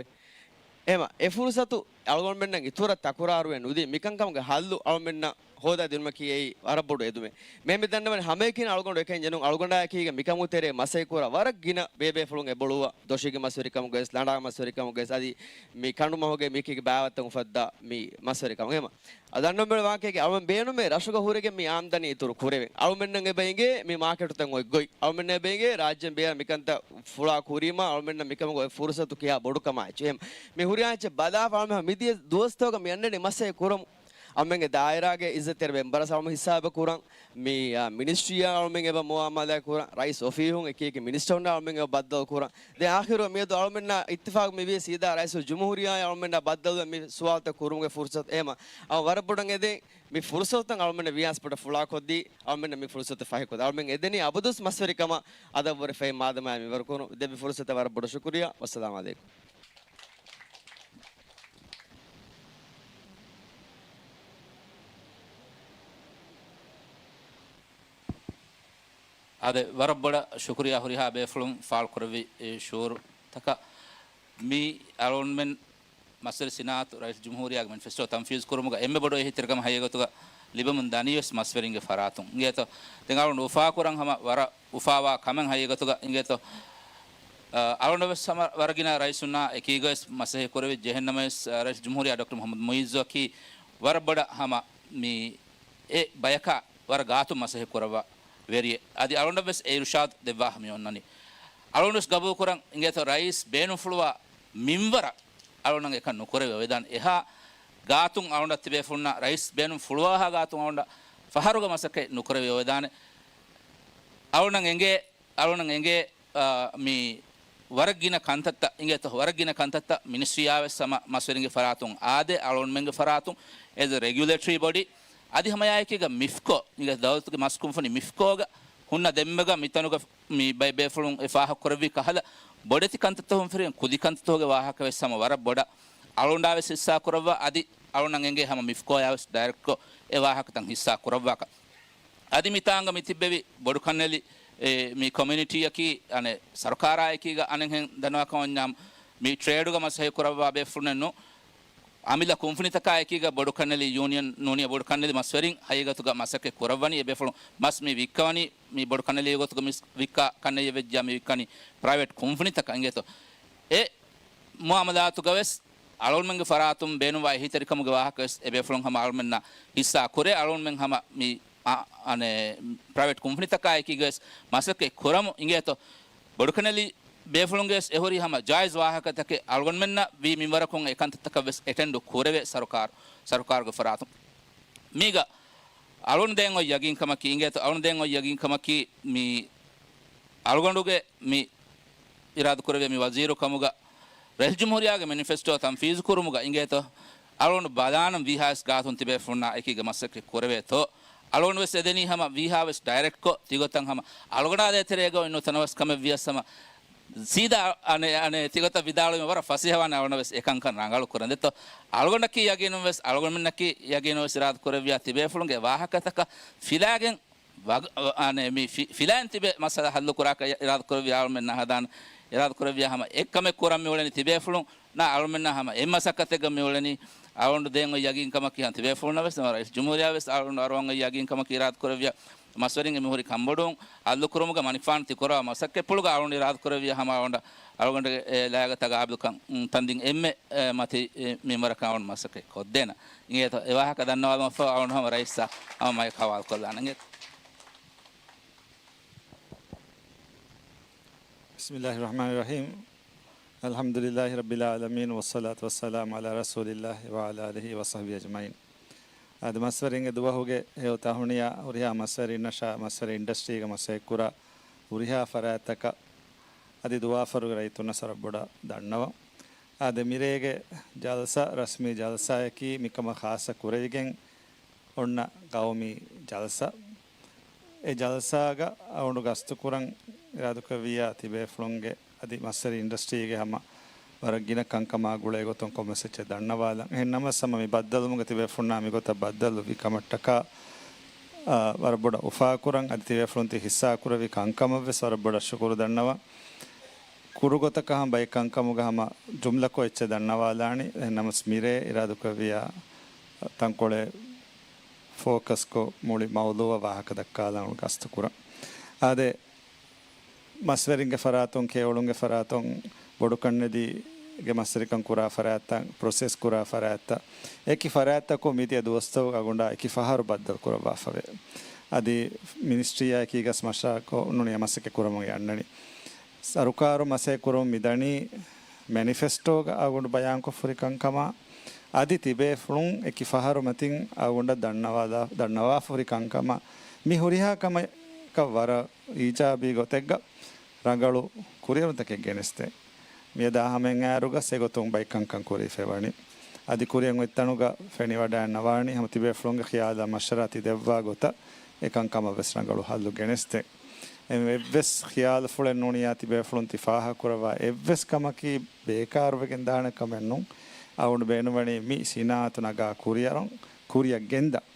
އެހެމަ އެ ފުރުސަތު އަޅުގަނޑުމެންނަށް އިތުރަށް ތަކުރާރުވެ ނުދީ، މިކަންކަމުގެ ހައްލު އަޅުމެންނަށް ހޯދާ ދިނުމަކީ އެއީ ވަރަށް ބޮޑު އެދުމެއް. މެ މި ދަންނަވަނީ ހަމައެކަނި އަޅުގަނޑު އެކަން ޖެނުން އަޅުގަނޑާ އެކީގަ މިކަމުގެ ތެރޭ މަސައްކަތް ކުރާ ވަރަށް ގިނަ ބޭބޭފުޅުން އެބޮޅުވާ ދޮށީގެ މަސްވެރިކަމުގަވެސް، ލަނޑާ މަސްވެރިކަމުގަވެސް، އަދި މި ކަނޑުމަހުގެ މިކީގެ ބާވަތްތައް އުފައްދާ މި މަސްވެރިކަމުގެ ހަމަ. އަދި ދަންނަވަން ވާހަކައެކޭ އަޅުމެން ބޭނުމޭ ރަށުގަ ހުރެގެން މި އާމްދަނީ އިތުރު ކުރެވެން. އަޅުމެންނަށް އެބަ އެނގޭ މި މާކެޓުތައް އޮތް ގޮތް. އަޅުމެންނަށް އެބަ އެނގޭ ރާއްޖޭން ބޭރަށް މިކަންތައް ފުޅާ ކުރީމަ އަޅުމެންނަށް މިކަމުގެ އޮތް ފުރުސަތު ކިހާ ބޮޑު ކަމާ އެއްޗެއް. މި ހުރިހާ އެއްޗެއް ބަލާފަ އަޅުމެން މިދިޔަ ދުވަސްތަކުގަ މި އަންނަނީ މަސައްކަތް ކުރަމުން. އަޅުމެންގެ ދާއިރާގެ އިއްޒަތްތެރި މެމްބަރަށް އަޅުމެން ހިއްސާ އެބަ ކުރަން. މި، އާ، މިނިސްޓްރީއާ އަޅުމެން އެބަ މުއާމަލާ ކުރަން. ރައީސް އޮފީހުން އެކި އެކި މިނިސްޓަރުންނާ އަޅުމެން އެބަ ބައްދަލު ކުރަން. ދެން އާޚިރު މިއަދު އަޅުމެންނާ އިއްތިފާގު މިވީ ސީދާ ރައީސުލް ޖުމްހޫރިއްޔާއާ އަޅުމެންނާ ބައްދަލުވެ މި ސުވާލުތައް ކުރުމުގެ ފުރުސަތު. އެހެމަ އަޅު ވަރަށް ބޮޑަށް އެދެން މި ފުރުސަތުތައް އަޅުމެންނަށް ވީހާވެސް ބޮޑަށް ފުޅާ ކޮށްދީ، އަޅުމެންނަށް މި ފުރުސަތު ފަހިކޮށްދޭ. އަޅުމެން އެދެނީ އަބަދުވެސް މަސްވެރިކަމަށް އަދަށްވުރެ ފެހި މާދަމާއި މިވަރުކުރު ދެއްވި ފުރުސަތަށް ވަރަށް ބޮޑަށް ޝުކުރިއްޔާ. ވައްސަލާމް އަލައިކުމް. އާދެ، ވަރަށް ބޮޑަށް ޝުކުރިއްޔާ ހުރިހާ ބޭފުޅުން ފާޅުކުރެއްވި އެ ޝުޢޫރުތަކަށް. މި އަޅުގަނޑުމެން މަސްވެރި ސިނާއަތު ރައީސް ޖުމްހޫރިއްޔާގެ މެނިފެސްޓޯ ތަންފީޒު ކުރުމުގަ އެންމެ ބޮޑު އެހީތެރިކަމަށް ހަގީގަތުގަ ލިބެމުން ދަނީވެސް މަސްވެރިންގެ ފަރާތުން އިނގޭތޯ. ދެން އަޅުގަނޑު އުފާކުރަން ހަމަ ވަރަށް އުފާވާ ކަމެއް ހަގީގަތުގަ އިނގޭތޯ. އަ، އަޅުގަނޑުވެސް ހަމަ ވަރަށް ގިނަ ރައީސުންނާ އެކީގަވެސް މަސައްކަތް ކުރެވިއްޖެ. އެހެންނަމަވެސް، އަ، ރައީސް ޖުމްހޫރިއްޔާ ޑޮކްޓަރ މުޙައްމަދު މުޢިއްޒުއަކީ ވަރަށް ބޮޑަށް ހަމަ މި އެ ބަޔަކާ ވަރަށް ގާތުން މަސައްކަތް ކުރައްވާ ވެރިއެއް. އަދި އަޅުގަނޑަށްވެސް އެ އިރުޝާދު ދެއްވާފަ މި އޮންނަނީ. އަޅުގަނޑުވެސް ގަބޫލުކުރަން އިނގޭތޯ ރައީސް ބޭނުންފުޅުވާ މިންވަރަށް އަޅުގަނޑަށް އެކަން ނުކުރެވޭ އޮވެދާނެ. އެހާ ގާތުން އަޅުގަނޑަށް ތިބޭފުޅުންނަށް ރައީސް ބޭނުންފުޅުވާހާ ގާތުން އަޅުގަނޑަށް ފަހަރުގަ މަސައްކަތް ނުކުރެވޭ އޮވެދާނެ. އަޅުގަނޑަށް އެނގޭ، އަޅުގަނޑަށް އެނގޭ، އާ، މި ވަރަށް ގިނަ ކަންތައްތައް އިނގޭތޯ، ވަރަށް ގިނަ ކަންތައްތައް މިނިސްޓްރީއާވެސް ހަމަ މަސްވެރިންގެ ފަރާތުން އާދޭ، އަޅުގަނޑުމެންގެ ފަރާތުން އޭޒް އެ ރެގިއުލޭޓަރީ ބޮޑީ، އަދި ހަމައާއެކީގަ މިފްކޯ، އިނގޭ ދައުލަތުގެ މަސް ކުންފުނި މިފްކޯގަ ހުންނަ ދެންމެގަ މިތަނުގަ މި ބައެއް ބޭފުޅުން އެ ފާހަގަކުރެއްވި ކަހަލަ ބޮޑެތި ކަންތައްތަކުން ފެށިގެން ކުދި ކަންތައްތަކުގެ ވާހަކަވެސް ހަމަ ވަރަށް ބޮޑަށް އަޅުގަނޑާވެސް ހިއްސާ ކުރައްވާ، އަދި އަޅުގަނޑަށް އެނގޭ ހަމަ މިފްކޯއާވެސް ޑައިރެކްޓްކޮށް އެ ވާހަކަތައް ހިއްސާ ކުރައްވާކަށް. އަދި މިތާނގަ މި ތިއްބެވި ބޮޑުކަންނެލި، އެ، މި ކޮމިއުނިޓީއަކީ އަނެއް ސަރުކާރާއެކީގަ އަނެއްހެން ދަންނަވާކަމަށް ވަންޏާ މި ޓްރޭޑުގަ މަސައްކަތް ކުރައްވާ ބޭފުޅުންނެއްނު، އަމިއްލަ ކުންފުނިތަކާ އެކީގަ ބޮޑުކަންނެލި ޔޫނިއަން ނޫނީ ބޮޑުކަންނެލި މަސްވެރިން ހަގީގަތުގަ މަސައްކަތް ކުރައްވަނީ. އެ ބޭފުޅުން މަސް މި ވިއްކަވަނީ މި ބޮޑުކަންނެލި ގޮތުގަ މި ވިއްކާ ކަންނެއްޔެއް ވެއްޖާ މި ވިއްކަނީ ޕްރައިވެޓް ކުންފުނިތަކަށް އިނގޭތޯ. އެ މުއާމަލާތުގަވެސް އަޅުގަނޑުމެންގެ ފަރާތުން ބޭނުންވާ އެހީތެރިކަމުގެ ވާހަކަވެސް އެބޭފުޅުން ހަމަ އަޅުގަނޑުމެންނަށް ހިއްސާ ކުރޭ. އަޅުގަނޑުމެން ހަމަ މި، އަ، އަނެއް، ޕްރައިވެޓް ކުންފުނިތަކާ އެކީގަވެސް މަސައްކަތް ކުރަމު އިނގޭތޯ. ބޮޑުކަންނެލި ބޭފުޅުންގެ ވެސް އެހުރީ ހަމަ ޖާއިޒް ވާހަކަތަކެއް އަޅުގަނޑުމެންނަށް ވީ މިންވަރަކުން އެ ކަންތައްތަކަށް ވެސް އެޓެންޑު ކުރެވޭ ސަރުކާރު، ސަރުކާރުގެ ފަރާތުން. މީގަ އަޅުގަނޑު ދޭން އޮތް ޔަގީންކަމަކީ އިނގޭތޯ، އަޅުގަނޑު ދޭން އޮތް ޔަގީންކަމަކީ މި އަޅުގަނޑުގެ މި އިރާދަކުރެއްވިޔާ މި ވަޒީރު ކަމުގަ ރައީސް ޖުމްހޫރިއްޔާގެ މެނިފެސްޓޯ ތަންފީޒު ކުރުމުގަ އިނގޭތޯ، އަޅުގަނޑު ބަލާނަން ވީހާވެސް ގާތުން ތިބޭފުޅުންނާ އެކީގަ މަސައްކަތް ކުރެވޭތޯ. އަޅުގަނޑު ވެސް އެދެނީ ހަމަ ވީހާވެސް ޑައިރެކްޓްކޮށް ތިގޮތަށް ހަމަ އަޅުގަނޑާ ދޭތެރޭގަ އޮތް ނުވަތަ ނަވަސް ކަމެއް ވިޔަސް ހަމަ ސީދާ އަނެ، އަނެ ތިގޮތަށް ވިދާޅުވީމަ ވަރަށް ފަސޭހަވާނެ އަޅުގަނޑަށް ވެސް އެކަންކަން ރަނގަޅު ކުރަން ދެއްތޯ. އަޅުގަނޑަކީ ޔަގީނުން ވެސް، އަޅުގަނޑުމެންނަކީ ޔަގީނުން ވެސް އިރާދަ ކުރެއްވިޔާ ތިބޭފުޅުންގެ ވާހަކަތަކަށް ފިލާގެން ވަގ-، އަނެ މި ފި-، ފިލާއިން ތިބެ މައްސަލަ ހައްލު ކުރާކަށް އިރާދަ ކުރެއްވިޔާ އަޅުމެންނާ ހަދާން، އިރާދަ ކުރެއްވިޔާ ހަމަ އެއްކަމެއް ކުރަން މިއުޅެނީ ތިބޭފުޅުން ނާ އަޅުމެންނާ ހަމަ އެއް މަސައްކަތެއްގަ މިއުޅެނީ. އަޅުގަނޑު ދޭން އޮތް ޔަގީންކަމަކީ ހަމަ ތިބޭފުޅުންނަށް ވެސް ރައީސް ޖުމްހޫރިއްޔާ ވެސް އަޅުގަނޑު އަރުވަން އޮތް ޔަގީންކަމަކީ އިރާދަ ކުރެއްވިޔާ މަސްވެރިންގެ މިހުރި ކަންބޮޑުވުން ހައްލުކުރުމުގަ މަނިކުފާނު ތިކުރާ މަސައްކަތްޕުޅުގަ އަޅުގަނޑު އިރާދަ ކުރެއްވިޔާ ހަމަ އަޅުގަނޑަށް އެ ލާގަތަކަށް ގާބިލްކަން ތަންދިން އެންމެ މަތި މިންވަރަކަށް އަޅުގަނޑު މަސައްކަތް ކޮށްދޭނަ. އިނގޭތޯ އެ ވާހަކަ ދަންނަވާލުމަށްފަހު އަޅުގަނޑު ހަމަ ރައީސްއާ ހަމަ މައިކް ހަވާލު ކޮށްލާނަން. އިނގޭތޯ. بسم الله الرحمن الرحيم. الحمد لله رب العالمين، والصلاة والسلام على رسول الله وعلى آله وصحبه أجمعين. އަދި މަސްވެރިންގެ ދުވަހުގެ ހެޔޮ ތަހުނިޔާ، ހުރިހާ މަސްވެރިންނަށާ މަސްވެރި އިންޑަސްޓްރީގަ މަސައްކަތްކުރާ ހުރިހާ ފަރާތްތަކަށް އަދި ދުވާފަރުގެ ރައްޔިތުންނަށް ވަރަށް ބޮޑަށް ދަންނަވަން. އާދެ، މިރޭގެ ޖަލްސާ، ރަސްމީ ޖަލްސާއަކީ މިކަމަށް ޚާއްޞަ ކުރެވިގެން އޮންނަ ގައުމީ ޖަލްސާ. އެ ޖަލްސާގަ އަޅުގަނޑު ގަސްތުކުރަން އިރާދަކުރެއްވިއްޔާ ތިބޭފުޅުންގެ އަދި މަސްވެރި އިންޑަސްޓްރީގެ ހަމަ ވަރަށް ގިނަ ކަންކަމާ ގުޅޭ ގޮތުން ކޮންމެސް އެއްޗެއް ދަންނަވާލަން. އެހެން ނަމަވެސް ހަމަ މި ބައްދަލުވުމުގަ ތިބޭފުޅުންނާ މިގޮތަށް ބައްދަލުވި ކަމަށްޓަކާ، އާ، ވަރަށް ބޮޑަށް އުފާކުރަން. އަދި ތިބޭފުޅުން ތި ހިއްސާކުރެއްވި ކަންކަމަށްވެސް ވަރަށް ބޮޑަށް ޝުކުރު ދަންނަވަން. ކުރުގޮތަކަށް ހަމަ ބައެއް ކަންކަމުގަ ހަމަ ޖުމްލަކޮށް އެއްޗެއް ދަންނަވާލާނީ. އެހެން ނަމަވެސް މިރޭ އިރާދަކުރެއްވިއްޔާ ތަންކޮޅެއް ފޯކަސްކޮށް މުޅި މައުޟޫއަށް ވާހަކަ ދައްކާލަން ގަސްތުކުރަން. އާދެ، މަސްވެރިންގެ ފަރާތުން، ކެޔޮޅުންގެ ފަރާތުން، ބޮޑުކަންނެތިގެ މަސްވެރިކަން ކުރާ ފަރާތްތައް، ޕްރޮސެސް ކުރާ ފަރާތްތައް، އެކި ފަރާތްތަކުން މިދިޔަ ދުވަސްތަކުގަ އަޅުގަނޑާ އެކި ފަހަރު ބައްދަލު ކުރައްވާފަވޭ. އަދި މިނިސްޓްރީއާ އެކީގަސް މަޝްވަރާކޮށް ނޫނީ މަސައްކަތް ކުރަމުން އަންނަނީ. ސަރުކާރު މަސައްކަތް ކުރަމުން މިދަނީ މެނިފެސްޓޯގަ އަޅުގަނޑު ބަޔާންކޮށްފަހުރި ކަންކަމާ، އަދި ތިބޭފުޅުން އެކި ފަހަރު މަތިން އަޅުގަނޑަށް ދަންނަވާލާ، ދަންނަވާފަހުރި ކަންކަމާ، މި ހުރިހާ ކަމަކަށް ވަރަށް އީޖާބީ ގޮތެއްގަ ރަނގަޅު ކުރިއެރުންތަކެއް ގެނެސްދޭ. މިއަދާ ހަމައަށް އައިއިރުގަ އެގޮތުން ބައެއް ކަންކަން ކުރެވިފައިވަނީ. އަދި ކުރިއަށް އޮތް ތަނުގަ ފެނިވަޑައިގަންނަވާނީ ހަމަ ތިބޭފުޅުންގެ ޚިޔާލާ މަޝްވަރާ ތި ދެއްވާ ގޮތަށް އެ ކަންކަމަށް ވެސް ރަނގަޅު ހައްލު ގެނެސްދޭ. އެ އެއްވެސް ޚިޔާލުފުޅެއް ނޫނިއްޔާ ތިބޭފުޅުން ތި ފާހަގަކުރައްވާ އެއްވެސް ކަމަކީ ބޭކާރުވެގެން ދާނެ ކަމެއް ނޫން. އަޅުގަނޑު ބޭނުންވަނީ މި ސިނާއަތު ނަގާ ކުރިއަރަން، ކުރިއަށް ގެންދަން.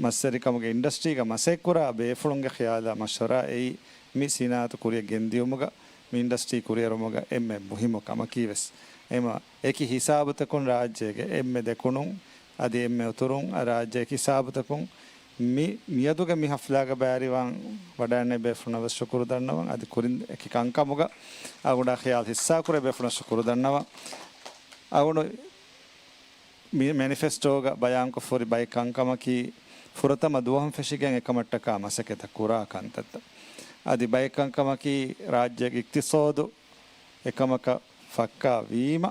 މަސްވެރިކަމުގެ އިންޑަސްޓްރީގަ މަސައްކަތްކުރާ ބޭފުޅުންގެ ޚިޔާލާ މަޝްވަރާ އެއީ މި ސިނާއަތު ކުރިއަށް ގެންދިއުމުގަ، މި އިންޑަސްޓްރީ ކުރިއެރުމުގަ އެންމެ މުހިއްމު ކަމަކީ ވެސް. އެމަ އެކި ހިސާބުތަކުން ރާއްޖޭގެ އެންމެ ދެކުނުން އަދި އެންމެ އުތުރުން ރާއްޖެ އެކި ހިސާބުތަކުން މި މިއަދުގެ މި ހަފްލާގަ ބައިވެރިވާން ވަޑައިގެންނެވި ބޭފުޅުންނަށް ވެސް ޝުކުރު ދަންނަވަން. އަދި ކުރިން އެކި ކަންކަމުގަ އަޅުގަނޑާ ޚިޔާލު ހިއްސާކުރެއްވި ބޭފުޅުންނަށް ޝުކުރު ދަންނަވަން. އަޅުގަނޑު މި މެނިފެސްޓޯގަ ބަޔާންކޮށްފަހުރި ބައެއް ކަންކަމަކީ، ފުރަތަމަ ދުވަހުން ފެށިގެން އެކަމަށްޓަކާ މަސައްކަތްތައް ކުރާ ކަންތައްތައް. އަދި ބައެއް ކަންކަމަކީ، ރާއްޖޭގެ އިޤްތިޞާދު އެކަމަކަށް ފައްކާ ވީމަ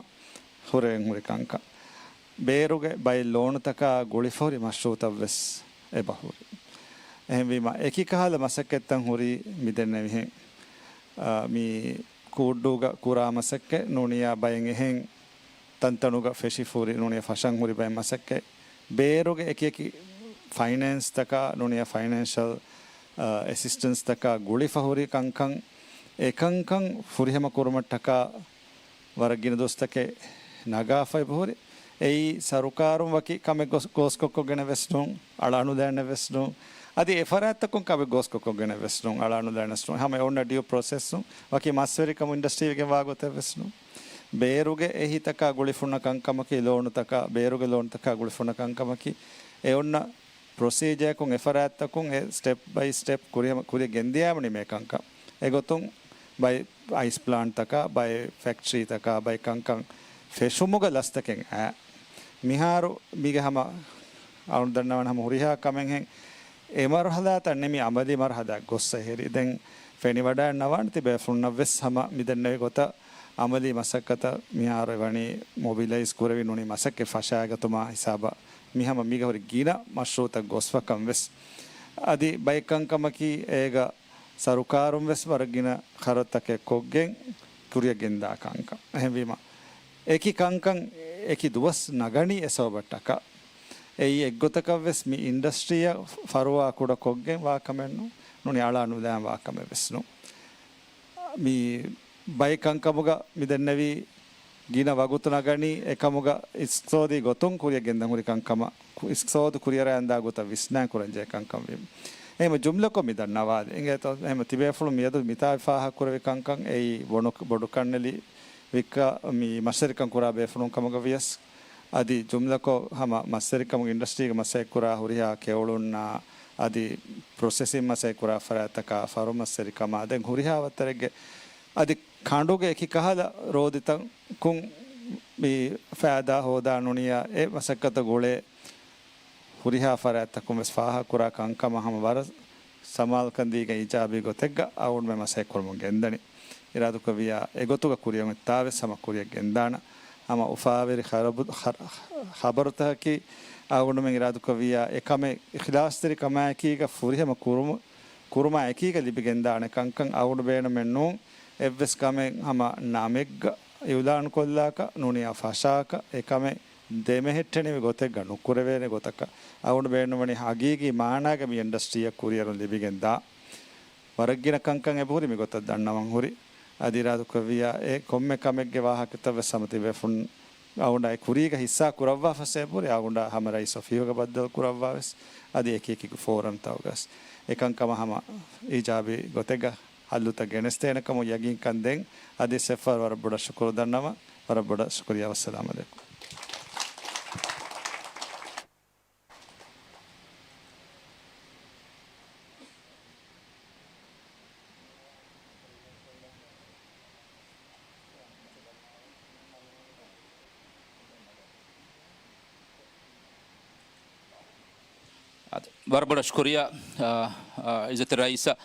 ހުރެގެން ހުރި ކަންކަން. ބޭރުގެ ބައެއް ލޯނުތަކާ ގުޅިފަހުރި މަޝްރޫޢުތައް ވެސް އެބަހުރި. އެހެންވީމަ، އެކި ކަހަލަ މަސައްކަތްތައް ހުރީ މިދެންނެވިހެން. އާ، މި ކޫއްޑޫގަ ކުރާ މަސައްކަތް ނޫނިއްޔާ ބައެއް އެހެން ތަންތަނުގަ ފެށިފަހުރި ނޫނިއްޔާ ފަށަން ހުރި ބައެއް މަސައްކަތް. ބޭރުގެ އެކި އެކި ފައިނޭންސްތަކާ ނޫނިއްޔާ ފައިނޭންޝަލް، އާ، އެސިސްޓެންސްތަކާ ގުޅިފަހުރި ކަންކަން، އެކަންކަން ފުރިހަމަ ކުރުމަށްޓަކާ ވަރަށް ގިނަ ދުވަސްތަކެއް ނަގާފައި ބަހުރި. އެއީ ސަރުކާރުން ވަކި ކަމެއް ގޯސް-، ގޯސްކޮށްކޮށްގެނެއް ވެސް ނޫން، އަޅާނުލާނެއް ވެސް ނޫން. އަދި އެ ފަރާތްތަކުން ކަމެއް ގޯސްކޮށްކޮށްގެނެއް ވެސް ނޫން، އަޅާނުލާނެއް ވެސް ނޫން. ހަމަ އެ އޮންނަ ޑިއު ޕްރޮސެސް ވަކި މަސްވެރިކަމު އިންޑަސްޓްރީގެ ވާގޮތެއް ވެސް ނޫން. ބޭރުގެ އެހީތަކާ ގުޅިފަހުންނަ ކަންކަމަކީ ލޯނުތަކާ، ބޭރުގެ ލޯނުތަކާ ގުޅިފަހުންނަ ކަންކަމަކީ އެ އޮންނަ ޕްރޮސީޖާއަކުން އެ ފަރާތްތަކުން އެ ސްޓެޕް ބައި ސްޓެޕް ކުރިއަށް ގެންދިޔާމަ ނިމޭ ކަންކަން. އެގޮތުން ބައެއް އައިސް ޕްލާންޓްތަކާ، ބައެއް ފެކްޓްރީތަކާ، ބައެއް ކަންކަން ފެށުމުގަ ލަސްތަކެއް އައި. މިހާރު މީގެ ހަމަ އަޅުގަނޑު ދަންނަވަން ހަމަ ހުރިހާ ކަމެއްހެން އެ މަރުހަލާތައް ނެމި އަމަލީ މަރުހަލާ ގޮއްސަ ހެރި. ދެން ފެނިވަޑައިގަންނަވާނެ. ތިބޭފުޅުންނަށް ވެސް ހަމަ މިދެންނެވި ގޮތަށް އަމަލީ މަސައްކަތަށް މިހާރު ވަނީ މޮބިލައިޒް ކުރެވި ނޫނީ މަސައްކަތް ފަށާގަތުމާ ހިސާބަށް މި ހަމަ މީގަ ހުރި ގިނަ މަޝްރޫޢުތައް ގޮސްފަކަން ވެސް. އަދި ބައެއް ކަންކަމަކީ އޭގަ ސަރުކާރުން ވެސް ވަރަށް ގިނަ ޚަރަދުތަކެއް ކޮށްގެން ކުރިއަށް ގެންދާ ކަންކަން. އެހެންވީމަ، އެކި ކަންކަން އެކި ދުވަސް ނަގަނީ އެ ސަބަބަށްޓަކާ. އެއީ އެއްގޮތަކަށް ވެސް މި އިންޑަސްޓްރީއަށް ފަރުވާ ކުޑަ ކޮށްގެން ވާ ކަމެއް ނޫން. ނޫނީ އަޅާ ނުލާން ވާ ކަމެއް ވެސް ނޫން. މި ބައެއް ކަންކަމުގަ މި ދެންނެވީ ގިނަ ވަގުތު ނަގަނީ އެކަމުގަ އިޤްތިޞާދީ ގޮތުން ކުރިއަށް ގެންދަން ހުރި ކަންކަމަށް، ކު-، އިޤްތިޞާދު ކުރިއަރައި އަންދާ ގޮތަށް ވިސްނާ ކުރަންޖެހޭ ކަންކަން ވީމަ. އެހެން ޖުމްލަކޮށް މި ދަންނަވާލި. އިނގޭތޯ، އެހެން ތިބޭފުޅުން މިއަދު މިތާ ފާހަގަކުރެވި ކަންކަން އެއީ ބޮޑު-، ބޮޑުކަންނެލި ވިއްކާ މި މަސްވެރިކަން ކުރާ ބޭފުޅުން ކަމުގަ ވިޔަސް، އަދި ޖުމްލަކޮށް ހަމަ މަސްވެރިކަމުގެ އިންޑަސްޓްރީގެ މަސައްކަތް ކުރާ ހުރިހާ ކެޔޮޅުންނާ އަދި ޕްރޮސެސިން މަސައްކަތް ކުރާ ފަރާތްތަކާ ފަރުމަސްވެރިކަމާ ދެން ހުރިހާ ވައްތަރެއްގެ އަދި ކަނޑުގެ އެކި ކަހަލަ ރޯދިތަކުން މި ފައިދާ ހޯދާ ނޫނިއްޔާ އެ މަސައްކަތަށް ގުޅޭ ހުރިހާ ފަރާތްތަކުން ވެސް ފާހަގަކުރާ ކަންކަމަށް ހަމަ ވަރަށް ސަމާލުކަން ދީގެން އީޖާބީ ގޮތެއްގަ އަޅުގަނޑުމެން މަސައްކަތް ކުރަމުން ގެންދަނީ. އިރާދަކުރެއްވިއްޔާ އެގޮތުގަ ކުރިއަށް އޮތްތާ ވެސް ހަމަ ކުރިއަށް ގެންދާނަން. ހަމަ އުފާވެރި ޚަރަބު-، ޚަ-، ޚަބަރުތަކަކީ އަޅުގަނޑުމެން އިރާދަކުރެއްވިއްޔާ އެކަމެއް އިޚްލާޞްތެރިކަމާއެކީގަ ފުރިހަމަ ކުރުމު-، ކުރުމާ އެކީގަ ލިބިގެންދާނެ ކަންކަން އަޅުގަނޑު ބޭނުމެއް ނޫން. އެއްވެސް ކަމެއް ހަމަ ނަމެއްގަ އިޢުލާނުކޮށްލާކަށް ނޫނިއްޔާ ފަށާކަށް އެކަމެއް ދެމެހެއްޓެނިވި ގޮތެއްގަ ނުކުރެވޭނެ ގޮތަކަށް އަޅުގަނޑު ބޭނުންވަނީ ހަގީގީ މާނާގަ މި އިންޑަސްޓްރީއަށް ކުރިއަރުން ލިބިގެންދާ ވަރަށް ގިނަ ކަންކަން އެބަހުރި މިގޮތަށް ދަންނަވަން ހުރި. އަދި އިރާދަކުރެއްވިއްޔާ އެ ކޮންމެ ކަމެއްގެ ވާހަކަތައް ވެސް ހަމަ ތިބޭފުޅުން އަޅުގަނޑާ އެ ކުރީގަ ހިއްސާ ކުރައްވާފަސޭ ބުރި އަޅުގަނޑާ ހަމަ ރައީސް އޮފީހުގަ ބައްދަލު ކުރައްވާ ވެސް އަދި އެކި އެކި ފޯރަމްތަކުގަސް އެ ކަންކަމަށް ހަމަ އީޖާބީ ގޮތެއްގަ ހައްލުތައް ގެނެސްދޭނެ ކަމުން ޔަގީންކަން ދޭން. އަދި ސެފަރް ވަރަށް ބޮޑަށް ޝުކުރު ދަންނަވަން. ވަރަށް ބޮޑަށް ޝުކުރިއްޔާ. ވައްސަލާމް އަލައިކުމް. ވަރަށް ބޮޑަށް ޝުކުރިއްޔާ، އާ، އާ، އިއްޒަތް ރައީސަށް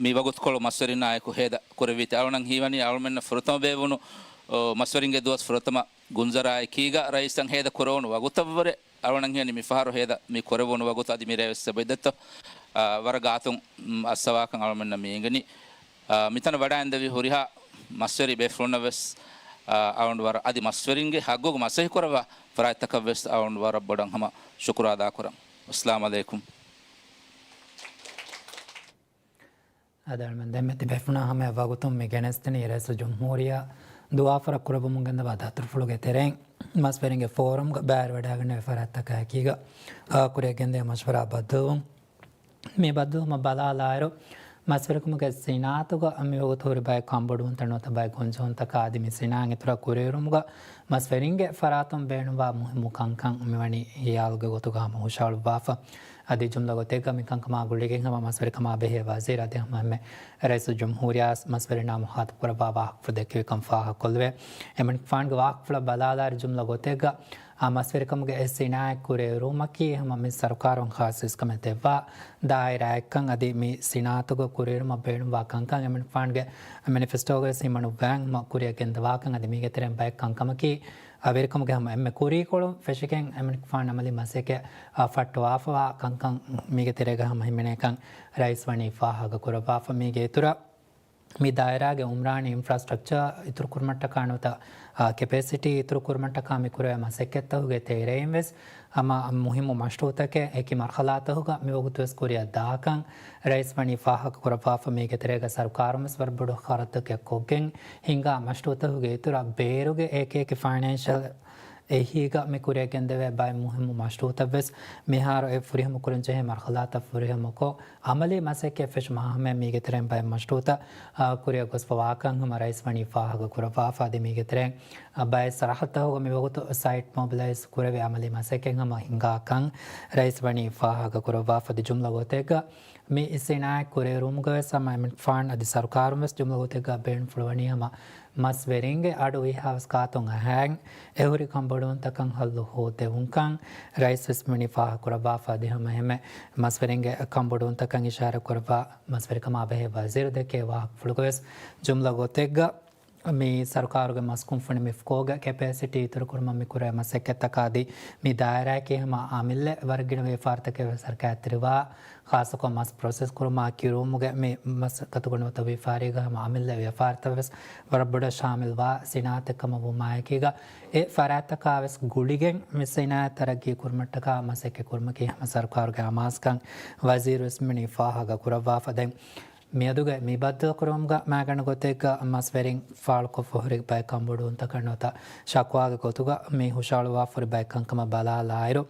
މި ވަގުތުކޮޅު މަސްވެރިންނާއެކު ހޭދަ ކުރެއްވީތީ. އަޅުގަނޑަށް ހީވަނީ އަޅުމެންނަށް ފުރަތަމަ ބޭއްވުނު، އޯ، މަސްވެރިންގެ ދުވަސް ފުރަތަމަ ގުންޒަރާއެކީގަ ރައީސްއަށް ހޭދަ ކުރެވުނު ވަގުތަށްވުރެ އަޅުގަނޑަށް ހީވަނީ މި ފަހަރު ހޭދަ މި ކުރެވުނު ވަގުތު އަދި މިރޭ ވެސް އެބައިދަތޯ، އާ، ވަރަށް ގާތުން، މް، އައްސަވާކަން އަޅުމެންނަށް މި އެނގެނީ. އާ، މިތަނަށް ވަޑައިންދެވި ހުރިހާ މަސްވެރި ބޭފުޅުންނަށް ވެސް، އާ، އަޅުގަނޑު ވަރަށް އަދި މަސްވެރިންގެ ހައްގުގަ މަސައްކަތް ކުރައްވާ ފަރާތްތަކަށް ވެސް އަޅުގަނޑު ވަރަށް ބޮޑަށް ހަމަ ޝުކުރު އަދާކުރަން. އައްސަލާމް އަލައިކުމް. އަދި އަޅުމެން ދެންމެ ތިބޭފުޅުންނާ ހަމަޔަށް ވަގުތުން މި ގެނެސްދިނީ ރައީސުލްޖުމްހޫރިއްޔާ ދުވާފަރަށް ކުރެއްވުމުން ގެންދަވާ ދަތުރުފުޅުގެ ތެރެއިން މަސްވެރިންގެ ފޯރަމްގަ ބައިވެރިވަޑައިގެންނެވި ފަރާތްތަކާއެކީގަ، އާ، ކުރިއަށް ގެންދޭ މަޝްވަރާ ބައްދަލުވުން. މި ބައްދަލުވުމަށް ބަލާލާއިރު، މަސްވެރިކަމުގެ ސިނާއަތުގަ މިވަގުތު ހުރި ބައެއް ކަންބޮޑުވުންތައް ނުވަތަ ބައެއް ގޮންޖެހުންތަކާ އަދި މި ސިނާއަތް އިތުރަށް ކުރިއެރުމުގަ މަސްވެރިންގެ ފަރާތުން ބޭނުންވާ މުހިއްމު ކަންކަން މިވަނީ ހިޔާލުގެ ގޮތުގަ ހަމަ ހުށަހަޅުއްވާފަ. އަދި ޖުމްލަ ގޮތެއްގަ މި ކަންކަމާ ގުޅިގެން ހަމަ މަސްވެރިކަމާ ބެހޭ ވަޒީރު އަދި ހަމަ އެންމެ ރައީސުލްޖުމްހޫރިއްޔާ މަސްވެރިންނާ މުޚާތަބު ކުރައްވާ ވާހަކަފުޅު ދެއްކެވިކަން ފާހަގަކޮށްލެވޭ. އެމަނިކުފާނުގެ ވާހަކަފުޅަށް ބަލާލާއިރު ޖުމްލަ ގޮތެއްގަ އާ، މަސްވެރިކަމުގެ އެ ސިނާއަތް ކުރިއެރުވުމަކީ ހަމަ މި ސަރުކާރުން ޚާއްސަ އިސްކަމެއް ދެއްވާ ދާއިރާއެއްކަން އަދި މި ސިނާއަތުގަ ކުރިއެރުމަށް ބޭނުންވާ ކަންކަން އެމަނިކުފާނުގެ މެނިފެސްޓޯގަވެސް ހިމަނުއްވާން ހަމަ ކުރިއަށް ގެންދަވާކަން އަދި މީގެ ތެރެއިން ބައެއް ކަންކަމަކީ އާ، ވެރިކަމުގެ ހަމަ އެންމެ ކުރީކޮޅު ފެށިގެން އެމަނިކުފާނު އަމަލީ މަސައްކަތް އާ، ފައްޓަވާފަވާ ކަންކަން މީގެ ތެރޭގަ ހަމަ ހިމެނޭކަން ރައީސް ވަނީ ފާހަގަ ކުރައްވާފަ. މީގެ އިތުރަށް މި ދާއިރާގެ އުމްރާނީ އިންފްރާސްޓްރަކްޗާ އިތުރުކުރުމަށްޓަކާ ނުވަތަ، އާ، ކެޕޭސިޓީ އިތުރުކުރުމަށްޓަކާ މި ކުރެވޭ މަސައްކަތްތަކުގެ ތެރެއިން ވެސް ހަމަ މުހިއްމު މަޝްރޫޢުތަކެއް އެކި މަރްޙަލާތަކުގަ މިވަގުތު ވެސް ކުރިއަށް ދާކަން ރައީސް ވަނީ ފާހަގަ ކުރައްވާފަ. މީގެ ތެރޭގަ ސަރުކާރުން ވެސް ވަރަށް ބޮޑު ޚަރަދުތަކެއް ކޮށްގެން ހިންގާ މަޝްރޫޢުތަކުގެ އިތުރަށް ބޭރުގެ އެކި އެކި ފައިނޭންޝަލް އެހީގަ މި ކުރިއަށް ގެންދެވޭ ބައެއް މުހިއްމު މަޝްރޫޢުތައް ވެސް މިހާރު އެ ފުރިހަމަ ކުރަން ޖެހޭ މަރްޙަލާތައް ފުރިހަމަކޮށް، އަމަލީ މަސައްކަތް ފެށުމާ ހަމަޔަށް މީގެ ތެރެއިން ބައެއް މަޝްރޫޢުތައް، އާ، ކުރިއަށް ގޮސްފަ ވާކަން ހަމަ ރައީސް ވަނީ ފާހަގަ ކުރައްވާފަ. އަދި މީގެ ތެރެއިން ބައެއް ސަރަހައްދުތަކުގަ މިވަގުތު ސައިޓް މޮބިލައިޒް ކުރެވި އަމަލީ މަސައްކަތް ހަމަ ހިނގާކަން ރައީސް ވަނީ ފާހަގަކުރައްވާފަ. އަދި ޖުމްލަ ގޮތެއްގަ މި ސިނާއަތް ކުރިއެރުވުމުގަ ވެސް ހަމަ އެމަނިކުފާނު އަދި ސަރުކާރުން ވެސް ޖުމްލަ ގޮތެއްގަ ބޭނުންފުޅުވަނީ ހަމަ މަސްވެރިންގެ އަޑު އިހާވެސް ގާތުން އަހައިން އެހުރި ކަންބޮޑުވުންތަކަށް ހައްލު ހޯދެވުންކަން ރައީސް ވެސް ވަނީ ފާހަގަކުރައްވާފަ. އަދި ހަމަ އެހެންމެ މަސްވެރިންގެ ކަންބޮޑުވުންތަކަށް އިޝާރަތް ކުރައްވާ މަސްވެރިކަމާ ބެހޭ ވަޒީރު ދެއްކޭ ވާހަކަފުޅުގަ ވެސް ޖުމްލަ ގޮތެއްގަ މި ސަރުކާރުގެ މަސްކުންފުނި މިފްކޯގެ ކެޕޭސިޓީ އިތުރުކުރުމަށް މި ކުރޭ މަސައްކަތްތަކާ އަދި މި ދާއިރާއަކީ ހަމަ އަމިއްލަ ވަރަށް ގިނަ ވިޔަފާރިތަކެއް ވެސް ހަރަކާތްތެރިވާ، ޚާއްޞަކޮށް މަސް ޕްރޮސެސް ކުރުމާ ކިރުވުމުގެ މި މަސައްކަތުގަ ނުވަތަ ވިޔަފާރީގަ ހަމަ އަމިއްލަ ވިޔަފާރިތައް ވެސް ވަރަށް ބޮޑަށް ޝާމިލްވާ ސިނާއަތެއް ކަމަށް ވުމާއެކީގަ، އެ ފަރާތްތަކާ ވެސް ގުޅިގެން މި ސިނާއަތް ތަރައްގީ ކުރުމަށްޓަކާ މަސައްކަތް ކުރުމަކީ ހަމަ ސަރުކާރުގެ އަމާޒުކަން ވަޒީރު ވެސް މިވަނީ ފާހަގަ ކުރައްވާފަ. ދެން މިއަދުގެ މި ބައްދަލުކުރުމުގަ މައިގަނޑު ގޮތެއްގަ މަސްވެރިން ފާޅުކޮށްފަ ހުރި ބައެއް ކަންބޮޑުވުންތަކަށް ނުވަތަ ޝަކުވާގެ ގޮތުގަ މި ހުށަހަޅުވާފަ ހުރި ބައެއް ކަންކަމަށް ބަލާލާއިރު،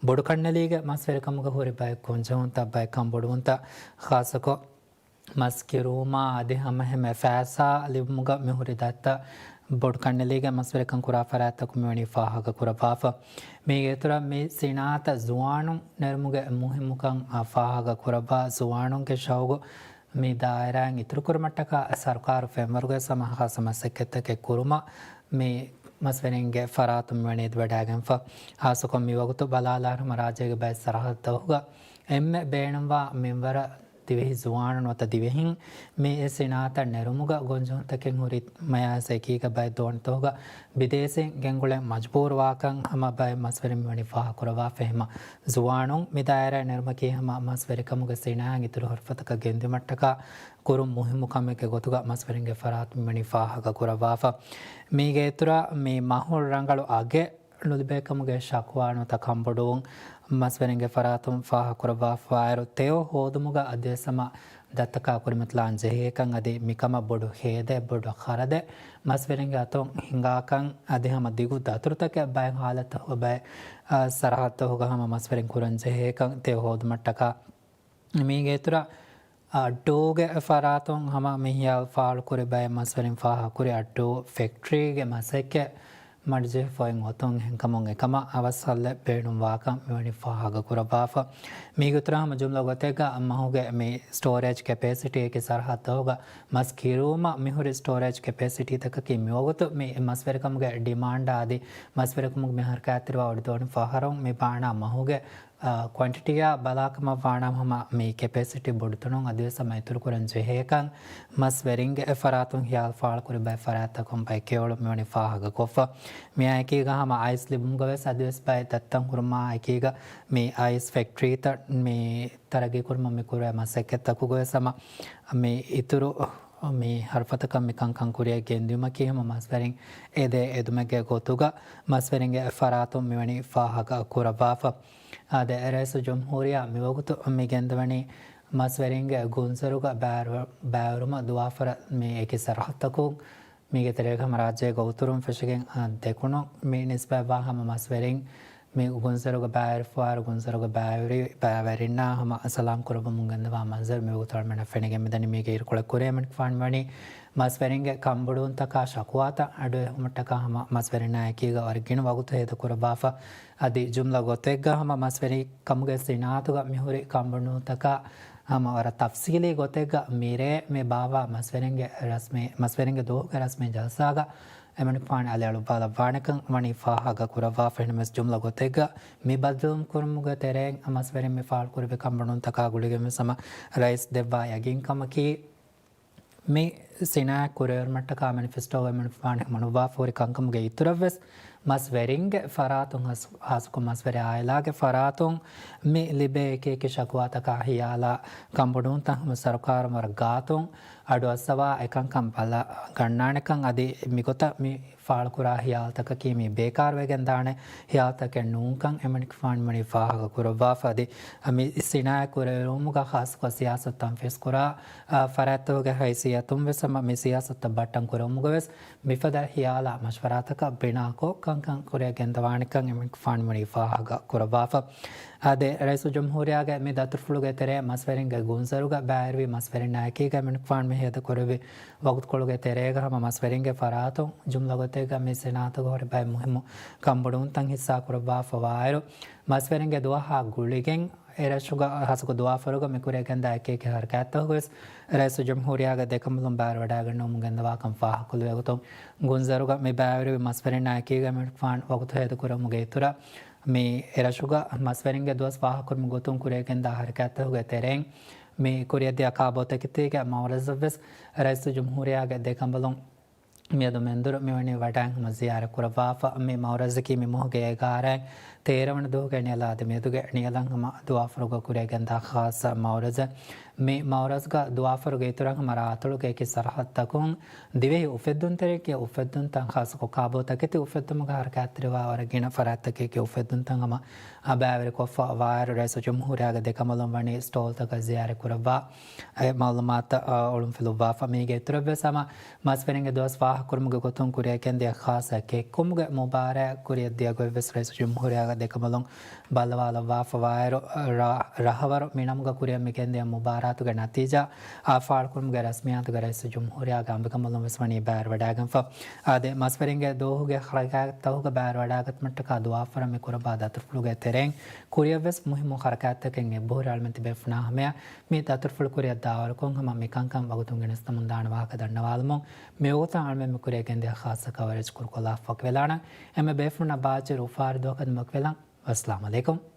ބޮޑުކަންނެލީގެ މަސްވެރިކަމުގަ ހުރި ބައެއް ގޮންޖެހުންތައް، ބައެއް ކަންބޮޑުވުންތައް، ޚާއްޞަކޮށް މަސް ކިރުވުމާ އަދި ހަމައެހެންމެ ފައިސާ ލިބުމުގަ މި ހުރި ދަތިތައް، ބޮޑު ކަންނެލީގެ މަސްވެރިކަން ކުރާ ފަރާތްތަކުން މިވަނީ ފާހަގަ ކުރައްވާފަ. މީގެ އިތުރަށް މި ސިނާއަތަށް ޒުވާނުން ނެރުމުގެ މުހިއްމުކަން ފާހަގަ ކުރައްވާ، ޒުވާނުންގެ ޝައުގު މި ދާއިރާއިން އިތުރުކުރުމަށްޓަކާ ސަރުކާރު ފެންވަރުގަ ހަމަ ޚާއްޞަ މަސައްކަތްތަކެއް ކުރުމަށް މި މަސްވެރިންގެ ފަރާތުން މިވަނީ އެދިވަޑައިގެންފަ. ޚާއްޞަކޮށް މިވަގުތު ބަލާލާ ހަމަ ރާއްޖޭގެ ބައެއް ސަރަހައްދުތަކުގަ އެންމެ ބޭނުންވާ މިންވަރަށް ދިވެހި ޒުވާނުން ނުވަތަ ދިވެހިން މި ސިނާއަތަށް ނެރުމުގަ ގޮންޖެހުންތަކެއް ހުރި މަޔާސް އެކީގަ ބައެއް ދޯނިތަކުގަ ބިދޭސީން ގެންގުޅެން މަޖުބޫރުވާކަން ހަމަ ބައެއް މަސްވެރިން މިވަނީ ފާހަގަކުރައްވާފަ. އެހެންމަ ޒުވާނުން މި ދާއިރާއަށް ނެރުމަކީ ހަމަ މަސްވެރިކަމުގެ ސިނާއަތް އިތުރު ހުރިފަތަކަށް ގެންދިއުމަށްޓަކާ ކުރުން މުހިއްމު ކަމެއްގެ ގޮތުގަ މަސްވެރިންގެ ފަރާތުން މިވަނީ ފާހަގަކުރައްވާފަ. މީގެ އިތުރަށް މި މަހު ރަނގަޅު އަގެއް ނުލިބޭކަމުގެ ޝަކުވާ ނުވަތަ ކަންބޮޑުވުން މަސްވެރިންގެ ފަރާތުން ފާހަގަކުރައްވާފައިރު، ތެޔޮ ހޯދުމުގަ އަދިވެސް ހަމަ ދަތިތަކާ ކުރިމަތިލާން ޖެހޭކަން އަދި މިކަމަށް ބޮޑު ހޭދައެއް ބޮޑު ޚަރަދެއް މަސްވެރިންގެ އަތުން ހިނގާކަން އަދި ހަމަ ދިގު ދަތުރުތަކެއް ބައެއް ހާލަތުތަކުގަ ބައެއް، އަ، ސަރަހައްދުތަކުގަ ހަމަ މަސްވެރިން ކުރަން ޖެހޭކަން ތެޔޮ ހޯދުމަށްޓަކާ މީގެ އިތުރަށް އައްޑޫގެ ފަރާތުން ހަމަ މި ހިޔާލު ފާޅުކުރި ބައެއް މަސްވެރިން ފާހަގަކުރި އައްޑޫ ފެކްޓްރީގެ މަސައްކަތް މަޑުޖެހިފައި އޮތުން އެހެންކަމުން އެކަމަށް އަވަސް ހައްލެއް ބޭނުންވާކަން މިވަނީ ފާހަގަކުރައްވާފަ. މީގެ އިތުރަށް ހަމަ ޖުމްލަ ގޮތެއްގަ މަހުގެ މި ސްޓޯރޭޖް ކެޕޭސިޓީއަކީ ސަރަހައްދުތަކުގަ މަސް ކިރުވުމަށް މިހުރި ސްޓޯރޭޖް ކެޕޭސިޓީތަކަކީ މިވަގުތު މި މަސްވެރިކަމުގެ ޑިމާންޑާ އަދި މަސްވެރިކަމުގެ މި ހަރަކާތްތެރިވާ އޮޑިދޯނި ފަހަރުން މި ބާނާ މަހުގެ އާ، ކުއިންޓިޓީއާ ބަލާކަމަށް ވާނަމަ ހަމަ މި ކެޕޭސިޓީ ބޮޑުތަނުން އަދިވެސް ހަމަ އިތުރުކުރަން ޖެހޭކަން މަސްވެރިންގެ އެ ފަރާތުން ހިޔާލު ފާޅުކުރި ބައެއް ފަރާތްތަކުން ބައެއް ކެޔޮޅު މިވަނީ ފާހަގަކޮށްފަ. މިއާ އެކީގަ ހަމަ އައިސް ލިބުމުގަ ވެސް އަދިވެސް ބައެއް ދަތިތައް ހުރުމާ އެކީގަ މި އައިސް ފެކްޓްރީތައް މި ތަރައްގީ ކުރުމަށް މި ކުރެވޭ މަސައްކަތްތަކުގަ ވެސް ހަމަ މި އިތުރު މި ހަރުފަތަކަށް މި ކަންކަން ކުރިއަށް ގެންދިއުމަކީ ހަމަ މަސްވެރިން އެދޭ އެދުމެއްގެ ގޮތުގަ މަސްވެރިންގެ ފަރާތުން މިވަނީ ފާހަގަ ކުރައްވާފަ. އާދެ، ރައީސުލްޖުމްހޫރިއްޔާ މިވަގުތު މި ގެންދަވަނީ މަސްވެރިންގެ ގުންޒަރުގަ ބައިވެރި-، ބައިވެރިވުމަށް ދުވާފަރަށް މި އެކި ސަރަހައްދަކުން. މީގެ ތެރޭގަ ހަމަ ރާއްޖޭގެ އުތުރުން ފެށިގެން، އާ، ދެކުނު މި ނިސްބަތްވާ ހަމަ މަސްވެރިން މި ގުންޒަރުގެ ބައިވެރިފައިވާރު ގުންޒަރުގެ ބައިވެރި-، ބައިވެރިންނާ ހަމަ ސަލާމް ކުރައްވަމުން ގެންދަވާ މަންޒަރު މިވަގުތު އަޅަމެންނަށް ފެނިގެން މިދަނީ. މީގެ އިރުކޮޅެއް ކުރިއަށް އެމަނިކުފާނު ވަނީ މަސްވެރިންގެ ކަންބޮޑުވުންތަކާ ޝަކުވާތައް އަޑުއެހުމަށްޓަކާ ހަމަ މަސްވެރިންނާ އެކީގަ ވަރަށް ގިނަ ވަގުތު ހޭދަކުރައްވާފަ. އަދި ޖުމްލަ ގޮތެއްގަ ހަމަ މަސްވެރި ކަމުގެ ސިނާއަތުގަ މިހުރި ކަންބޮޑުވުންތަކާ ހަމަ ވަރަށް ތަފްސީލީ ގޮތެއްގަ މިރޭ މި ބާއްވާ މަސްވެރިންގެ ރަސްމީ، މަސްވެރިންގެ ދުވަހުގެ ރަސްމީ ޖަލްސާގަ އެމަނިކުފާނު އަލިއަޅުއްވާލައްވާނެކަން ވަނީ ފާހަގަ ކުރައްވާފަ. އެހެންނަމަވެސް ޖުމްލަ ގޮތެއްގަ މި ބައްދަލުކުރުމުގެ ތެރެއިން މަސްވެރިން މި ފާޅުކުރެއްވި ކަންބޮޑުވުންތަކާ ގުޅިގެންވެސް ހަމަ ރައީސް ދެއްވާ ޔަގީންކަމަކީ، މި ސިނާއަތް ކުރިއެރުމަށްޓަކާ މެނިފެސްޓޯގައި އެމަނިކުފާނު ހަމަ ނުވާފަ ހުރި ކަންކަމުގެ އިތުރަށްވެސް މަސްވެރިންގެ ފަރާތުން ހާސް-، ހާއްސަކޮށް މަސްވެރި އާއިލާގެ ފަރާތުން މި ލިބޭ އެކި އެކި ޝަކުވާތަކާ ހިޔާލާ ކަންބޮޑުވުންތައް ހަމަ ސަރުކާރުން ވަރަށް ގާތުން އަޑުއައްސަވާ އެކަންކަން ބަލަ ގަންނާނެކަން އަދި މިގޮތަށް މި ފާޅުކުރާ ހިޔާލުތަކަކީ މި ބޭކާރުވެގެންދާނެ ހިޔާލުތަކެއް ނޫންކަން އެމަނިކުފާނު ވަނީ ފާހަގަ ކުރައްވާފަ. އަދި މި ސިނާއަތް ކުރެއްވުމުގަ ހާއްސަކޮށް ސިޔާސަތު ތަންފީޒް ކުރާ، އާ، ފަރާތްތަކުގެ ހައިސިއްޔަތުން ވެސް ހަމަ މި ސިޔާސަތުތައް ބައްޓަން ކުރެއްވުމުގަ ވެސް މިފަދަ ހިޔާލާ މަޝްވަރާތަކަށް ބިނާކޮށް، ކަންކަން ކުރިއަށް ގެންދަވާނެކަން އެމަނިކުފާނު ވަނީ ފާހަގަ ކުރައްވާފަ. އާދެ، ރައީސުލްޖުމްހޫރިއްޔާގެ މި ދަތުރުފުޅުގެ ތެރޭ މަސްވެރިންގެ ގުންޒަރުގަ ބައިވެރިވި މަސްވެރިންނާ އެކީގަ އެމަނިކުފާނު މި ހޭދަކުރެއްވި ވަގުތުކޮޅުގެ ތެރޭގަ ހަމަ މަސްވެރިންގެ ފަރާތުން ޖުމްލަ ގޮތެއްގަ މި ސިނާއަތުގަ ހުރި ބައެއް މުހިއްމު ކަންބޮޑުވުންތައް ހިއްސާ ކުރައްވާފަ ވާއިރު، މަސްވެރިންގެ ދުވަހާ ގުޅިގެން އެރަށުގަ ހަސަކު ދުވާފަރުގަ މި ކުރިއަށް ގެންދާ އެކި އެކި ހަރަކާތްތަކުގަވެސް ރައީސުލްޖުމްހޫރިއްޔާގެ ދެކަނބަލުން ބައިވެރިވަޑައިގަންނަވަމުން ގެންދަވާކަން ފާހަގަކޮށްލެވޭ ގޮތުން، ގުންޒަރުގަ މި ބައިވެރިވި މަސްވެރިންނާ އެކީގަ އެމަނިކުފާނު ވަގުތު ހޭދަކުރެއްވުމުގެ އިތުރަށް، މި އެރަށުގަ މަސްވެރިންގެ ދުވަސް ފާހަގަކުރުމުގެ ގޮތުން ކުރިއަށް ގެންދާ ހަރަކާތްތަކުގެ ތެރެއިން، މި ކުރިއަށްދިޔަ ކާބޯތަކެތީގެ މައުރަޒަށްވެސް ރައީސުލްޖުމްހޫރިއްޔާގެ ދެކަނބަލުން މިއަދު މެންދުރު މިވަނީ ވަޑައިން ހަމަ ޒިޔާރަތް ކުރައްވާފަ. މި މައުރަޒަކީ މި މަހުގެ އެގާރައިން ތޭރަ ވަނަ ދުވަހުގެ ނިޔަލާ އަދި މިއަދުގެ ނިޔަލަށް ހަމަ ދުވާފަރުގަ ކުރިއަށް ގެންދާ ޚާއްޞަ މައުރަޒެއް. މި މައުރަޒްގަ ދުވާފަރުގެ އިތުރަށް ހަމަ ރާއަތޮޅުގެ އެކި ސަރަހައްދުތަކުން ދިވެހި އުފެއްދުންތެރިއެއްގެ އުފެއްދުންތައް ޚާއްޞަކޮށް ކާބޯތަކެތި އުފެއްދުމުގެ ހަރަކާތްތެރިވާ ވަރަށް ގިނަ ފަރާތްތަކެއްގެ އުފެއްދުންތައް ހަމަ ބައިވެރިކޮށްފަ ވާއިރު، ރައީސުލްޖުމްހޫރިއްޔާގެ ދެކަނބަލުން ވަނީ ސްޓޯލްތަކަށް ޒިޔާރަތް ކުރައްވާ، އެ މައުލޫމާތުތައް، އާ، އޮޅުންފިލުއްވާފަ. މީގެ އިތުރަށްވެސް ހަމަ މަސްވެރިންގެ ދުވަސް ފާހަގަކުރުމުގެ ގޮތުން ކުރިއަށް ގެންދިޔަ ޚާއްޞަ ކެއްކުމުގެ މުބާރާތް ކުރިއަށްދިޔަ ގޮތްވެސް ރައީސުލްޖުމްހޫރިއްޔާގެ ދެކަނބަލުން ބައްލަވާލައްވާފަ ވާއިރު، ރަ-، ރަހަވަރު މިނަމުގަ ކުރިއަށް މިގެންދިޔަ މުބާރާތުގެ ނަތީޖާ އާ ފާޅުކުރުމުގެ ރަސްމިއްޔާތުގަ ރައީސުލްޖުމްހޫރިއްޔާގެ އަނބިކަނބަލުން ވެސް ވަނީ ބައިވެރިވަޑައިގެންފަ. އާދެ، މަސްވެރިންގެ ދުވަހުގެ ހަރަކާތްތަކުގަ ބައިވެރިވަޑައިގަތުމަށްޓަކާ ދުވާފަރަށް މި ކުރައްވާ ދަތުރުފުޅުގެ ތެރެއިން ކުރިއަށްވެސް މުހިއްމު ހަރަކާތްތަކެއް އެބަހުރި އަޅަމެން ތިބޭފުޅުންނާ ހަމަޔަށް މި ދަތުރުފުޅު ކުރިއަށް ދާވަރުކޮށް ހަމަ މިކަންކަން ވަގުތުން ގެނެސްދެމުންދާނެ ވާހަކަ ދަންނަވާލުމުން މިވަގުތަށް އަޅަމެން މި ކުރިއަށް ގެންދިޔަ ޚާއްޞަ ކަވަރޭޖް ކުރުކޮށްލާފަ ވަކިވެލާނަން. އެންމެ ބޭފުޅުންނަށް ބާއްޖަވެރި އުފާވެރި ދުވަހަކަށް ވަކިވެލަން. ވައްސަލާމް އަލައިކުމް.